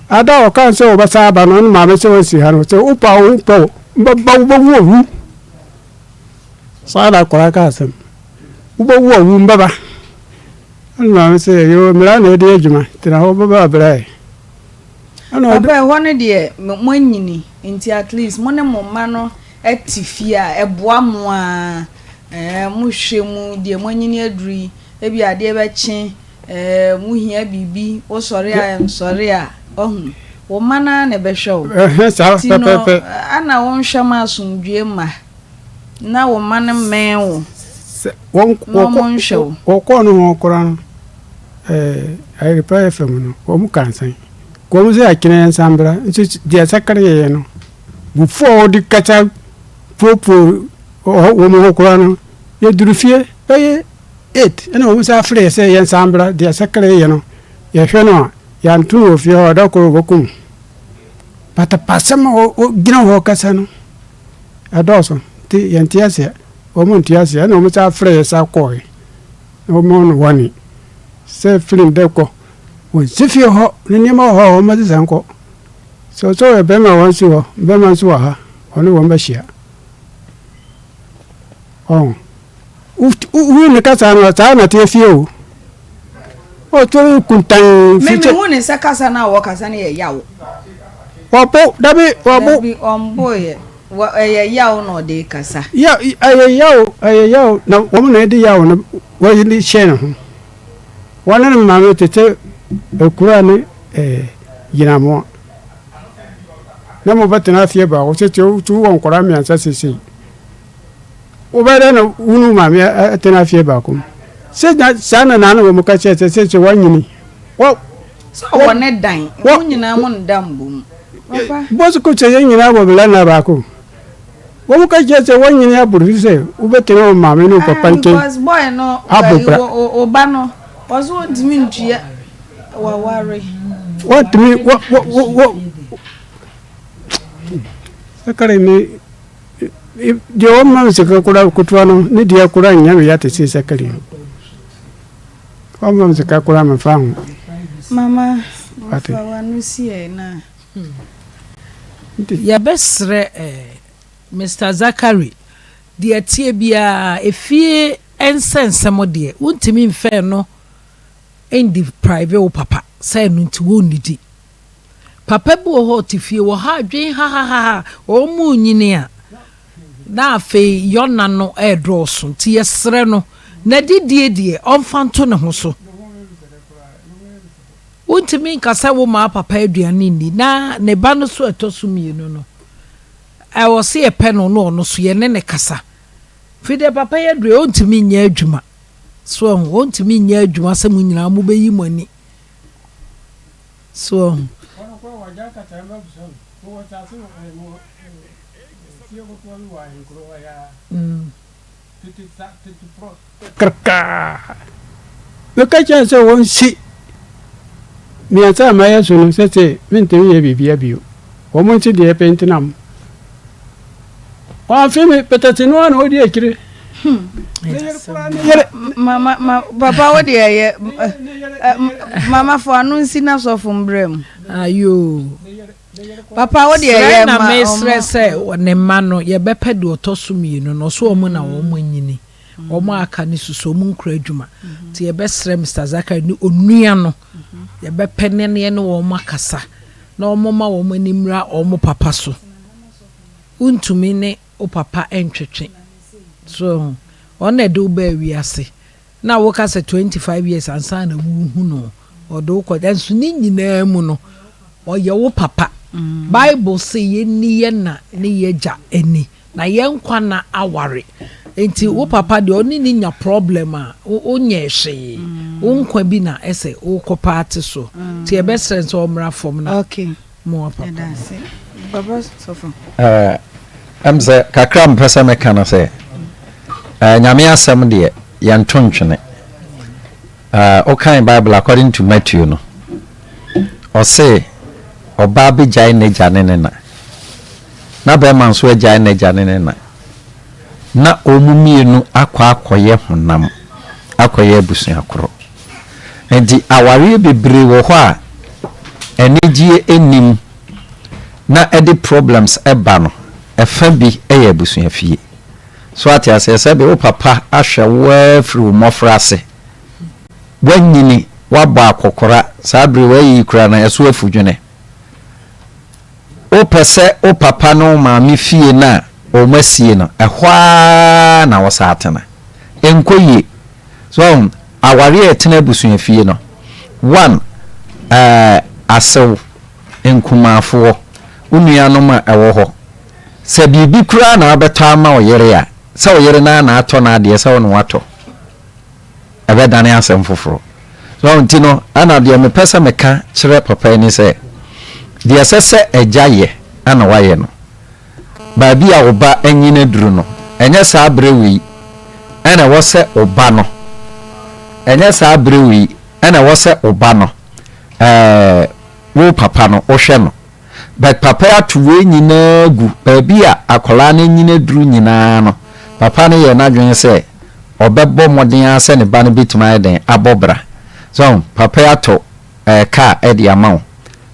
Ada a ɔka sɛ wɔbɛsa aba no ne maame sɛ wɔasi ha no sɛ wopa wo pɛ o mbɛba wobɛwu owu. Saa na akwadaa ka asɛm. Wobɛwu owu mbɛba. Ɛna maame sɛ yoo mmara na ɛde adwuma tena hɔ bɛba abrɛ. Papa ɛhɔ no deɛ moanyini nti at least mo ne mo mma no te fie a ɛboa mo ara ɛɛ mohwɛ mu deɛ moanyini aduru yi ebi adeɛ bɛkye ɛɛ mohia biribi wosɔre a ɛnsɔre a wahu wo mma no ara na ɛbɛhwɛ wo nti no ana wonhwɛ ma asomdwoeɛ mma na wo mma no mmɛn wo na wɔnhwɛ wo. Wɔkɔɔ no hɔ koraa no ɛɛ Ayerepa FM no wɔn ka nsɛn wɔn sɛ akyerɛ yɛn nsa mbra nso deɛ sakre yɛyɛ no bufuo a wɔde kasa puopue wɔn ho koraa no, yɛduru fie bɛyɛ. 8 ɛna wɔn san frɛ yɛ sɛ yɛn san bra deɛ sakre yɛ no yɛhwɛ no a yɛanto no wɔ fie hɔ ɔda koro wɔkum patapasɛm a wɔgyina hɔ kasa no ɛdɔɔso nti yɛnte aseɛ wɔn nte aseɛ ɛna wɔn san frɛ yɛ san kɔɔe na wɔn no wɔne sɛ filim dɛ kɔ wɔn si fie hɔ ne nneɛma wɔ hɔ a wɔn bɛsesa nkɔ sɛ ɔsɛ ɔyɛ bɛrima wɔn si hɔ bɛrima nso wɔ ha ɔne wɔn bɛhyia ɔn wohu ne kasa no saa na teɛ fie o ɔtɔ kuntan fi kyɛ. Mímí hu ne sɛ kasa no a wɔkasa no yɛ yaw. Wɔbo dabi wɔbo. Dabi ɔmbo yɛ wɔ ɛyɛ yaw na ɔde kasa. Ya ɛyɛ yaw ɛyɛ yaw na wɔn na ɛde yaw no wɔde hyɛ ne ho wɔn ne ne maame tete ekura ne ɛɛ gyinamoa na mo bɛtena afie baako tete tu wɔ nkɔla mmiɛnsa sisi. Wobɛyɛ dɛn na wo ne wo maame atena fie baako mu? Sɛ na saa na naano wɔn ka kyerɛ sɛ sɛ sɛ wanyini. Wɔ Sɛ ɔwɔ ne dan, mo nyinaa mo nda mbom. Papa. Bɔs ko sɛ yɛn nyinaa wɔ veranda baako. Wɔn ka kyerɛ sɛ wanyini aboro so sɛ wobɛtena wo maame ne wo papa Ah, nkyɛn because boy no, abɔ bra. wo ba no, ɔso wɔntumi ntua waware. Wɔntumi wɔ wɔ wɔ wɔ. Sakare ne Deɛ ɔmma me sika koraa ketewa no ne deɛ koraa nyɛ me ya te sɛ sakari. Ɔmma me sika koraa memfa ho. Mama, wɔfa w'ano si ɛ na. Yɛbɛsrɛ eh, Mister Zachary, deɛ ɛteɛ biara, efie nsɛnsɛm deɛ, wontumi mfa ɛno ndeprive wo papa sɛ ɛno nti wonnidi. Papa bi wɔ hɔ ɔte fie wɔ ha adwen hahahaha wɔn renyini a na afei yɔna no ɛredɔɔso nti yɛsrɛ no n'adidie deɛ ɔmfa nto ne ho so. Wontumi nka sɛ wo maa papa aduane nni na ne ba no so ɛtɔ so mmienu no ɛwɔ sɛ yɛpɛ no na ɔno so yɛne ne kasa. Firi deɛ papa yi aduru ɔntumi nyɛ adwuma so ɔho ɔntumi nyɛ adwuma sɛ mo nyinaa mobɛyi mo ani. So wahu? Kakrakaa. Meka kyerɛɛ sɛ wɔnsi mmiɛnsa a mayɛ so no sɛsɛ mentumi nyɛ biribia bio. Wɔn nsi deɛ pɛ ntenam. Wɔamfe me pɛtɛte no ara na ɔdi akyire. Mama, ma, papa wo deɛ yɛ mama fo ano nsi na sɔfo mbrɛ mu. Ayo. Papa wo deɛ yɛ ma na mesrɛ sɛ ne mma no yɛbɛpɛ deɛ ɔtɔ so mmienu no ɔso wɔn na wɔn anyini wɔn a aka ne susu wɔn nkura adwuma nti yɛbɛsrɛ Mr Zakari ne onua no yɛbɛpɛ ne ne ne wɔn akasa na wɔn ma wɔn ani mmra wɔn papa so wontumi ne wo papa ntwetwe. So wahu? Ɔno na ɛde wo baa wiase. Na woka sɛ 25 years ansa na worehu no, ɔde wo kɔ. Nanso ne nyinaa mu no, ɔyɛ wo papa. Mm. Bible se yɛnni yɛn na ne yɛn agya ani, na yɛn nkwa nna aware. Nti wo papa deɛ ɔne ne nya problem a, wonyɛɛ hwee. Mm. Wo nkwa bi na ɛsɛ wokɔ paate so. Mm. Nti yɛbɛsrɛ sɛ ɔmmra fam na. Okay. Moa papa no. Ɛm sɛ kakra mpɛ sɛ meka no sɛ Nyame asɛm deɛ yɛnto ntwene. Wokan Bible according to Matthew no, ɔse ɔbaa bɛgyae n'agya ne ne na, na bɛrima nso agyae n'agya ne ne na, na wɔn mmienu akɔ akɔyɛ honam, akɔyɛ abusua korɔ. Enti awareɛ bebree wɔ hɔ a anigyeɛ nnim na ɛde problems ba no, ɛfa bi yɛ abusuafie. So ate aseɛ? Sɛbe wo papa ahwɛ wo ara firi wo mmɔfraase, woanyini, woabɔ akɔkora, saa bere woayi koraa no ɛso afu dwene. Wopɛ sɛ wo papa ne wo maame fie no a wɔasie no, ɛhɔ ara na wosan tena. Ɛnkɔ yie. So wahu? Awareɛ a ɛtena abusuafie no, one, ɛɛ, asew, nkumaafoɔ, wo nuanom a ɛwɔ hɔ. Sɛ biribi koraa na wobɛtɔ ama wo yere a, sɛ wo yere no ara na atɔ n'adeɛ sɛ wo na woatɔ, ɛbɛdane asɛm foforɔ. So wahu? Nti no, ɛna deɛ mepɛ sɛ meka kyerɛ papa yi ne sɛ, deɛ ɛsɛ sɛ agya yɛ na wayɛ no. Baabi a wo ba anyin aduru no, ɛnyɛ saa bere wei na ɛwɔ sɛ wo ba no. Ɛnyɛ saa bere wei ɛna ɛwɔ sɛ wo ba no ɛɛ wo papa no wohwɛ no. But papa yi ato wei nyinaa agu baabi a akwadaa no anyini aduru nyinaa no, papa no yɛɛ n'adwene sɛ ɔbɛbɔ mmɔden ara sɛ ne ba no bɛtumi ayɛ dɛn abɔ bra. So ahu, papa yi atɔ ɛɛ car de ama wo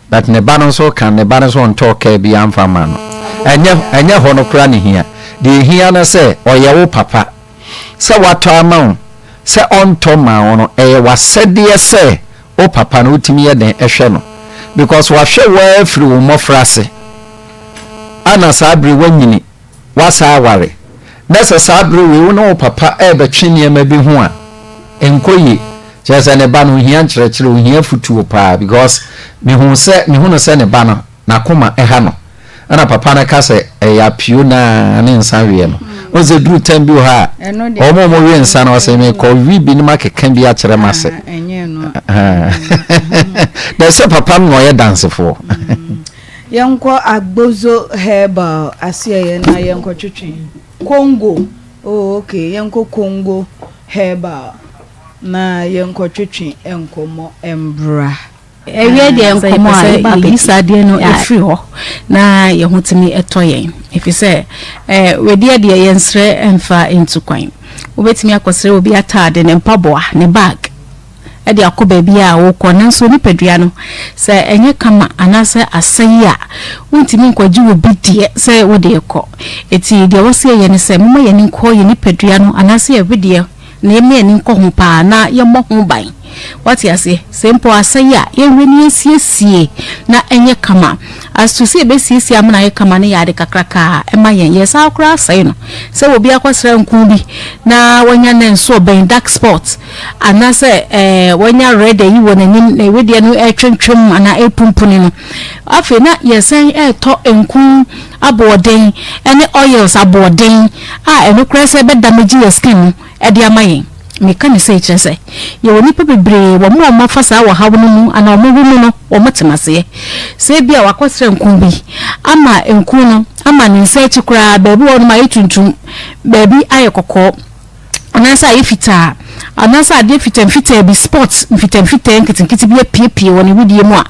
but ne ba no nso ka ne ba no nso ɔntɔɔ car biara mfa mmaa no. Ɛnyɛ ɛnyɛ hɔ no koraa na ɛhia. Deɛ ɛhia ne sɛ ɔyɛ wo papa. Sɛ watɔ ama wo, sɛ ɔntɔ mmaa wo no, ɛyɛ w'asɛdeɛ sɛ Wo papa no wotumi yɛ dɛn hwɛ no because wahwɛ wo ara firi wo mmɔfrase ana saa bere wanyini wasa aware na sɛ saa bere wei wo ne wo papa ɛrebɛtwe nneɛma bi ho a ɛnkɔ yie kyerɛ sɛ ne ba no ohia nkyerɛkyerɛ ohia futuo paa because mehu sɛ mehunu sɛ ne ba no N'akoma ha no. Ɛna papa no ka sɛ ɛyɛ apio no ara ne nsa weɛ no. Wohu sɛ duru tam bi wɔ hɔ a, wɔn a wɔwe nsa no, ɔsɛ mekɔ we bi no makeka bi akyerɛ m'ase. Na ɛsɛ papa no na ɔyɛ dansefoɔ. Yɛnkɔ Agbozo Herbal aseɛyɛ na yɛnkɔtwetwe. Congo. Oh, okay. Yɛnkɔ Congo Herbal na yɛnkɔtwetwe nkɔmmɔ mbra. Ɛwiɛ deɛ nkɔmɔ a yɛba abɛdi saa adeɛ no ɛfiri hɔ na yɛn ho tumi ɛtɔ yɛn ɛfiri sɛ ɛɛ wedeɛ deɛ yɛnsrɛ ɛmfa ntu kwan wobɛtumi akɔsrɛ obi ataade ne mpaboa ne bag ɛde akɔ baabi a wokɔ nanso nipadua no sɛ ɛnyɛ kama anaasɛ asɛe a wontumi nkɔgye obi deɛ sɛ wode kɔ ɛti deɛ wɔsɛ yɛyɛ ne sɛ moma yɛn ani nkɔ yɛn nipadua no anaasɛ yɛwedeɛ na yɛmma yɛn ani nkɔ ho paa na yɛmmɔ ho ban. Woate aseɛ? Sɛ mpo asɛe a, yɛnhwɛ na yɛnsiesie na ɛnyɛ kama. As to sɛ yɛbɛsiesie ama no ayɛ kama no yɛ ade kakraka a ɛma yɛn. Yɛsan koraa sɛe no. Sɛ obi akɔsra nku bi na wanya ne nso ɔbɛn dark spot anaasɛ ɛɛ wanya red ayi wɔ n'anim na wedeɛ no ɛretwentwem anaa ɛrepumpuni no, afei na yɛsan ɛretɔ nku aboɔden ne oils aboɔden a ɛno koraa sɛ ɛbɛ damage yɛ skin no de ama yɛn. Meka no sei kyerɛ sɛ yɛwɔ nnipa bebree wɔn a wɔafa saa ɔhaw no mu anaa wɔn wɔ mu no wɔn te aseɛ. Sɛ ebia wakɔsrɛ nku bi ama nku no ama ne nsa akyi koraa baabi wɔ hɔnom ayɛ tuntum, baabi ayɛ kɔkɔɔ anaasɛ ayɛ fitaa anaasɛ adeɛ fitamfitaa bi spot mfitamfitaa nketenkete bi apiepie wɔ ne wedeɛ mu a,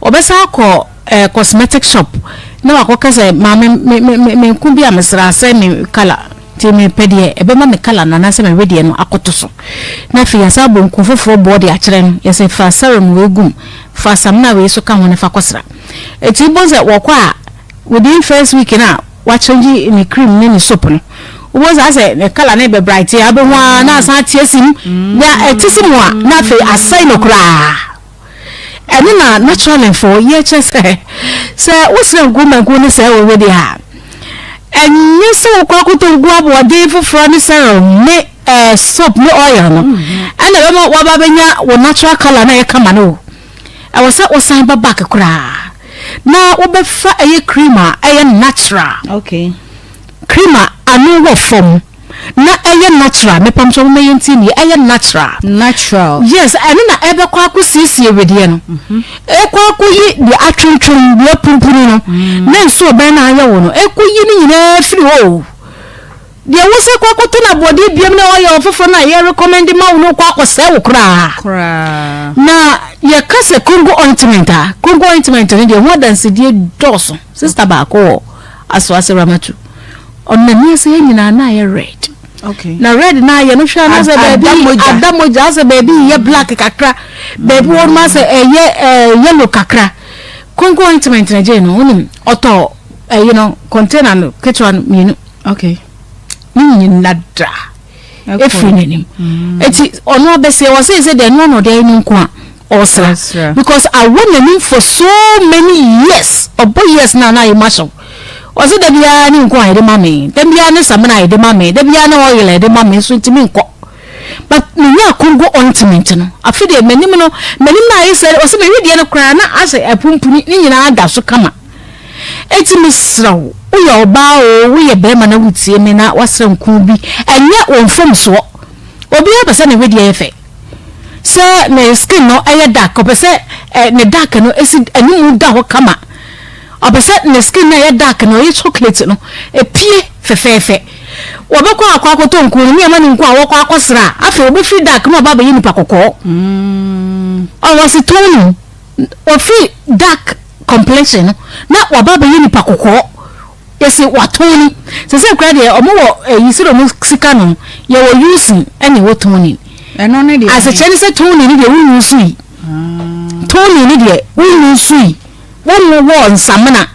ɔbɛsan akɔ eh, cosmetic shop na wakɔka sɛ maame me me me me nko bi a mesra asɛe me colour nti mepɛ deɛ ɛbɛma me colour no anaasɛ me wedeɛ no akɔto so na afei yɛasan abɔ nku foforɔ boɔ de akyerɛ no yɛsɛ fa serum wei gum fa samina wei so ka ho ne fa kɔsra ɛti wobɛhu sɛ wɔkɔ a within first week no a wakyɛngye ne cream ne ne soap no wobɛhu sɛ asɛ ne colour no bɛ bright a wobɛhu a na asan ate asi mu na ɛte si mu a na afei asɛe no koraa. Ɛno na naturalfoɔ yɛ kyerɛ sɛ sɛ wosrɛ nku ma nku no sɛe wo wedeɛ a, ɛnyɛ sɛ wokɔ akɔtɔ nku aboɔden foforɔ ne serum ne eh, soap ne oil no ɛna ɛbɛma waba bɛnya wo natural color na ɛyɛ kama no o. Ɛwɔ sɛ wosan ba back koraa na wobɛfa ɛyɛ cream a ɛyɛ natural. Okay. Cream a ano wɔ fam. Na ɛyɛ natural mepamkyɛw momma yɛntie nie ɛyɛ natural. Natural. Yes ɛno na ɛbɛkɔ akɔ siesie wedeɛ no ɛkɔ akɔ yi deɛ atwentwem deɛ apumpunu no ne nso ɔbɛn na ayɛ wo no ɛkɔ yi ne nyinaa firi hɔ o deɛ wo sɛ kɔ akɔtɔ no aboɔdeɛ biam na ɔyɛ ɔfoforɔ no a yɛ recommend ma wo no kɔ akɔsɛe wo koraa Koraa. Na yɛka sɛ Congo ointment a Congo ointment no deɛ ho adansedie dɔɔso sister baako wɔ Asoase Ramatu Ɔno n'ani ase ha nyinaa na ayɛ red. Okay. Na red na ayɛ no hwɛ anasɛ baabi ada mogya asɛ baabi yɛ black kakra baabi wɔ nom asɛ ɛyɛ ɛɛ yellow kakra. Konko ointment na gye no wonim ɔtɔ ɛyi no container no ketewa no mmienu. Okay. Ne nyina da efiri n'anim. Eti ɔno abɛseɛ wɔ sɛ sɛ deɛ ɛno na ɔde ayɛ no nko a ɔsra because awɔ n'anim for so many years ɔbɔ years na na ayɛ mu ahyɛw. Ɔse da biara ne nku a yɛde ma me, da biara ne samina a yɛde ma me, da biara ne oil a yɛde ma me nso ntumi nkɔ. But menyaa Congo ointment no, afe deɛ m'anim no, m'anim no ayɛ sɛ, ɔse me wedeɛ no koraa na asɛ apumpuni, ne nyinaa da so kama. Enti mesrɛ wo, woyɛ ɔbaa oo, woyɛ barima na wotie me na woasra nku bi, ɛnyɛ wo mfomsoɔ. Obiara pɛ sɛ ne wedeɛ yɛ fɛ. Sɛ ne skin no yɛ dark, ɔpɛ sɛ ne dark no si animu da hɔ kama. Ɔpɛ sɛ ne skin no a ɛyɛ dark no, ɛyɛ chocolate no, ɛpue fɛfɛɛfɛ. Wɔbɛkɔ akɔ akɔtɔ nku no, ne yɛma no nku a wɔkɔ akɔsra a, afei wɔbɛfiri dark na wɔaba abɛyɛ nipa kɔkɔɔ. Ɔn, wɔse toning, wɔfiri dark complexion no na wɔaba abɛyɛ nipa kɔkɔɔ. Yɛse watɔni. Sesei koraa deɛ ɔmo wɔ ɛyi sɛdeɛ ɔmo sika no, yɛwɔ using ɛna ɛwɔ toning. Ɛno ne deɛ. Asekyerɛ ne sɛ toning no deɛ wo use yi. Toning no deɛ wo use yi. Wo nwowɔ nsamena,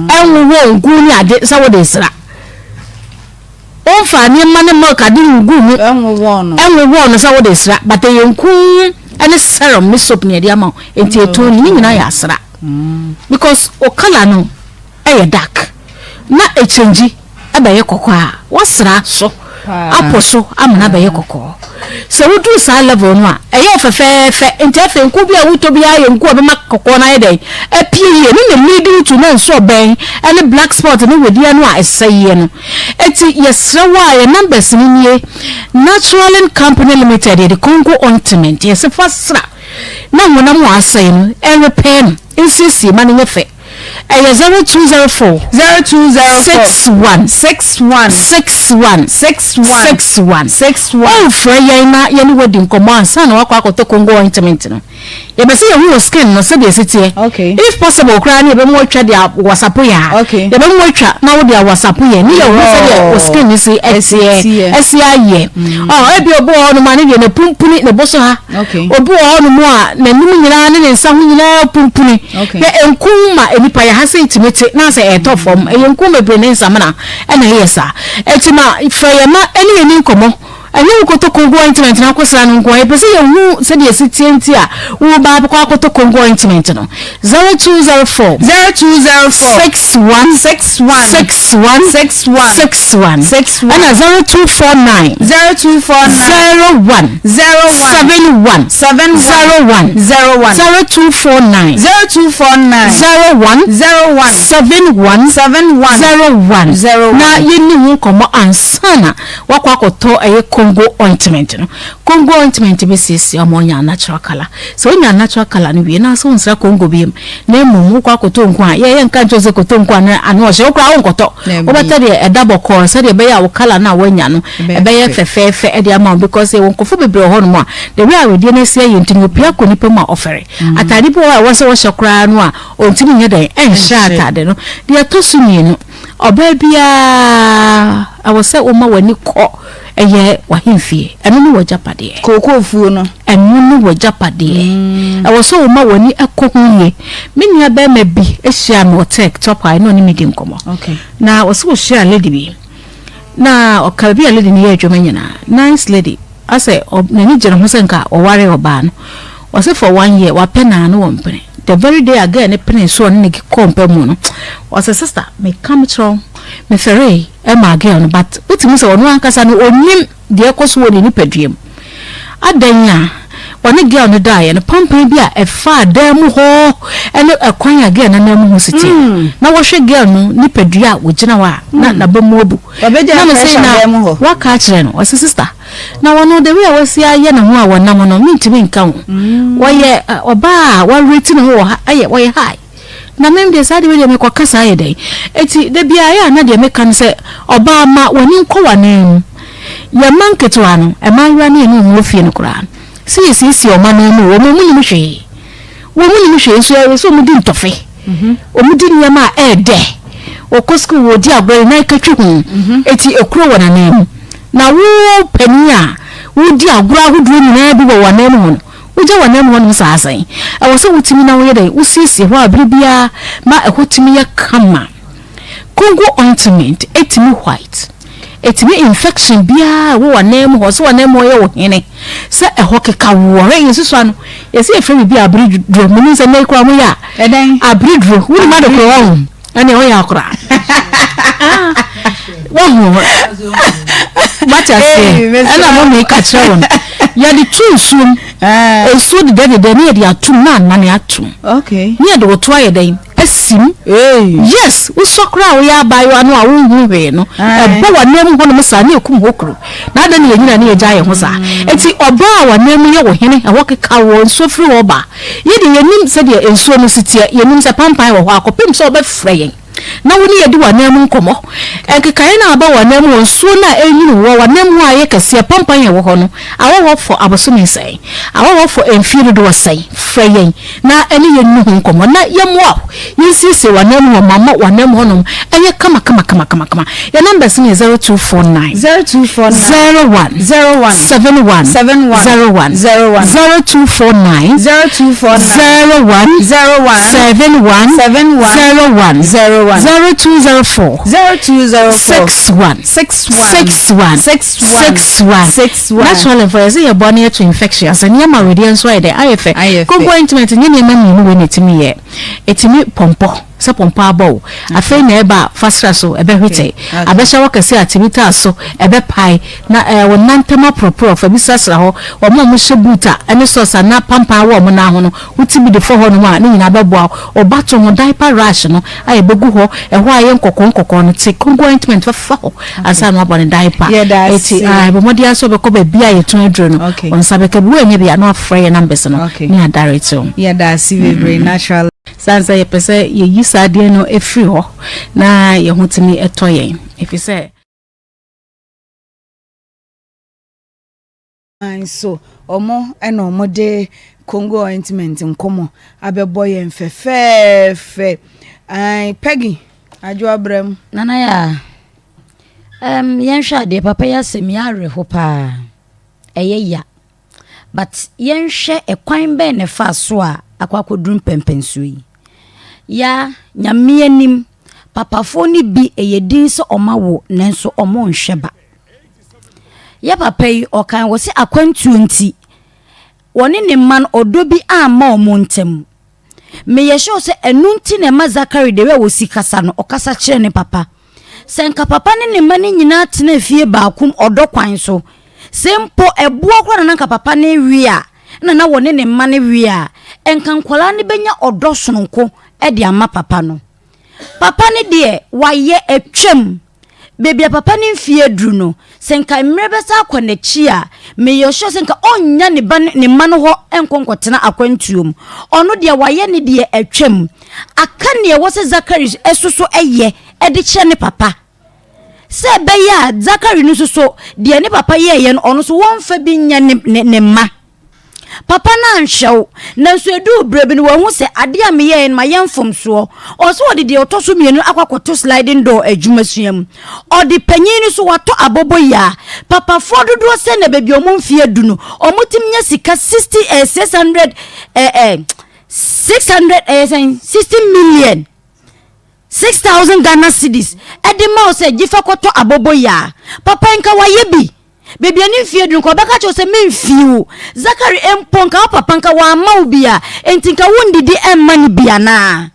ɛnwowɔ nku ne ade sɛ wode sra. Womfaa nneɛma ne milk ade nguu mu. Ɛnwowɔɔ no. Ɛnwowɔɔ no sɛ wode sra but ɛyɛ nku ne serum ne soap na yɛde ama wo nti ɛtɔn ne nyinaa yɛ asra because o colour no ɛyɛ dark na ɛkyɛngyi ɛbɛyɛ kɔkɔɔ a wasra so apɔ so ama no abɛyɛ kɔkɔɔ sɛ woduru saa level no a ɛyɛ wo fɛfɛɛfɛ nti afei nku bi a wotɔ biara yɛ nku a ɛbɛma kɔkɔɔ no ayɛ dɛn apue yie no na lead wo to na nso ɔbɛn ɛne black spot ne wedeɛ no a ɛsɛeɛ no eti yɛsrɛ wo a yɛ numbers no nie Naturalin Company Limited yɛde Congo ointment yɛsɛ fa sra na honam a asɛe no ɛrepɛɛ no nsiesie ma no nyɛ fɛ. Ɛyɛ 0204. 0204. 61. 61. 61. 61. 61. 61. Ɔmfrɛ yɛn na yɛne wo adi nkɔmmɔ ansa na wakɔ akɔtɔ Congo ointment no. Yɛpɛ sɛ yɛhu wo skin no sɛdeɛ ɛsi teɛ. Okay. If possible koraa no yɛbɛma woatwa de awasapo yɛn a. Okay. Yɛbɛma woatwa na wode awasapo yɛn ne yɛhu sɛdeɛ wo skin no si ɛteɛ ɛsi ayɛ. Ɔ ebi obi wɔ hɔnom a ne deɛ n'apumpuni ne bo so ha. Okay. Obi wɔ hɔnom a n'anim nyinaa ne ne nsa ho nyinaa pumpuni. Okay. Hwɛ nku ma nnipa yɛ ha sɛ tumi te na sɛ ɛtɔ fam. Ɛyɛ nku bebree ne nsamena ɛna ɛyɛ saa. Eti ma frɛ yɛn ma ɛne yɛn ni nkɔmmɔ. Ɛnyɛ wo kɔtɔ Congo ointment no akɔsra no nko ara. Yɛpɛ sɛ yɛhu sɛdeɛ ɛsi teɛ nti a woreba abɛkɔ akɔtɔ Congo ointment no. 0204. 0204. 61. 61. 61. 61. 61. 61. Ɛna 0249. 0249. 01. 01. 71. 71. 01. 01. 0249. 0249. 01. 01. 71. 71. 01. 01. Na yɛnni ho nkɔmmɔ ansa na Wakɔ akɔtɔ ɛyɛ Congo ointment no. Congo ointment bɛsiesie ama wanya natural colour. Sɛ wonya natural colour no wie na sɛ wonsra Congo biom na mmom wokɔ akɔtɔ nku a, yɛ yɛnka nkyerɛ wo sɛ kɔtɔ nku a na ano ɔhyɛ, wo koraa wonkɔtɔ. Wobɛtɔ deɛ ɛda bɔkɔɔ sɛdeɛ ɛbɛyɛ a wo colour no a woanya no ɛbɛyɛ fɛfɛɛfɛ de ama wo because yɛwɔ nkurɔfoɔ bebree wɔ hɔnom a the way a wedeɛ no asi ayɛ nti no wɔpue akɔ nnipa mu a ɔfɛre. Ataade bi wɔ hɔ a ɛwɔ sɛ wɔhyɛ koraa no a ɔntumi nyɛ dɛn ɛnhyɛ ataade no. Deɛ ɛtɔ so mmienu. Ɔbaa biara, ɛwɔ sɛ woma w'ani kɔ ɛyɛ w'ahemfie. Ɛno ne w'agyapadeɛ. Kookoofuo no. Ɛno ne w'agyapadeɛ. Ɛwɔ sɛ woma w'ani kɔ ho yie. Me nua barima bi hyiaa me wɔ Tech Top a ɛne ɔne me di nkɔmmɔ. Na ɔsɛ ɔhyiaa lady bi. Na ɔka baabi a lady no yɛ adwuma nyinaa. Nice lady. Asɛ n'ani gye ne ho sɛ nka ɔware ɔbaa no. Ɔse for one year wapɛ no a na wɔmpene. The very day a girl no penee so a ɔne no kɔɔ mpa mu no, ɔse sister meka mekyerɛ wo, mefɛree maa girl no but wotumi hu sɛ ɔno ankasa no ɔnnim deɛ ɛkɔ so wɔ ne nipadua mu. Adɛn a ɔne girl no daeɛ no, pampan bi a ɛfaa dan mu hɔ ne ɛkwan a girl no anam mu ho si teɛ no, na wɔhwɛ girl no nipadua a ɔgyina hɔ a na n'aba mu abu. Ɔbɛgya Na mese pressure na dan mu hɔ. waka akyerɛ no, ɔse sister Na wɔno the way a wasi ayɛ ne ho a wɔnam no mentumi nka ho. Wɔyɛ ɔbaa a wɔareti ne ho wɔ ha ɛyɛ wɔyɛ high. Na mem deɛ saa deɛ wei deɛ mekɔka saa yɛ dɛn? Eti da biara yɛ a na deɛ meka no sɛ ɔbaa ma w'ani nkɔ w'anan mu. Yɛn mma nketewa no, mmaayewa ne yɛne wɔn wɔ fie no koraa no, sɛ yɛsiesie wɔn anan mu o, wɔn nnim hwee. Wɔn nnim hwee nso ɛyɛ sɛ wɔdi ntɔfe, wɔdi nneɛma a ɛyɛ dɛ, wɔkɔ sukuu wɔdi agorɔ de nan katwi ho, eti ekuro wɔ n'anan mu. Na wo panin a wodi agorɔ ahodoɔ nyinaa bi wɔ w'anan mu hɔ no, wogya w'anan mu hɔnom saa sɛn? Ɛwɔ sɛ wotumi na woyɛ dɛn? Wosiesie hɔ a bere biara ma ɛhɔ tumi yɛ kama. Congo ointment tumi white, ɛtumi infection biara a ɛwɔ w'anan mu hɔ, sɛ w'anan mu hɔ yɛ wo hene, sɛ ɛhɔ keka wo hɔ, yɛsi so ano, yɛsi yɛfrɛ biribi abiriduro, menim sɛ nnɛ yi koraa wɔyɛ a, Ɛdɛn? Abiriduro, wonim ade korɔ wɔn, ɛne ɔyɛ akora. Wahu, wate aseɛ, ɛna mo meka kyerɛ wɔn, yɛde to nsuom, nsuo dedɛdedɛ ne yɛde atom na anane atom, ne yɛde wɔto ayɛ dɛn? Asim. Yes, wosua koraa a woyɛ abaayewa no a wonhu hwee no, ɛbɔ w'anan mu hɔnom saa na ekum hɔ kuro. Na adɛn na yɛnyina ne yɛgya yɛn ho saa? Enti ɔbaa a w'anan mu yɛ wo hene, ɛhɔ keka woɔ, nsuo firi hɔ ba. Yɛ deɛ yɛnnim sɛdeɛ nsuo no si teɛ, yɛnim sɛ pampan wɔ hɔ a kɔpem sɛ wɔbɛfrɛ yɛn. na wo ne yɛdi w'ananmu nkɔmmɔ. Nkekaeɛ no a aba w'ananmu hɔ, nsuo no a ɛrenyini wɔ w'ananmu hɔ a ayɛ kɛseɛ, pampan a ɛwɔ hɔ no, awɔ hɔ fɔ abosome sɛn? Awɔ hɔ fɔ mfeɛ dodoɔ sɛn? Frɛ yɛn na ɛne yɛn nni ho nkɔmmɔ na yɛmmoa wo, yɛnsiesie w'ananmu hɔ ma ma w'ananmu hɔnom ɛnyɛ kama kama kama kama kama. Yɛn numbers no yɛ 0249 0249 01 01 71 71 01 01 0249 0249 01 01 71 71 01 01 0204 0204 61 61 61 61 61 61 Naturally for yɛsɛ yɛboa no yɛto infection asɛ nneɛma wedeɛ nso ayɛ dɛ ayɛ fɛ. Ayɛ fɛ. Konko ointment nyɛ nneɛma mmienu wei na ɛtumi yɛ. Ɛtumi pɔmpɔ sɛ pɔmpɔ abɔ wo afei na ɛba a fa sra so ɛbɛhwete abɛhyɛ hɔ kɛse a tumi taa so ɛbɛpae na ɛɛ wo nan ntam aporɔporɔ fa bi srasra hɔ wɔn a wɔhyɛ boot a ɛne socks anaa pampan wɔ wɔn nan ho no wote bi de fɔ hɔ nom a ne nyinaa bɛboa wo wo ba to ho diaper rash no a ɛbɛgu hɔ ɛhɔ a ɛyɛ nkɔkɔɔ nkɔkɔɔ no te Congo ointment fa fa hɔ ansa na wabɔ ne diaper Yɛda eti ase. ah bɔ mmɔden ara sɛ wobɛkɔ baabi a yɛtɔn aduro no Okay. wo nsa bɛka bi woannya bi a na wafrɛ yɛn numbers no Okay. ne adirect wo. Yɛda ase bebree natural. Sane sɛ yɛpɛ sɛ yɛyi saa adeɛ no firi hɔ na yɛn ho tumi tɔ yɛn, ɛfiri sɛ. Nso ɔmo na ɔmo de Congo ointment nkɔmɔ abɛbɔ yɛn fɛfɛɛfɛ. Ae Peggy Adwo Abrɛm. Nana Yaa, ɛɛm yɛnhwɛ adeɛ, papa yi asɛm yi awerɛho paa, ɛyɛ ya. But yɛnhwɛ ɛkwan bɛn na ɛfaa so a akɔ akɔduru mpɛnpɛnsoɔ yi. Ya, Nyame anim, papafoɔ no bi ɛyɛ din sɛ ɔmo awo nanso ɔmo nhwɛ ba. Yɛ papa yi ɔkan wɔ sɛ akwantuo nti wɔne ne mma no ɔdɔ bi amma ɔmo ntam. Meyɛ sure sɛ ɛno nti na ɛma Zachary the way a ɔsi kasa no, ɔkasa kyerɛ ne papa. Sɛ nka papa ne ne mma no nyinaa tenaa fie baako mu ɔdɔ kwan so, sɛ mpo ɛboɔ koraa na na nka papa no rewe a, na na wɔne ne mma no we a, nka nkwadaa no bɛnya ɔdɔ sononko de ama papa no. Papa no deɛ, wayɛ atwam. Baabi a papa no mfeɛ aduru no, sɛ nka mmerɛ bɛsan akɔ n'akyi a, meyɛ sure sɛ nka ɔnnya ne ba ne mma no hɔ nkɔ nkɔtena akwantuo mu. Ɔno deɛ wayɛ ne deɛ atwam. Aka nea ɛwɔ sɛ Zakari soso yɛ de kyerɛ ne papa. Sɛ ɛbɛyɛ a Zakari no nso so, deɛ ne papa yɛeɛ no, ɔno nso wɔmfa bi nyɛ ne, ne, ne mma. Papa no anhwɛ wo, nanso ɛduu berɛ bi no wahu sɛ adeɛ a meyɛeɛ no mayɛ mfomsoɔ. Ɔsɛ ɔde deɛ ɔtɔ so mmienu akɔ akɔto sliding door adwumasua mu. Ɔde panyin no so watɔ aboboyaa. Papafoɔ dodoɔ sɛn na baabi a wɔn mfeɛ adu no, wɔtumi nya sika 60, eh, 600, eh, eh, 600, eh, sɛn, 60 million. 6000 Ghana cedis ɛde ma wo sɛ gye fa kɔtɔ aboboyaa. Papa yi nka wayɛ bi. Baabi a ne mfie aduru nka ɔbɛka kyerɛ wo sɛ memfii wo. Zakari mpo nka wo papa nka wamma wo bi a, enti nka wondidi mma no bi anaa?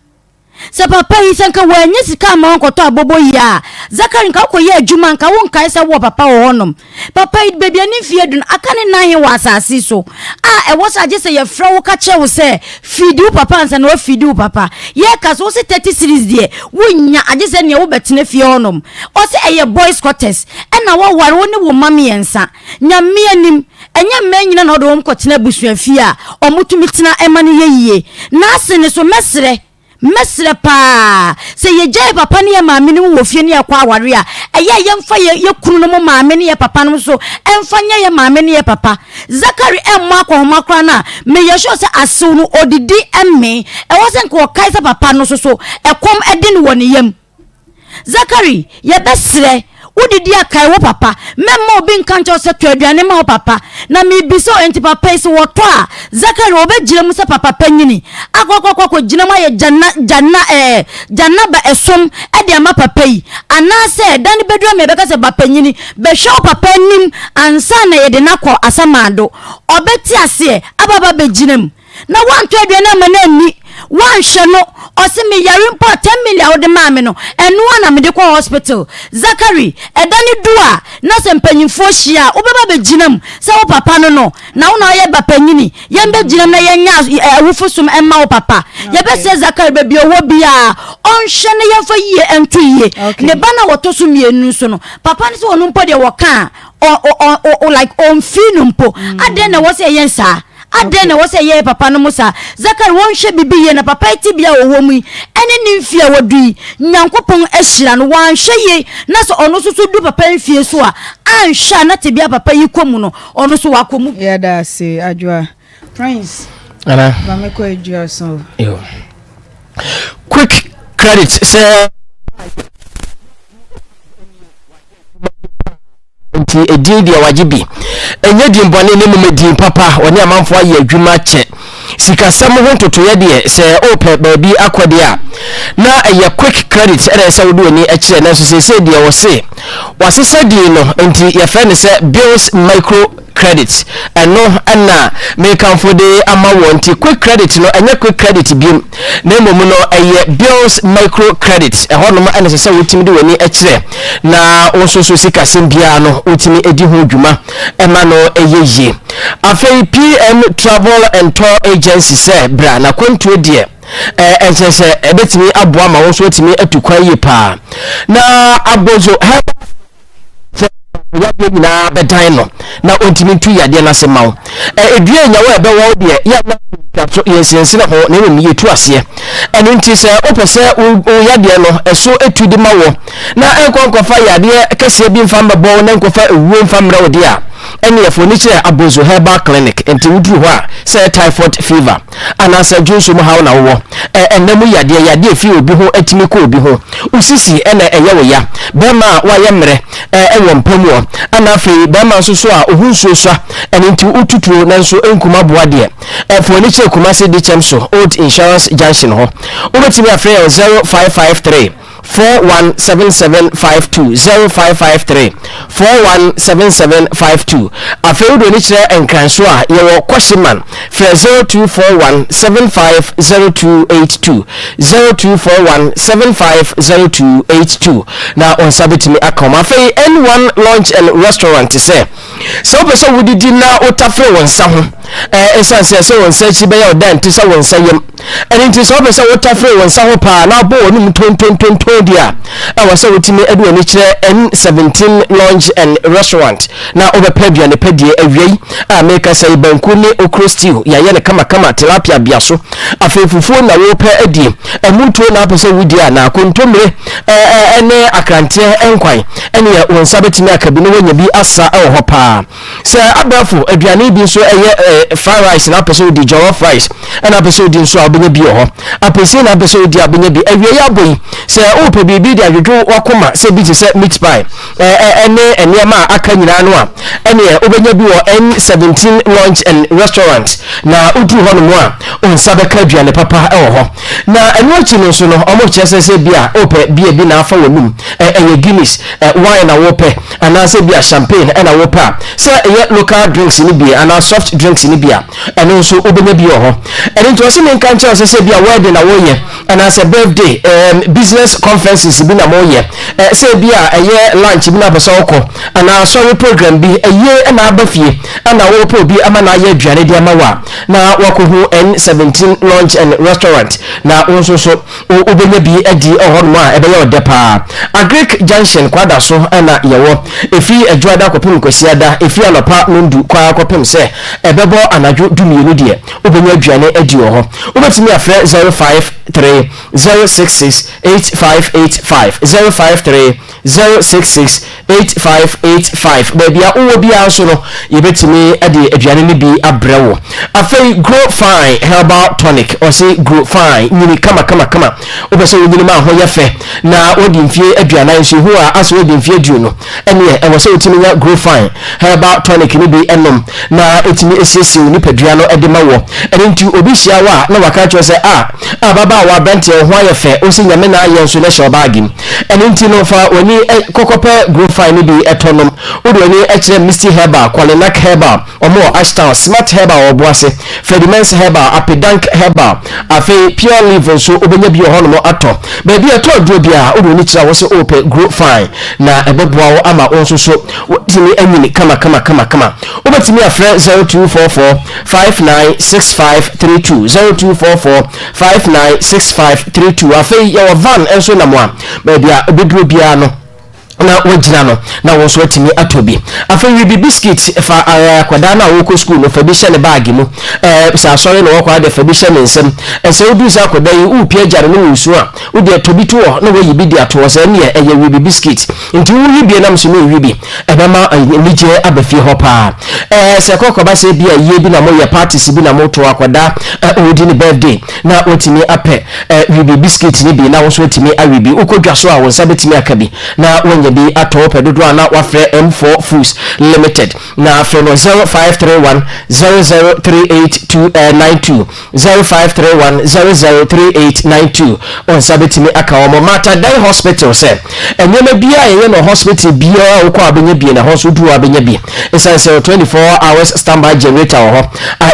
Sɛ papa yi sɛ nka wannya sika amma wankɔtɔ aboboyaa a, Zakari nka wokɔyɛ adwuma a nka wonkae sɛ wowɔ papa wɔ hɔnom. Papa yi baabi a ne mfie adu no aka ne nan he wɔ asase so a ɛwɔ sɛ agye sɛ yɛfrɛ wo ka kyerɛ wo sɛ fiidi wo papa ansa na wafiidi wo papa. Yɛka so wo se 30 series deɛ wonnya agye sɛ nea wobɛtena fie hɔnom. Ɔse ɛyɛ boys quarters ɛna waware wo ne wo mma mmiɛnsa. Nyame anim, ɛnyɛ mmaa nyina na ɔde wɔn kɔtena abusua fie a wɔtumi tena ɛma no yɛ yie. N'ase no so mɛsrɛ, mɛsrɛ paa sɛ yɛgya yɛ papa ne yɛ maame nom wɔ fie ne yɛkɔ aware a, ɛyɛ a yɛmfa yɛ yɛ kunu nom maame ne yɛ papa nom so ɛmfa nyɛ yɛ maame ne yɛ papa. Zachary ɛmmɔ akɔnhoma koraa no a, meyɛ sure sɛ asew no ɔdidi mmee. Ɛwɔ sɛ nka ɔkae sɛ papa no soso ɛkɔm ɛde no wɔ ne yam. Zakari, yɛbɛsrɛ, wodidi a kae wo papa. Mɛmma obi nka nkyerɛ wo sɛ tɔ aduane ma wo papa. Na mebisa o, enti papa yi sɛ wɔtɔ a, Zakari ɔbɛgyina mu sɛ papa panyini? Akɔ akɔ akɔ akɔgyina mu ayɛ gyana, gyana ɛɛ, gyanaba ɛsom de ama papa yi? Anaasɛ da no bɛduru ama yɛbɛka sɛ ba panyini, bɛhwɛ wo papa anim ansa na yɛde no akɔ asamando? Ɔbɛte aseɛ aba aba abɛgyina mu. Na woantɔ aduane amma no anni, woanhwɛ no, ɔse meyare mpo a 10 million a wode maa me no, ɛno ara na mede kɔ hospital. Zachary, ɛda no du a na sɛ mpanyimfoɔ hyia a, wobɛba abɛgyina mu sɛ wo papa no no, na wo na woyɛ ba panyini, yɛmbɛgyina mu na yɛnyɛ awufo som mma wo papa. Yɛbɛsrɛ Zachary baabi a ɔwɔ biara, ɔnhwɛ na yɛmfa yie nto yie. Ne ba no a wɔtɔ so mmienu nso no, papa no sɛ ɔno mpo deɛ wɔka a, ɔ, ɔ, ɔ, like ɔmfii no mpo. Adɛn na ɛwɔ sɛ yɛyɛ saa? Adɛn na ɛwɔ sɛ yɛyɛ papa no mo saa? Zakari, wɔnhwɛ biribi yie na papa yi tebea a ɔwɔ mu yi ne ne mfie a wadu yi, Nyankopɔn ahyira no. Wanhwɛ yie na sɛ ɔno nso so du papa yi mfie so a, anhwɛ a na tebea a papa yi kɔ mu no, ɔno nso wakɔ mu bi. Yɛda ase Adwoa. Prince, Nana. ma me kɔ adwua so. Yo. Quick credit sɛ nti edin deɛ wagye bi. Ɛnyɛ din bɔne ne mmom edin papa. Ɔne amanfoɔ ayɛ adwuma kyɛ. Sikasɛm ho ntotoeɛ deɛ sɛ wopɛ baabi akɔ deɛ a na ɛyɛ quick credit ɛna ɛsɛ wode w'ani kyerɛ nanso seesei deɛ wɔse wasesa din no nti yɛfrɛ no sɛ bills micro credit ɛno na mekamfo de ama wɔ nti quick credit no ɛnyɛ quick credit biom na mmom no ɛyɛ bills micro credit ɛhɔnom ɛna ɛsɛ sɛ wotumi de w'ani kyerɛ na wo nso so sikasɛm biara no wotumi di ho dwuma ɛma no ɛyɛ yie afei pm travel and tour agency sɛ bra na kwantuo deɛ ɛnkyerɛ sɛ ɛbɛtumi aboa ma wo nso atumi atu kwan yie paa na abozo sɛ yadeɛ nyinaa bɛdan no na ɔntumi ntu yadeɛ no ase ma wo. Ɛdua nyawa a ɛbɛwɔ wo deɛ yɛ na so yɛnsinsene ho na mmom yɛtu aseɛ. Ɛno nti sɛ wopɛ sɛ wo yadeɛ no ɛso ɛtu de ma wɔ na ɛnkɔ nkɔfa yadeɛ kɛseɛ bi mfa mbɛbɔ wo na nkɔfa ewuo mfa mmerɛ wo deɛ a ɛne ɛfo ni kyerɛ Abozo Herbal Clinic. Nti woduru hɔ a sɛ typhoid fever anaasɛ dwonso mu haw na wowɔ, ɛnna mu yadeɛ, yadeɛ ɛfiri obi ho tumi kɔ obi ho, wo sisi na ɛyɛ wo ya, bɛrima a woayɛ mmerɛ wɔ mpa mu ɔ, ɛna afei bɛrima nso so a ohu nsuo sua, ɛno nti wotutuo nanso ɛnkum aboa deɛ, fa w'ani kyerɛ Kumasi Dikyɛm so, Old Insurance Junction hɔ. Wobɛtumi afrɛ yɛn 0553. 417752 0553 417752 Afei wode w'ani kyerɛ Nkran so a, yɛwɔ Kwahyeman. Frɛ 0241 750282 0241 750282 na wo nsa bɛtumi aka wɔn. Afei N1 Lounge and Restaurant sɛ Sɛ wopɛ sɛ wodidi na wotafere wo nsa ho, ɛsiane sɛ sɛ wo nsa akyi bɛyɛ wo dɛ nte sɛ wo nsa yam. Ɛno nti sɛ wopɛ sɛ wotafere wo nsa ho paa na wobɔ w'anom tontontonton di a, ɛwɔ sɛ wotumi de w'ani kyerɛ N17 Lounge and Restaurant na wobɛpɛ aduane pa die. Awia yi a merekasa yi, banku ne okro stew yɛayɛ no kamakama, tilapia bea so. Afei fufuo na wopɛ adie, ɛmu tuo na wopɛ sɛ wodi anaa kontommire ne akranteɛ nkwan. Ɛneɛ wo nsa bɛtumi aka bi na woanya bi asa wɔ hɔ paa. Sɛ abɛɛfo aduane bi nso ɛyɛ fried rice na apɛ sɛ wodi, jollof rice ɛna apɛ sɛ wodi nso a wobɛnya bi wɔ hɔ. Apɛsie na apɛ sɛ wodi a wobɛnya bi. Awiei abɔ yi, sɛ wopɛ biribi de adwodwo w'akoma sɛ bi te sɛ meat pie ɛne nneɛma a aka nyinaa no a, ɛneɛ wobɛnya bi wɔ N17 Lounge and Restaurant na woduru hɔ nom a wo nsa bɛka aduane papa wɔ hɔ. Na ɛno akyi no nso no, wɔkyerɛ sɛ sɛ bi a wopɛ beer bi na afa w'anum, ɛyɛ Guinness, wine na wopɛ, anaasɛ bi a champagne na wopɛ a, sɛ ɛyɛ local drinks no bi anaa soft drinks no bi a, ɛno nso wobɛnya bi wɔ hɔ. Ɛno nti ɔse menka nkyerɛ wo sɛ sɛ bi a wedding na woyɛ, anaasɛ birthday, business conferences bi na moyɛ, sɛ bi a ɛyɛ lunch bi na wopɛ sɛ wokɔ, anaa asɔre program bi, ayie na aba fie, ɛna wopɛ obi ama no ayɛ aduane de ama wo a, na woakɔhu N17 Lounge and Restaurant na wo nso so wobɛnya bi adi wɔ hɔnom a ɛbɛyɛ wo dɛ paa. Agric Junction Kwadaso na yɛwɔ. Ɛfiri Adwoada kɔpem Kwasiada, ɛfiri anɔpa nondu kɔ ara kɔpem sɛ ɛbɛbɔ anadwo dumienu deɛ, wobɛnya aduane adi wɔ hɔ. Wobɛtumi afrɛ 053 066 8585, 053 066 8585 Baabi a wowɔ biara nso no, yɛbɛtumi de aduane no bi abrɛ wo. Afei Grow Fine Herbal Tonic, ɔse Grow Fine, nyini kama kama kama. Wopɛ sɛ wonyini ma ho yɛ fɛ na wodi mfie aduanan nso ehu a asɛ wodi mfie aduonu. Ɛneɛ ɛwɔ sɛ wotumi nya Grow Fine Herbal Tonic no bi nom na ɛtumi siesie wo nipadua no de ma wɔ. Ɛno nti obi hyia wo a na waka akyerɛ wo sɛ ah, ababaawa, aberanteɛ wo ho ayɛ fɛ, wose Nyame na ayɛ nso na hyɛ wo baage mu. Ɛno nti no, fa w'ani kɔkɔpɛ Growfine no bi tɔ nom. Wode w'ani kyerɛ Misty Herbal, Qualinac Herbal, wɔn wɔ Ashtown, Smart Herbal wɔ Obuasi, Ferdimens Herbal, Apedank Herbal, afei Pure Leaf nso wobɛnya bi wɔ hɔnom atɔ. Baabi a ɛtɔ aduro biara, wode w'ani kyerɛ a wose worepɛ Growfine na ɛbɛboa wo ama wo nso so woatumi anyini kama kama kama kama. Wobɛtumi afrɛ 0244 596532, 0244 596532. Afei yɛwɔ van nso nam a baabi a ɛbɛduro biara no. Na wagyina no na wo nso atumi atɔ bi. Afei we bi biscuit fa akwadaa no a ɔrekɔ sukuu no fa bi hyɛ ne baage mu. Ɛɛ sɛ asɔre na ɔkɔ a deɛ fa bi hyɛ ne nsam. Sɛ woduru sɛ akwadaa yi worepia gya no na ɔresu a, wo deɛ tɔ bi to hɔ na wayi bi de ato hɔ sɛ ɛnneɛ ɛyɛ we bi biscuit. Nti woyi bi nam so na ɔwi bi. Ɛbɛma anigyeɛ aba fie hɔ paa. Ɛɛ sɛ kɔkɔba sɛ bi a yie bi na moyɛ, parties bi na moto, akwadaa ɔredi ne birthday na watumi apɛ wibi biscuit no bi na wo nso watumi awe bi. Wokɔ dwa so a wo nsa bɛtumi aka bi na woanya bi atɔ. Wopɛ dodoɔ a na wafrɛ M4 Foods Limited na frɛ no 0531 0038 92, 0531 003892. Wo nsa bɛtumi aka wɔn. Matadai Hospital sɛ nneɛma biara a yɛyɛ no hospital biara a wokɔ a wobɛnya bi na ɛhɔ nso woduru hɔ a wobɛnya bi. Ɛsiane sɛ 24 hours standby generator wɔ hɔ,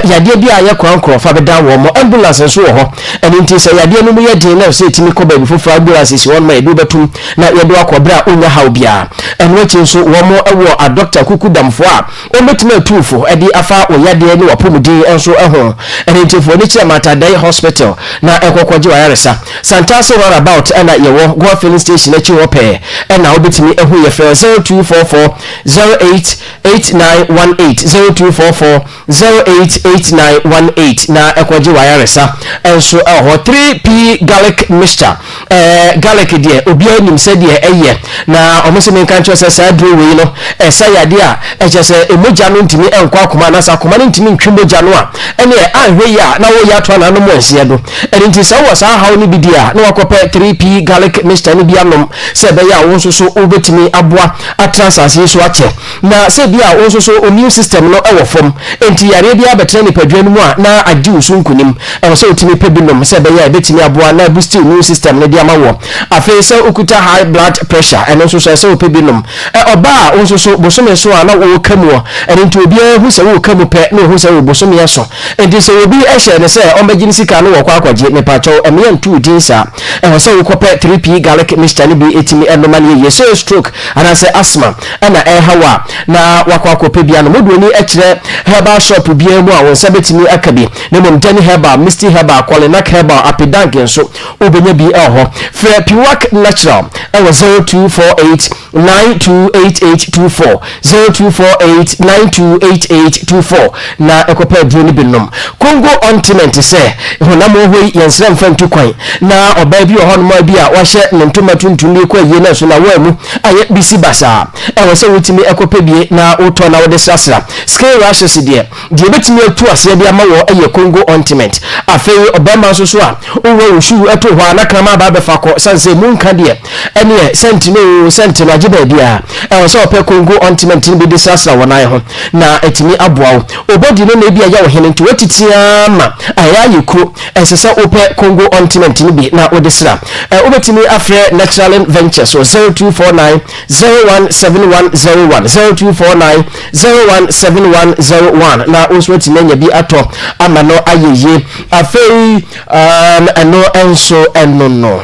yadeɛ bi a ayɛ korankorɔ fa bɛdan wɔn mo. Ambulance nso wɔ hɔ. Ɛno nti sɛ yadeɛ no mu yɛ den na ɛsɛ sɛ ɛtumi kɔ baabi foforɔ a, ambulance si hɔ nom a yɛde wo bɛtom na yɛde wo akɔ berɛ a wonnya haw biara. Ɛno akyi nso wɔn wɔ adɔkta kukudamfoɔ a wɔbɛtumi atu wo fo de afa wo yadeɛ ne w'apɔmuden nso ho. Ɛno nti fa w'ani kyerɛ Mater Dei Hospital na kɔ kɔgye w'ayaresa. Santase roundabout na yɛwɔ, Goa filling station akyi hɔ pɛɛ na wobɛtumi ahu yɛ. Frɛ 0244 08 8918, 0244 088918 na ɛkɔgye w'ayaresa nso wɔ hɔ. 3P garlic mixture, ɛɛ garlic deɛ obiara nim sɛdeɛ ɛyɛ, na wɔn sɛ menka nkyerɛ sɛ saa aduro wei no ɛsa yadeɛ a ɛkyɛ sɛ mogya no ntumi nkɔ akoma anaasɛ akoma no ntumi ntwe mogya no a, ɛneɛ anhwɛ yie a na woyɛ ato ananom nseɛ do. Ɛno nti sɛ wowɔ saa haw no bi deɛ a na wakɔpɛ 3P garlic mixture no bi anom sɛ ɛbɛyɛ a wo nso so wobɛtumi aboa atena asase yi so akyɛ. Na sɛ ebia wo nso so immune system no wɔ fam, enti yareɛ biara bɛtena nipadua no mu a na agye wo so nkunim. Ɛwɔ sɛ wotumi pɛ bi nom sɛ ɛbɛyɛ a ɛbɛtumi aboa na abusti immune system no de ama woɔ. Afei sɛ wokuta high blood pressure, ɛno nso so ɛsɛ sɛ wopɛ bi nom. Ɛ ɔbaa a wo nso so bosome so a na woreka mu ɔ, ɛno nti obiara hu sɛ woreka mu pɛ na ɔhu sɛ wo bosome aso. Enti sɛ obi hyɛ no sɛ ɔmmɛgye ne sika no wɔkɔ akɔgye, mepakyɛw ɛmea nto wo din saa. Ɛwɔ sɛ wokɔpɛ 3P garlic mixture no bi tumi nom ma no yɛ yie. Sɛ ɛyɛ stroke anaasɛ asthma na ɛreha wo a, na woakɔ akɔpɛ bi anom. Wode w'ani kyerɛ herbal shop biara mu a, wo nsa bɛtumi aka bi. Na mmom Jenny Herbal, Misty Herbal, Kolinak Herbal, Apidank nso, wobɛnya bi wɔ hɔ. Frɛ Piwak Natural wɔ 0248 928824, 0248 928824 na kɔpɛ aduro no bi nom. Congo ointment sɛ honam wɔ hɔ yi, yɛnsrɛ mfa ntu kwan. Na ɔbaa bi wɔ hɔnom a bi a wahyɛ ne ntoma tuntum bi rekɔ ayie nanso n'awaa mu ayɛ bisi basaa. Ɛwɔ sɛ wotumi kɔpɛ bi na wotɔ na wode srasra. Skin rashes deɛ, deɛ ɛbɛtumi atu aseɛ de ama wɔ yɛ Congo ointment. Afei ɔbarima nso so a wowɔ wo shoe to hɔ a na kraman aba abɛfa kɔ sane sɛ emu nka deɛ, ɛneɛ sɛnte no oo sɛnte no agye baabiara. Ɛwɔ sɛ ɔpɛ Congo ointment no bi de srasra wɔ nan ho na atumi aboa wo. Wo body no na ebi a ɛyɛ wo hene nti woatiti ara ma ayɛ ayɛ kuro. Ɛsɛ sɛ wopɛ Congo ointment no bi na wode sra. Wobɛtumi afrɛ Naturalin Ventures wɔ 0249 017101, 0249 017101 na wo nso atumi anya bi atɔ ama no ayɛ yie. Afei um, ɛno nso ɛno no.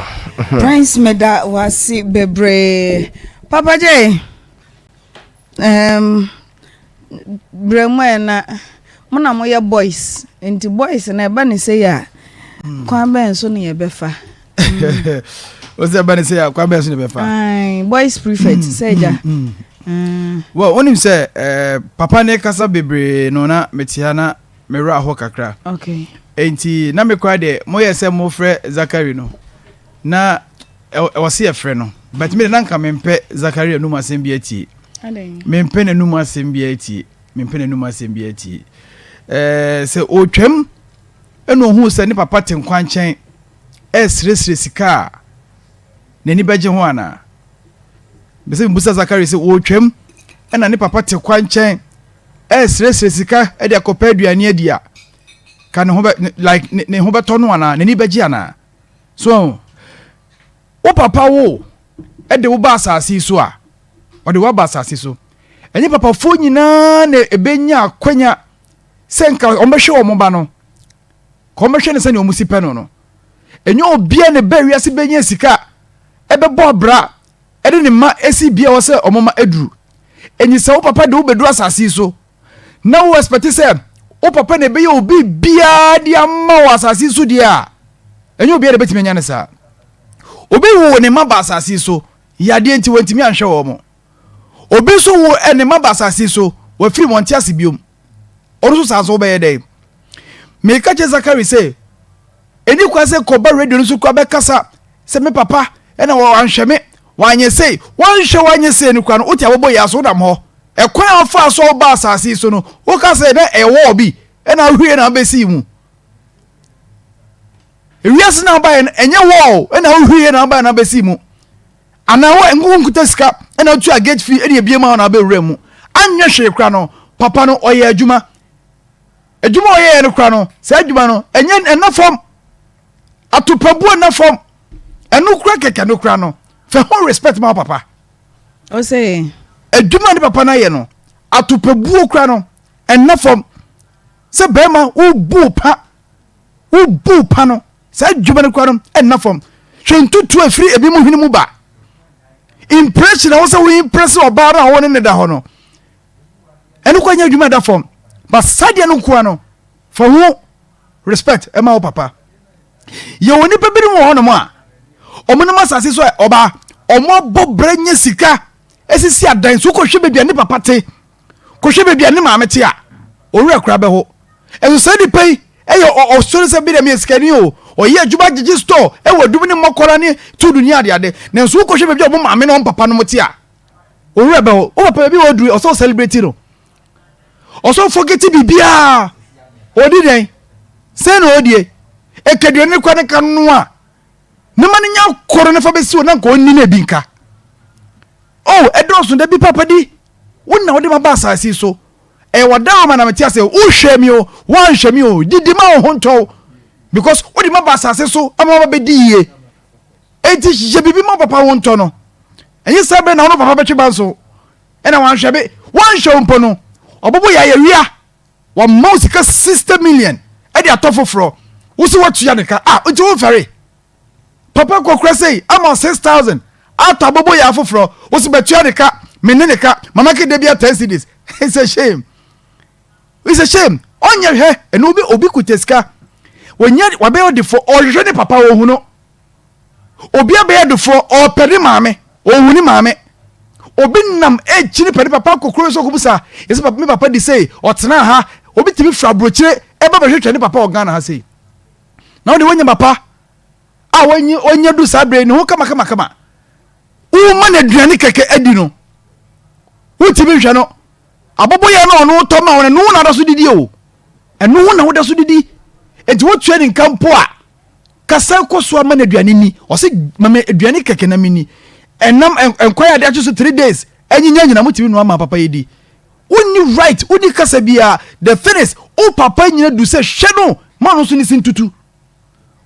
Prince meda wase bebree. Papa J, um, berɛ mu ɛ na mo na moyɛ boys nti boys na ɛba ne sɛ yɛ a kwan bɛn so ne yɛbɛfa? O sɛ ɛba ne sɛ yɛ a kwan bɛn so ne yɛbɛfa? Boys prefect sɛ agya. Well, wonim sɛ eh, papa ne kasa bebree no na mete ha na me werɛ aho kakra. Okay. Enti na me koraa deɛ moyɛ sɛ mofrɛ Zakari no na ɛwɔ se yɛfrɛ no but me de na nka mempɛ Zakari anum asɛm bi atie. Mempɛ n'anum asɛm bi atie. Mempɛ n'anum asɛm bi atie. Ɛɛ sɛ ɔtwam ɛna ohuu sɛ ne papa te nkwankyɛn ɛresrɛsrɛ sika a n'ani bɛgye ho anaa? Mepɛ sɛ mebusa Zakari sɛ ɔretwam ɛna ne papa te kwankyɛn ɛresrɛsrɛ sika de akɔpɛ aduane adi a, ka ne ho bɛ like ne ho bɛtɔ no anaa n'ani bɛgye anaa? So wo papa wo ɛde wo ba asase yi so a, ɔde wo aba asase so. Ɛnyɛ papafoɔ nyinaa na ɛbɛnya akwanya sɛ nka wɔbɛhwɛ wɔn ba no, ka wɔbɛhwɛ no sɛnea wɔn si pɛ no no. Ɛnyɛ obiara na ɛbɛ wiase bɛnya sika ɛbɛbɔ abira ɛde ne mma esi bia wɔ sɛ wɔn mma aduru. Enyi sɛ wo papa de wo bɛduru asase yi so na wo expect sɛ wo papa na ɛbɛyɛ obi biara de ama wɔ asase yi so deɛ a, ɛnyɛ obiara na ɛbɛtumi anya ne saa. Obi woo ne mma ba asase yi so. Yadeɛ nti wantumi anhwɛ wɔn. Obi nso wo ne mma ba asase so, wafiri mu, ɔnte ase biom. Ɔno nso saa nso wobɛyɛ dɛn? Meka kyerɛ Zakari sɛ, ɛni kwan sɛ kɔba radio no so kora bɛkasa sɛ me papa ɛna wanhwɛ me, wanyɛ sei, wanhwɛ wanyɛ sei no kora no, wote abɔbɔ yi aso wonam hɔ. Ɛkwan a wofaa so a wobaa asase yi so no, woka sɛ na ɛyɛ wɔɔ bi ɛna wohwie na wobɛsii mu. Ewiase na wobaeɛ no, ɛnyɛ wɔɔ ɛna wohwie na wobaeɛ na wobɛsii mu. Anaa wo nko nkuta sika ɛna wotua gate fee ɛna ebie ma wo na wobɛwura mu. Anyɛ hwee kora no, papa no ɔyɛ adwuma. Adwuma a ɔyɛɛ no kora no, saa adwuma no, ɛnyɛ ɛna fam. Atopabuo ɛna fam. Ɛno kora kɛkɛ no kora no, fɛ ho respect ma wo papa. Ɔsɛ. Adwuma ne papa no ayɛ no, atopabuo kora no, ɛna fam. Sɛ bɛrima wobu pa, wobu pa no, saa adwuma no kora no ɛnna fam. Hwɛ ntutuo a ɛfiri ebi mu hwene mu ba. Impression a wo sɛ wo impress ɔbaa no a wo ne ne da hɔ no, ɛno kora nyɛ adwuma ɛda fam. But saa deɛ no nkoa no, fa ho respect ɛma wo papa. Yɛwɔ nnipa binom wɔ hɔnom a, wɔn nam asase so a ɔbaa, wɔn abɔ brɛ nyɛ sika, esisi adan so kɔhwɛ baabi a ne papa te. Kɔhwɛ baabi a ne maame te a, owura koraa bɛho. Ɛso saa nipa yi ɛyɛ ɔsɔre sɛ bi dɛ meyɛ sikani o, ɔyɛ adwuma gyegye store ɛwɔ adum ne mmɔkɔra ne tuudu ne adeade. Nanso wokɔhwɛ baabi a wɔn maame ne wɔn papa nom te a, owura bɛho. Wo papa baabi a ɔduru ɔsɛ wo celebrate no. Ɔsɛ ɔforget biribiara. Ɔdi dɛn? Sɛn na ɔdie? Ɛkaduane ne kora ne ka no a, ne ma no nya koro ne fa bɛsi hɔ na nka ɔnni no ebi nka. Oh, ɛdɔɔso da bi papa di. Wo na wode maba asase yi so. Ɛyɛ w'adaworoma na mete ase. Wohwɛ mi o, woanhwɛ mi o, didi ma wo ho ntɔ wo. Because wode maba asase so ama maba bɛdi yie. Enti yɛ biribi ma papa wo ntɔ no. Ɛnyɛ sɛ bɛn na wo ne papa bɛtwe ba nso. Ɛna wanhwɛ me, wanhwɛ wo mpo no, ɔbɔbɔ yɛ ayɛwia. Wama wo sika 60 million ɛde atɔ foforɔ. Wo so woatua ne ka. Ah, nti womfɛre. Papa kɔkora sei ama 6000 atɔ abobo yɛ afoforɔ wo so bɛtua ne ka me ne ne ka mama ke da bia 10 cedis it's a shame it's a shame ɔnyɛ hwɛ ɛno obi obi kuta sika wɔnyɛ wabɛyɛ ɔdefoɔ ɔhwehwɛ ne papa ɔhu no obi abɛyɛ defoɔ ɔpɛ ne maame ɔhu ne maame obi nam ɛkyini pɛ ne papa kɔkoro sɛ ɔkɔbu yɛsɛ papa me papa di sei ɔtena ha obi tumi fira aburokyire ɛba bɛhwehwɛ ne papa wɔ Ghana ha sei na wode woanya papa a wɔnyi ɔnya du saa bere ne ho kama kama kama woma no aduane kɛkɛ adi no wotumi nhwɛ no abɔbɔyɛ no ɔno tɔ ma wɔn ɛno na ɔda so didi o ɛno ho na woda so didi eti wotua ne nka mpo a kasa kɔ so ama no aduane ni ɔsɛ mama aduane kɛkɛ na meni ɛnam nkwan ade akye so three days ɛnyinya nyina motumi noa ma papa yi di Wonni right, wonni kasa biara. The thing is, wo papa nyina du sɛ hwɛ no ma ɔno nso ne se ntutu.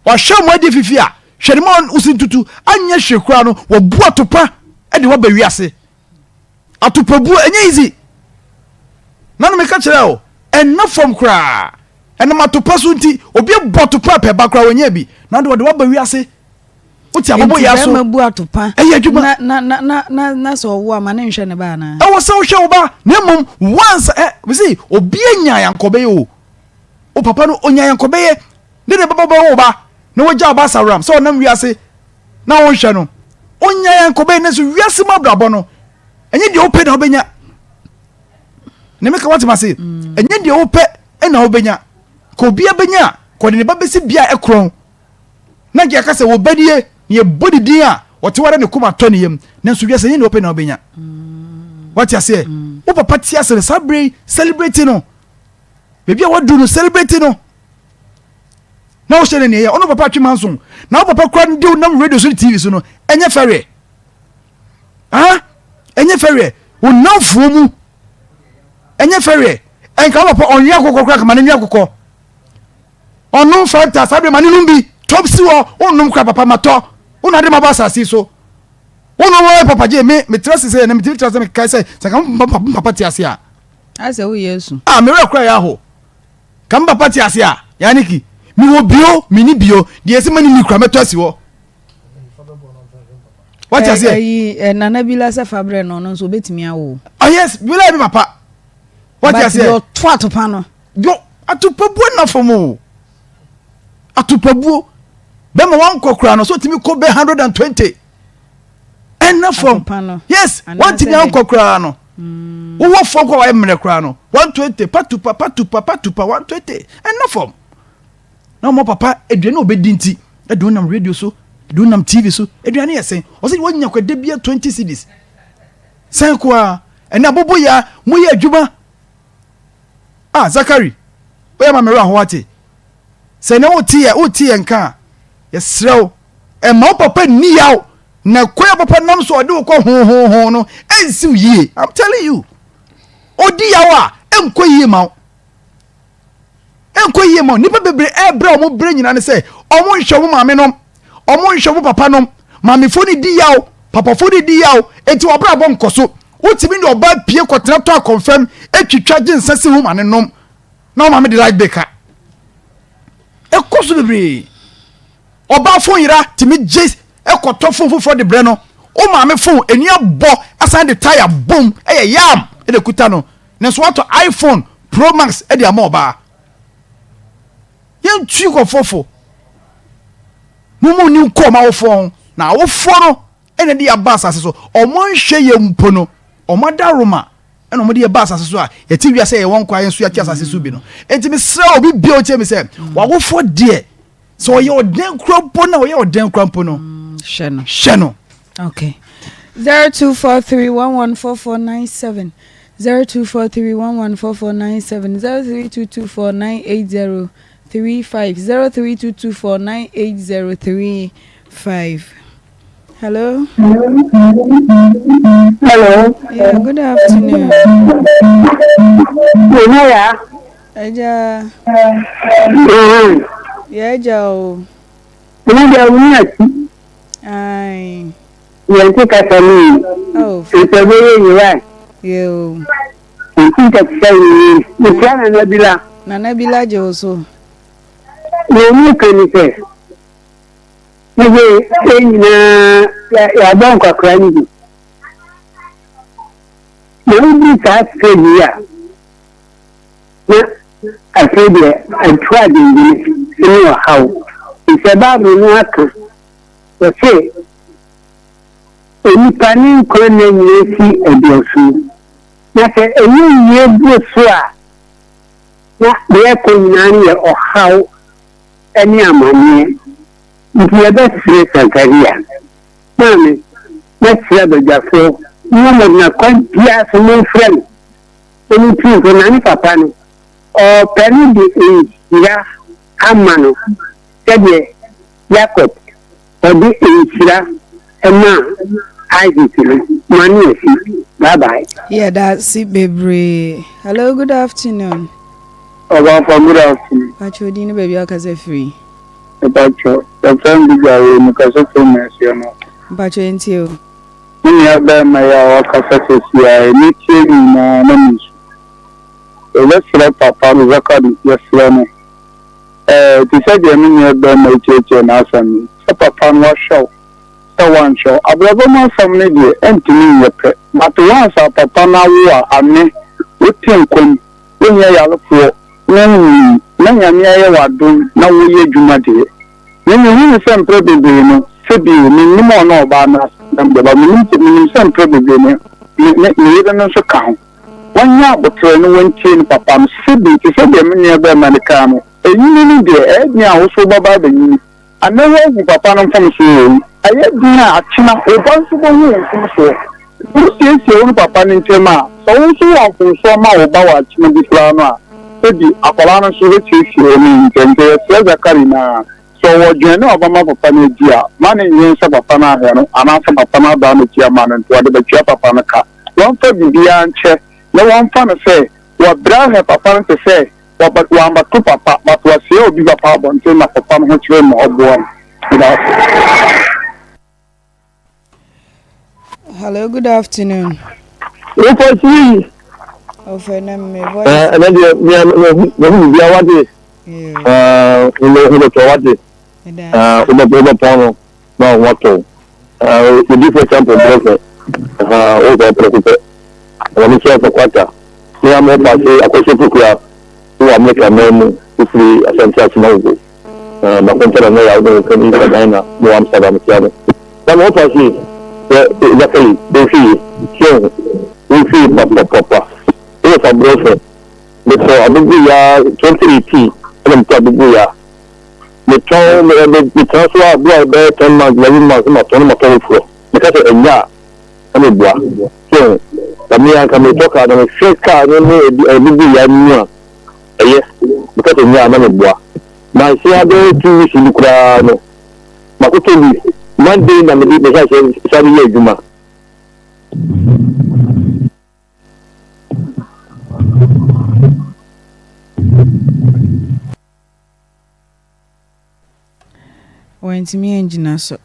Wahwɛ mo adi fifi a, hwɛ no ma wo se ntutu. Anyɛ hwee koraa no, wabu atopa de waba wiase. Atopabuo, ɛnyɛ easy. Nana meka kyerɛ o, ɛnna fam koraa. Ɛnam atopa so nti, obi abɔ atopa pɛ ba koraa wɔnyɛ bi. Na de wɔde waba wiase. Wote abobo yɛ aso. Nti bɛrima bu atopa. Ɛyɛ adwuma. Na na na na na na sɛ ɔwo ama ne nhwɛ ne ba anaa. Ɛwɔ sɛ wohwɛ wo ba na mmom once ɛ bisi obi anya yankɔbɛyɛ o. O papa no onya yankɔbɛyɛ ne de bɛbɔ bɛwo ba na wagya ɔba asaworam sɛ ɔnam wiase na wonhwɛ no. Onya yankɔbɛyɛ nanso wiase mu abrabɔ no ɛnyɛ deɛ wopɛ na wobɛnya. Ne meka wate ma se mm. ɛnyɛ deɛ wopɛ na wobɛnya. Ka obi abɛnya a kɔde ne ba bɛsi bea ɛkorɔn. Na nka yɛka sɛ wɔ ba nie, na yɛbɔ ne din a, ɔte hɔ ara ne koma tɔ ne yam. Nanso wiase ɛnyɛ nea ɔpɛ na ɔbɛnya. Wate aseɛ? Wo papa te ase no, saa berɛ yi, celebrate no. Baabi a waduru no, celebrate no. Na wohyɛ no nea ɛyɛ. Ɔno papa atwe manso. Na wo papa kura de nam radio so ne TV so no, ɛnyɛ fɛreɛ. Ah, ɛnyɛ fɛreɛ. Wo namfoɔ mu, ɛnyɛ fɛreɛ. Ɛnka wo papa ɔnwe akokɔ koraa kama no nwe akokɔ. Ɔnom Fanta saa bere ma ne nom bi. Tɔ si hɔ, wonnom kora papa ma tɔ. Wo na ade ma ba asase so. Wonom ɛ papa gye me me tra se sɛ na metumi tra sɛ mekae sɛ sɛ ka me papa me papa te ase a. Asɛ wo Yesu. Ah me werɛ kora yɛ aho. Ka me papa te ase a. Yaniki me wɔ bio me ni bio deɛ ɛsɛ ma ne ni kora mɛtɔ asi hɔ. Wate aseɛ? Ɛyi nana bi la sɛ fa brɛ no ɔno nso obetumi awo. Oh yes, bi la yɛ me papa. Wate aseɛ? But deɛ ɔto atopa no. Yo, atopabuo nna fam o. Atopabuo. Bɛma wankɔ koraa no, so otumi kɔ bɛ 120. Ɛnna fam. Yes, wantumi ankɔ koraa no. Mm. Wowɔ fam kɔ wayɛ mmerɛ koraa no. 120 patupa patupa patupa 120 ɛnna fam. Na wɔn papa aduane a ɔbɛdi nti ɛde wonam radio so ɛde wonam TV so aduane yɛ sɛn ɔsɛ wɔnya kwada bia 20 cedis sɛn koraa ɛnna abobo ya moyɛ adwuma ah Zakari woyɛ ma mmerɛ ahoa te sɛ ne wote yɛ wote yɛ nka a yɛsrɛ wo Mma wo papa nni yaw na kwan a papa nam so ɔde wo kɔ hohoho no ɛnsiw yie. I'm telling you. Odi yaw a ɛnkɔ yie ma wo. Ɛnkɔ yie ma wo. Nnipa bebree ɛbrɛ wɔn brɛ nyinaa ne sɛ wɔn nhwɛ wɔn maame nom, wɔn nhwɛ wɔn papa nom. Maamefoɔ no di yaw, papafoɔ no di yaw, eti wɔn abrabɔ nkɔ so. Wotumi ne ɔbaa pie kɔtena tɔ akɔnfam etwitwa gye nsa si ho ma ne nom na wɔn maame de light bill ka. Ɛkɔ so bebree. Ɔbaa fon yera tumi gye kɔtɔ fon foforɔ de brɛ no. Wo maame fon ani abɔ asan de taya bom ɛyɛ yam na ɛkuta no. Nanso woatɔ iPhone Pro Max de ama ɔbaa. Yɛntu nkurɔfoɔ fo. Mo mu nni nkɔ ɔmo awofoɔ ho. Na awofoɔ no na ɛde yɛn aba asase so. Ɔmo anhwɛ yɛn mpo no, ɔmo adaworoma ɛna wɔde yɛ ba asase so a yɛte wiase a yɛwɔ nkwa yɛn nso yɛte asase so bi no. Enti mesrɛ obi bia otie me sɛ w'awofoɔ deɛ sɛ ɔyɛ ɔdɛn kura mpo na ɔyɛ ɔdɛn kura mpo no mm, hwɛ no hwɛ no. Okay. 0243114497 0243114497 0322498035 0322498035 Hello. Hello. Yeah, good afternoon. Nana. Ẹja. Yẹ ẹja o. Ẹna deɛ wo ní ati. Ayi. Yɛn ti kasa ni. Oh. Nsɛ bɛyɛ yi wa. Yɛ o. Nti nkɛtɛ yi. Ntia nana bi la. Nana bi la gye o so. Na ɔmu ka ni sɛ. Mede yɛn nyinaa yɛabɔ nkwakora no bi. Na woduru saa stage yi a, na afei deɛ atu adwendwene ne ɔhaw. Sɛ Bible no aka, wɔse onipa ne nkwa nna nyinaa si aduɔson. Na sɛ ɛnyɛ wie boro so a, na deɛ ɛkɔ nyinaa no yɛ ɔhaw ne amanneɛ. Nti yɛbɛsrɛ Sakaria, Maame, mɛsrɛ abadwafoɔ, mommɔ mmɔden akwan biara so momfrɛ no, na montu no fo, na ne papa no, ɔrepɛ no de nhyira ama no sɛdeɛ Yakob ɔde nhyira maa Isaac no, ma no asi. Bye bye. Yɛdase bebree. Hello, good afternoon. Ɔbaafa good afternoon. Pacho din ne baabi a ɔkasa firi. Mepacho yɛfrɛ me Bigya wei mekasa firi Manhyia no. Mpacho yɛntie o. Me nua bɛɛma yi a wakasa sɛsi ara yi me tie nyinaa na me su. Yɛbɛsrɛ papa no Zakari yɛsrɛ no ɛɛ te sɛ deɛ me nua bɛɛma yi kyerɛkyerɛ n'asɛm yi sɛ papa no wahwɛ wo sɛ wanhwɛ wo abrabɔ mu asɛm no deɛ ɛntumi nyɛ pɛ but once a papa no awo a ane wote nkwa mu wonyɛ yarefoɔ na wonwui na Nyame ayɛ wo adom na woyɛ adwuma deɛ, me mehu no sɛ mprɛ bebree no, sɛbio mennim ɔne ɔbaa no asɛm deɛ but menim sɛ menim sɛ mprɛ bebree no me ne me yere no nso ka ho, wanyɛ aboterɛ na wantie ne papa no, sɛbi te sɛ deɛ me nua barima no kaa no, ɛnyini no deɛ ɛyɛ den a wo nso wobɛba abɛnyini. Anaa woahu papa no mfomsoɔ wɔ mu? Ɛyɛ den a akyena wo ba nso bɛhu wo mfomsoɔ. Sɛ wosiesie wo ne papa no ntam a, sɛ wo nso wowɔ mfomsoɔ ma wo ba wɔ akyena bi koraa no a, sɛbi akwadaa no nso bɛsiesie wo ne no ntam. Nti yɛsrɛ Zakari no ara, sɛ ɔwɔ dwene ne ɔbɛma papa no adi a, ma no nnwen sɛ papa no ahwɛ no anaasɛ papa no adan n'akyi ama no nti ɔde bɛtua papa no ka. Wɔmfa biribiara nkyɛ na wɔmfa no sɛ wabrɛ ahwɛ papa no te sɛ Waba wambɛto papa but wahyia obi papa abɔnten na papa no ho kyerɛ no na ɔboa no. Meda ase. Hello, good afternoon. Wofɔ sii. Ɔfɛ na me voice. Ɛɛ ɛnɛ deɛ mea mehu biribiara wate. Ɛɛ wobɛtɔ wate. Ɛɛ wobɛpɔn no na watɔ. Ɛɛ odiifo sample brɛ sɛ ɛɛ wokɔ prɛko pɛ. Ɛna me kyerɛ sɛ kwata. Me a mo paase akɔhyɛ pokua wɔ Amerika man mu wofiri Asante Akyemawogo. Ɛɛ makontara na yɛ awodɔ kani Ghana mo Amsterdam kyia no. Na mo paase. Sɛ Zakari, wonhwɛ yie. So wohu? Wonhwɛ yie papapapa. Wowɔ fa borɔfo. Metɔ aboboyaa 2018 ɛna metɔ aboboyaa. Metɔn, me, me, metena so a, bi a bɛyɛ 10 months, 11 months, na matɔn na matɔ foforɔ. Meka sɛ ɛnyɛ a, na meboa. So wohu? Na me anka metɔ kaa na mehwɛ kaa no ne aboboyaa no mu a, ɛyɛ. Meka sɛ ɛnyɛ a, na meboa. Manse ara bɛyɛ 2 weeks ni koraa no, Makɔtɔ bi Monday na mede mehyɛ aseɛ sane yɛ adwuma. Wantumi angyina so.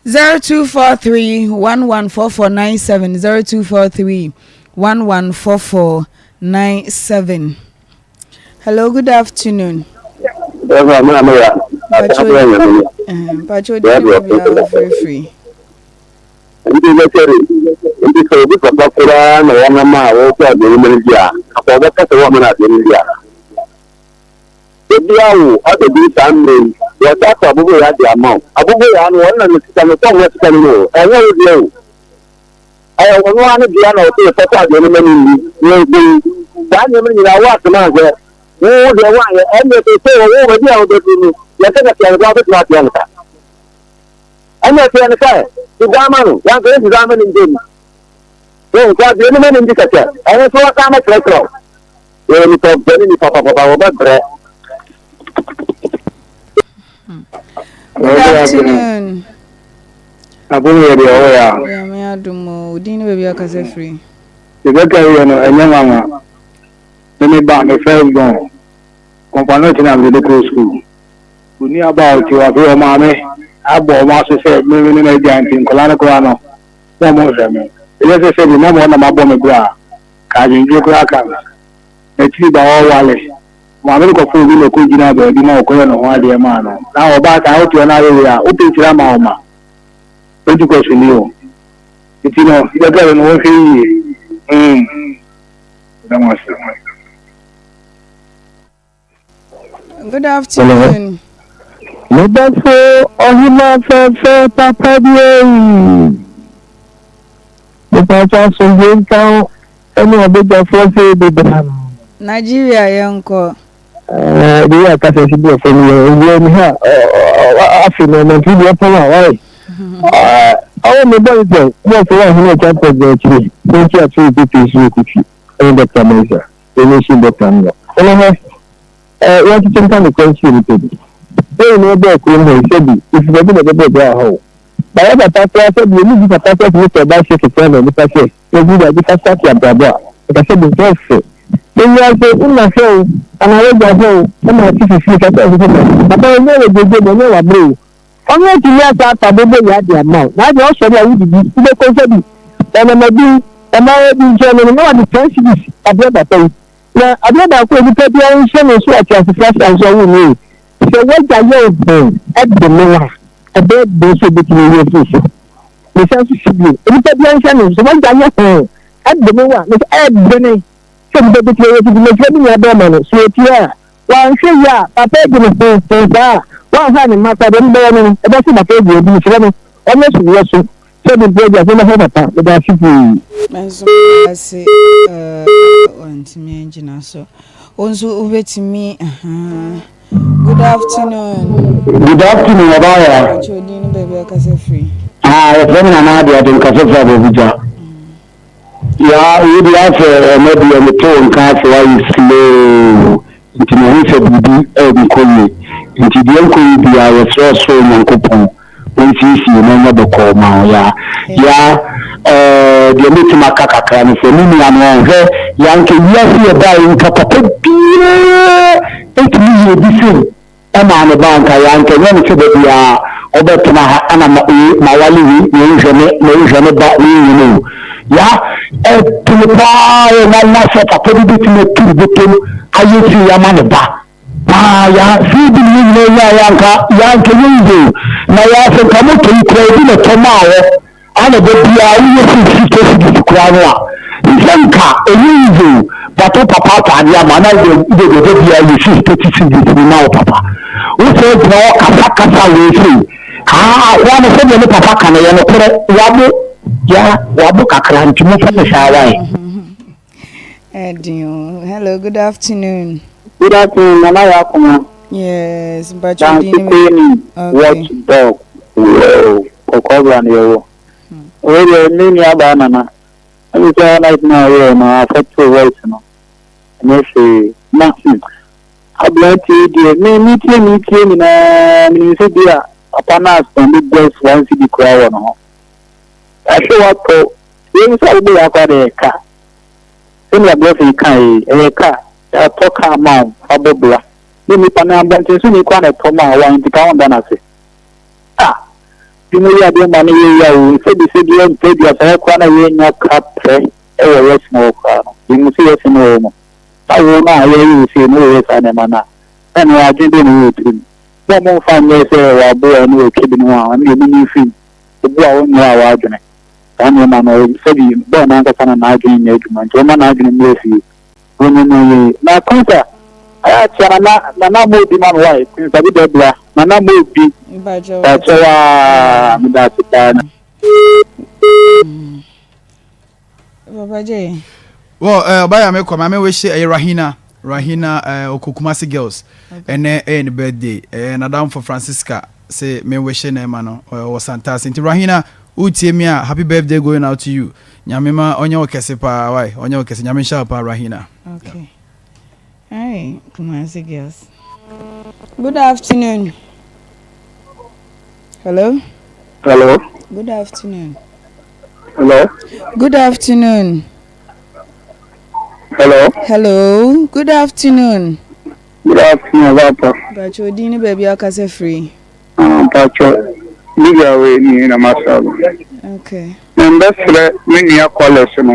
0243 114497 0243 114497. Hello, good afternoon. Mpacho di ne baabi a wofirifiri. Nti bɛkyɛre nti sɛ obi papa koraa na wɔnam a wɔkɔ aduane ma no di a, anka wɔbɛka sɛ wɔama no aduane di a. Ebi awo abɛduru saa mmerɛ yi, wɔsa akɔ aboboyaa de ama wo. Aboboyaa no wɔn na ne sika no, sɛ wɔn sika no mu o, ɛnyɛ wo deɛ o. Ɛyɛ ɔno ara ne dea na ɔsɛ yɛkɔtɔ adeɛ no ma no nni na ɔnkɔ yi. Saa nneɛma no nyinaa wo asɛm anhwɛ. Wo deɛ woanyɛ. Ɛnneɛ seesei wɔ wo baabi a wobɛduru no, yɛsɛ ka tia no koraa wobɛtumi atea no ka. Ɛnneɛ tea no sɛ, si dan ma no. Wanka yɛnsi dan ma no mpo mu. Wohu, tɔ adeɛ no ma no ndi kɛkɛ. Ɛno nso wɔsan bɛkyerɛkyerɛ wo. Wɔyɛ nipa bɔne nipa papapa wɔbɛbrɛ. Good afternoon. Abom yɛ deɛ ɔwɔ yɛ a. Nyame adom o. Wo din ne baabi a kasa firi. Yɛbɛka yɛ no ɛnyɛ nwanwa. Me me ba me first born. Kɔmpa no kyena mede no kɔɔ school. Onua ba a ɔte hɔ afei ɔmaame abɔ ɔmo aso sɛ me me ne no agya nti nkwadaa no koraa no na ɔmo nhwɛ me. Ɛnyɛ sɛ sɛbi na ɔmo na mabɔ me bra a ka adwendwen koraa ka me. N'akyiri ba ɔwale. Maame no kɔfaa obi na ɔkɔgyinaa baabi ma ɔkɔyɛɛ ne ho adeɛ maa no. Na ɔbaa saa wote hɔ na ayɛ wei a, wopɛ akyire ama wo ma. Pentecost ni o. Nti no, yɛgɛre no wɔnhwɛ yie. Mm. Meda mo ase. Good afternoon. Mebɛfo ɔhema fɛfɛ papa bi ei. Mepakyɛ asomdwoe nka wo ɛne ɔbadwafoɔ sɛ bebram. Nigeria yɛnkɔ. Ɛɛ de yɛ akasa si bi ɔfam yɛ owia ni ha afi na ɔmantiri deɛ ɔpɔn a wayɛ. Ɔwɔ me bɔ nsɛm mo ɔfɛ wɔ ahene ɛkya president akyire ne nti ato pepe so okutwi ɛne Dr. Mensah ɛne nhyɛ Dr. no. Ɛne hɛ Ɛɛ, yɛnkyekye nka nokorɛ nkyerɛ nnipa bi. Sei na ɛbɔɔ kurom ha yi, sɛbi, ɛfiri baabi na ɛbɛbɔɔ berɛ wɔ ha o. Ba yɛ papa koraa sɛbi, ɛmu bi papa koraa tumi tɔ bicycle koraa ma nnipa sɛ, yɛgu baabi fa starte abrabɔ a, nka sɛbi nka ɛfɛ. Na wiase, wo na hwɛ o, anaa w'agya hwɛ o, ɛma ɔte fifiri ka sɛ ɛsɛ sɛ papa ɛnyɛ wɔ gyegye mu, ɛnyɛ wɔ abrɛ o. Ɔno atumi asa afa bobo yɛ ade ama wo, na adeɛ ɔsɔre a wodidi, wobɛkɔ sɛbi, ɔnam adi, ɔmaa bi nkyɛn no, na wɔde 10 cedis abrɛ papa yi. Na adeɛ baako a nipa biara nhyɛ no nso ateasefo asase so a wonni yi, sɛ w'agya yɛ wo bɔn de ne wo a, ɛbɛyɛ den sɛ obetumi ayi afiri so. Mesan nso si bio, nipa biara nhyɛ no nso, sɛ w'agya yɛ ho de ne wo a, mesɛ ɛyɛ dene sɛ nipa betumi ayi afiri so. Mesrɛ me nua bɛrima no, sɛ otie a, wanhwɛ yie a, papa adi ne ho ho saa a, wanhwɛ a ne mma koraa deɛ ɔde bɛyɛ no no, ɛbɛsen papa adi adi. Mesrɛ no, ɔnyɛ so so. Sɛ me mpo agya sɛ mɛhwɛ papa meda ase pii. Me nso meda ase eh, wantumi angyina so. Wo nso wobɛtumi ahaa. Good afternoon. Good afternoon ɔbaaya. Ɔkyɛ odin ne baabi akasa firi. Ah, yɛfrɛ me Nana Ade Ade nkasa firi Abɔbugya. Ya wo deɛ asɛ ɛnɛ deɛ mete wo nka asɛ woayɛ slow nti mahu sɛ biribi nkɔ yie nti deɛ nkɔ yie biara yɛsrɛ ɔsoro Nyankopɔn ɔnsiesie na ɛnyɛ bɔkɔɔ ma wo ya ya ɛɛ deɛ mɛtumi aka kakra ne sɛ me nua no ɔnhwɛ ya nka wiase yɛ baeɛ nka papa biara ɛtumi yɛ bi sei Ɛmaa ne ba anka yɛ anka ɛnyɛ ne sɛ da biara ɔbɛtena ha ɛna ma wei mawale wei wei nhwɛ me wei nhwɛ ne ba wei nyɛ no o ya ɛtene paa yɛ nwanwa sɛ papa bi bɛtumi atu ne bɔtɔm ayɛ sei ama ne ba paa ya sei bi ne yɛ nyinaa nyaa yɛ anka yɛ anka ɛnyɛ yiye o na yɛ asɛ nka moto yi koraa ebi na ɛtɔ maa wɔ Ana da biara woyɛ sei 50 cedis koraa no a sɛ nka ɛnyɛ easy o but wo papa atɔ adeɛ ama na wode wode deɛ da biara yɛ sei 30 cedis no ma wo papa wo sɛ gyina hɔ kasa kasa wei sei. Haa akoa no sɛdeɛ ne papa ka no yɛ nokorɛ wabo ya wabo kakra nti momfa no saa wae. Ɛden o. Hello, good afternoon. Good afternoon, Nana Yakoma. Yes, mpacho di ni. Kweni, okay. Watch dog. Wow, kɔkɔɔ bra ne yɛwɔ. Wei deɛ me nua baa Nana. Ɛmi sɛ all night na ɔyɛ no affect voice no. Ɛnyɛ hwee. Na hmm. Aberanteɛ yi deɛ me me tie me tie nyinaa menim sɛ bi a papa no asɛnde just one cedi koraa wɔ ne ho. Ahwɛ watɔ yɛn sɛ wobɔ yɛ akora deɛ ɛka sɛnea blessing ka yi ɛyɛ ka yɛatɔ kaa ma wo fa bɔ bra ne nipa no abɔnten so ni koraa na ɛtɔ ma wa nti ka wo nda no ase ah bi mu yɛ adeɛ ma no yɛ ya o sɛbi sɛbi ɛmpɛ aduasa koraa na yɛnya ka prɛ ɛwɔ yɛsene wɔ koraa no bi mu sɛ yɛsene wɔ mu Na wo no a yɛyɛ wo sei no woyɛ saa nneɛma no a, na ɛno adwene bɛn na ɛwɔ wo tirim? Mo a momfa nyɛ sɛ wɔaboa ne wɔatwa binom a, ɛno deɛ monyi mfiri mu. Obu a wonyɛ a w'adwene. Saa nneɛma no, sɛbi bɔɔ n'ankasa na n'adwene nyɛ adwuma nti wɔmma n'adwene mmra fie na ɔnyɛ nea ɔyɛ yie. Na Quinsa, ayɛ akyea Nana, Nana mo obi ma me wae, Quinsa bi bɛbra, Nana mo obi, Kyɛw aa, meda ase paa. Papa J. Well, eh, ɔbaa yɛ a mekɔ maame wehye ɛyɛ Rahina Rahina eh, ɔkɔ Kumasi girls ɛnɛ ɛyɛ ne birthday ɛyɛ n'adamfo Francisca se me wehye na ɛma no ɔwɔ Santase nti Rahina wotie mi a happy birthday going out to you nyame ma ɔnyɛ wo kɛse paa wai ɔnyɛ wo kɛse nyame nhyɛ wo paa Rahina. Okay. Hi, Kumasi girls. Good afternoon. Hello. Hello. Good afternoon. Hello. Good afternoon. Hello. Hello. Good afternoon. Good afternoon, Papa. Bacho din ne baabi akasa firi. Ah, Bacho, Libya we ni na masalo. Okay. Mbɛsrɛ me nua kɔlɛs no.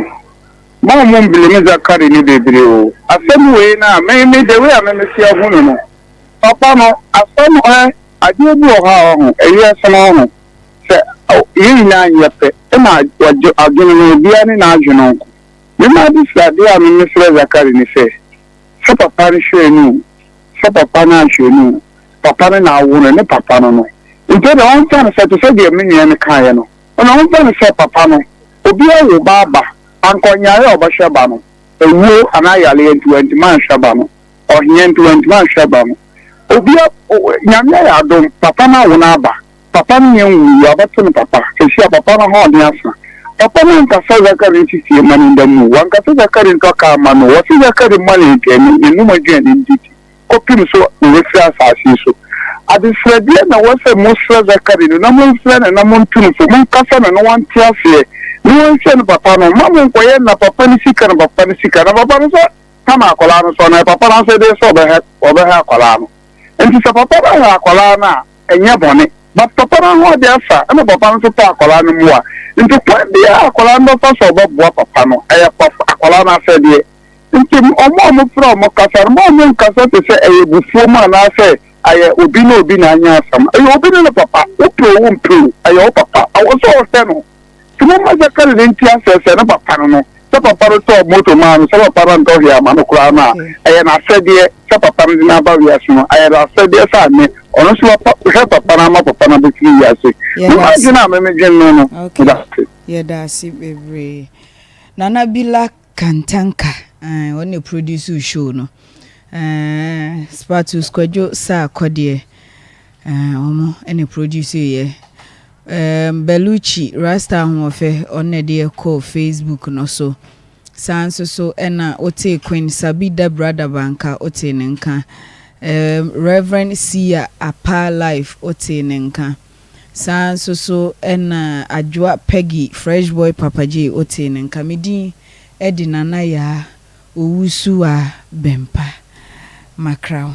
Mo a mo mblame Zakari no bebree o. Asɛm wei no a me me the way a me me si ahu no no. Papa no asɛm ɛ adeɛ bi wɔ hɔ a ɔho ɛwiase no ɔho sɛ yɛn nyinaa nyɛ pɛ ɛna wɔgye adwene no obiara ne n'adwene nko. Me ma adesrɛdeɛ a me mesrɛ Zakari ne sɛ sɛ papa no hwɛɛ no o sɛ papa no anhwɛ no o papa no na awo no ne papa no no nti ɛdeɛ ɔmfa no sɛ te sɛ deɛ me nua no kaeɛ no ɔno ɔmfa no sɛ papa no obi awo ba aba anka ɔnyaeɛ a ɔbɛhwɛ ba no awuo anaa yareɛ nti wantumi anhwɛ ba no ɔhia nti wantumi anhwɛ ba no obi a Nyame ayɛ adom papa no awo no aba Papa no nyɛ nwui, wɔabɛto no papa. Seesei a papa no ahoɔden asa. Papa no ankasa Zakari nsisie mma no nda mu o, wankasa Zakari ntɔ kaa mma no o, wɔse Zakari mma no aduane, ne nom aduane ndidi kɔpem so ɔbɛfiri asaase yi so. Adesrɛdeɛ na ɛwɔ sɛ mosrɛ Zakari no na momfrɛ no na monto no fo, monkasa no na wante aseɛ na wɔnhyɛ no papa no, mma monkɔyɛ na papa no sika na papa no sika na papa no sɛ kama akwadaa no so anaa papa no asɛdeɛ sɛ ɔbɛhɛ ɔbɛhɛ akwadaa no. Nti sɛ papa no ahwɛ akwadaa no a, ɛnyɛ bɔne but papa no ahoɔden asa ɛna papa no nso pɛ akwadaa no mmoa nti kwan biara a akwadaa no bɛfa so a ɔbɛboa papa no ɛyɛ papa akwadaa no asɛdeɛ nti ɔmo a ɔmo frɛ ɔmo kasa no mma ɔmo nkasa te sɛ ɛyɛ bufuo mu anaasɛ ayɛ obi ne obi na anya asɛm ɛyɛ obi ne ne papa wopɛ o wompɛ o ɛyɛ wo papa ɛwɔ sɛ ɔhwɛ no Nti momma Zakari no nte aseɛ sɛ ne papa no no, sɛ papa no tɔɔ moto maa no, sɛ papa no antɔ hwee amma no koraa no a, ɛyɛ n'asɛdeɛ sɛ papa no de no aba wiase no, ɛyɛ n'asɛdeɛ sɛ ane ɔno nso bɛpa hwɛ papa no ama papa no abɛfiri wiase. Yɛda Mema ase. adwene a me medwene no no, Okay. meda ase. Yɛda ase bebree. Nana Bila Kantanka, eh, ɔno na produce show no. Eh, Spatus Kwadwo Saa Kɔdeɛ, eh, ɔmo na produce yɛ. Erm Bellucci, Rasta Ahoɔfɛ, ɔno na ɛde yɛ kɔɔ Facebook no so. Saa nso so ɛna wotee Queen Sabi Dabra Dabanka, wotee ne nka. Erm Rev. Sia Apaa Life, wotee ne nka. Saa nso so ɛna Adwoa Peggy, Fresh Boy Papa J, wotee ne nka. Me din de Nana Yaa Owusuwaa Bɛmpa. Makraw.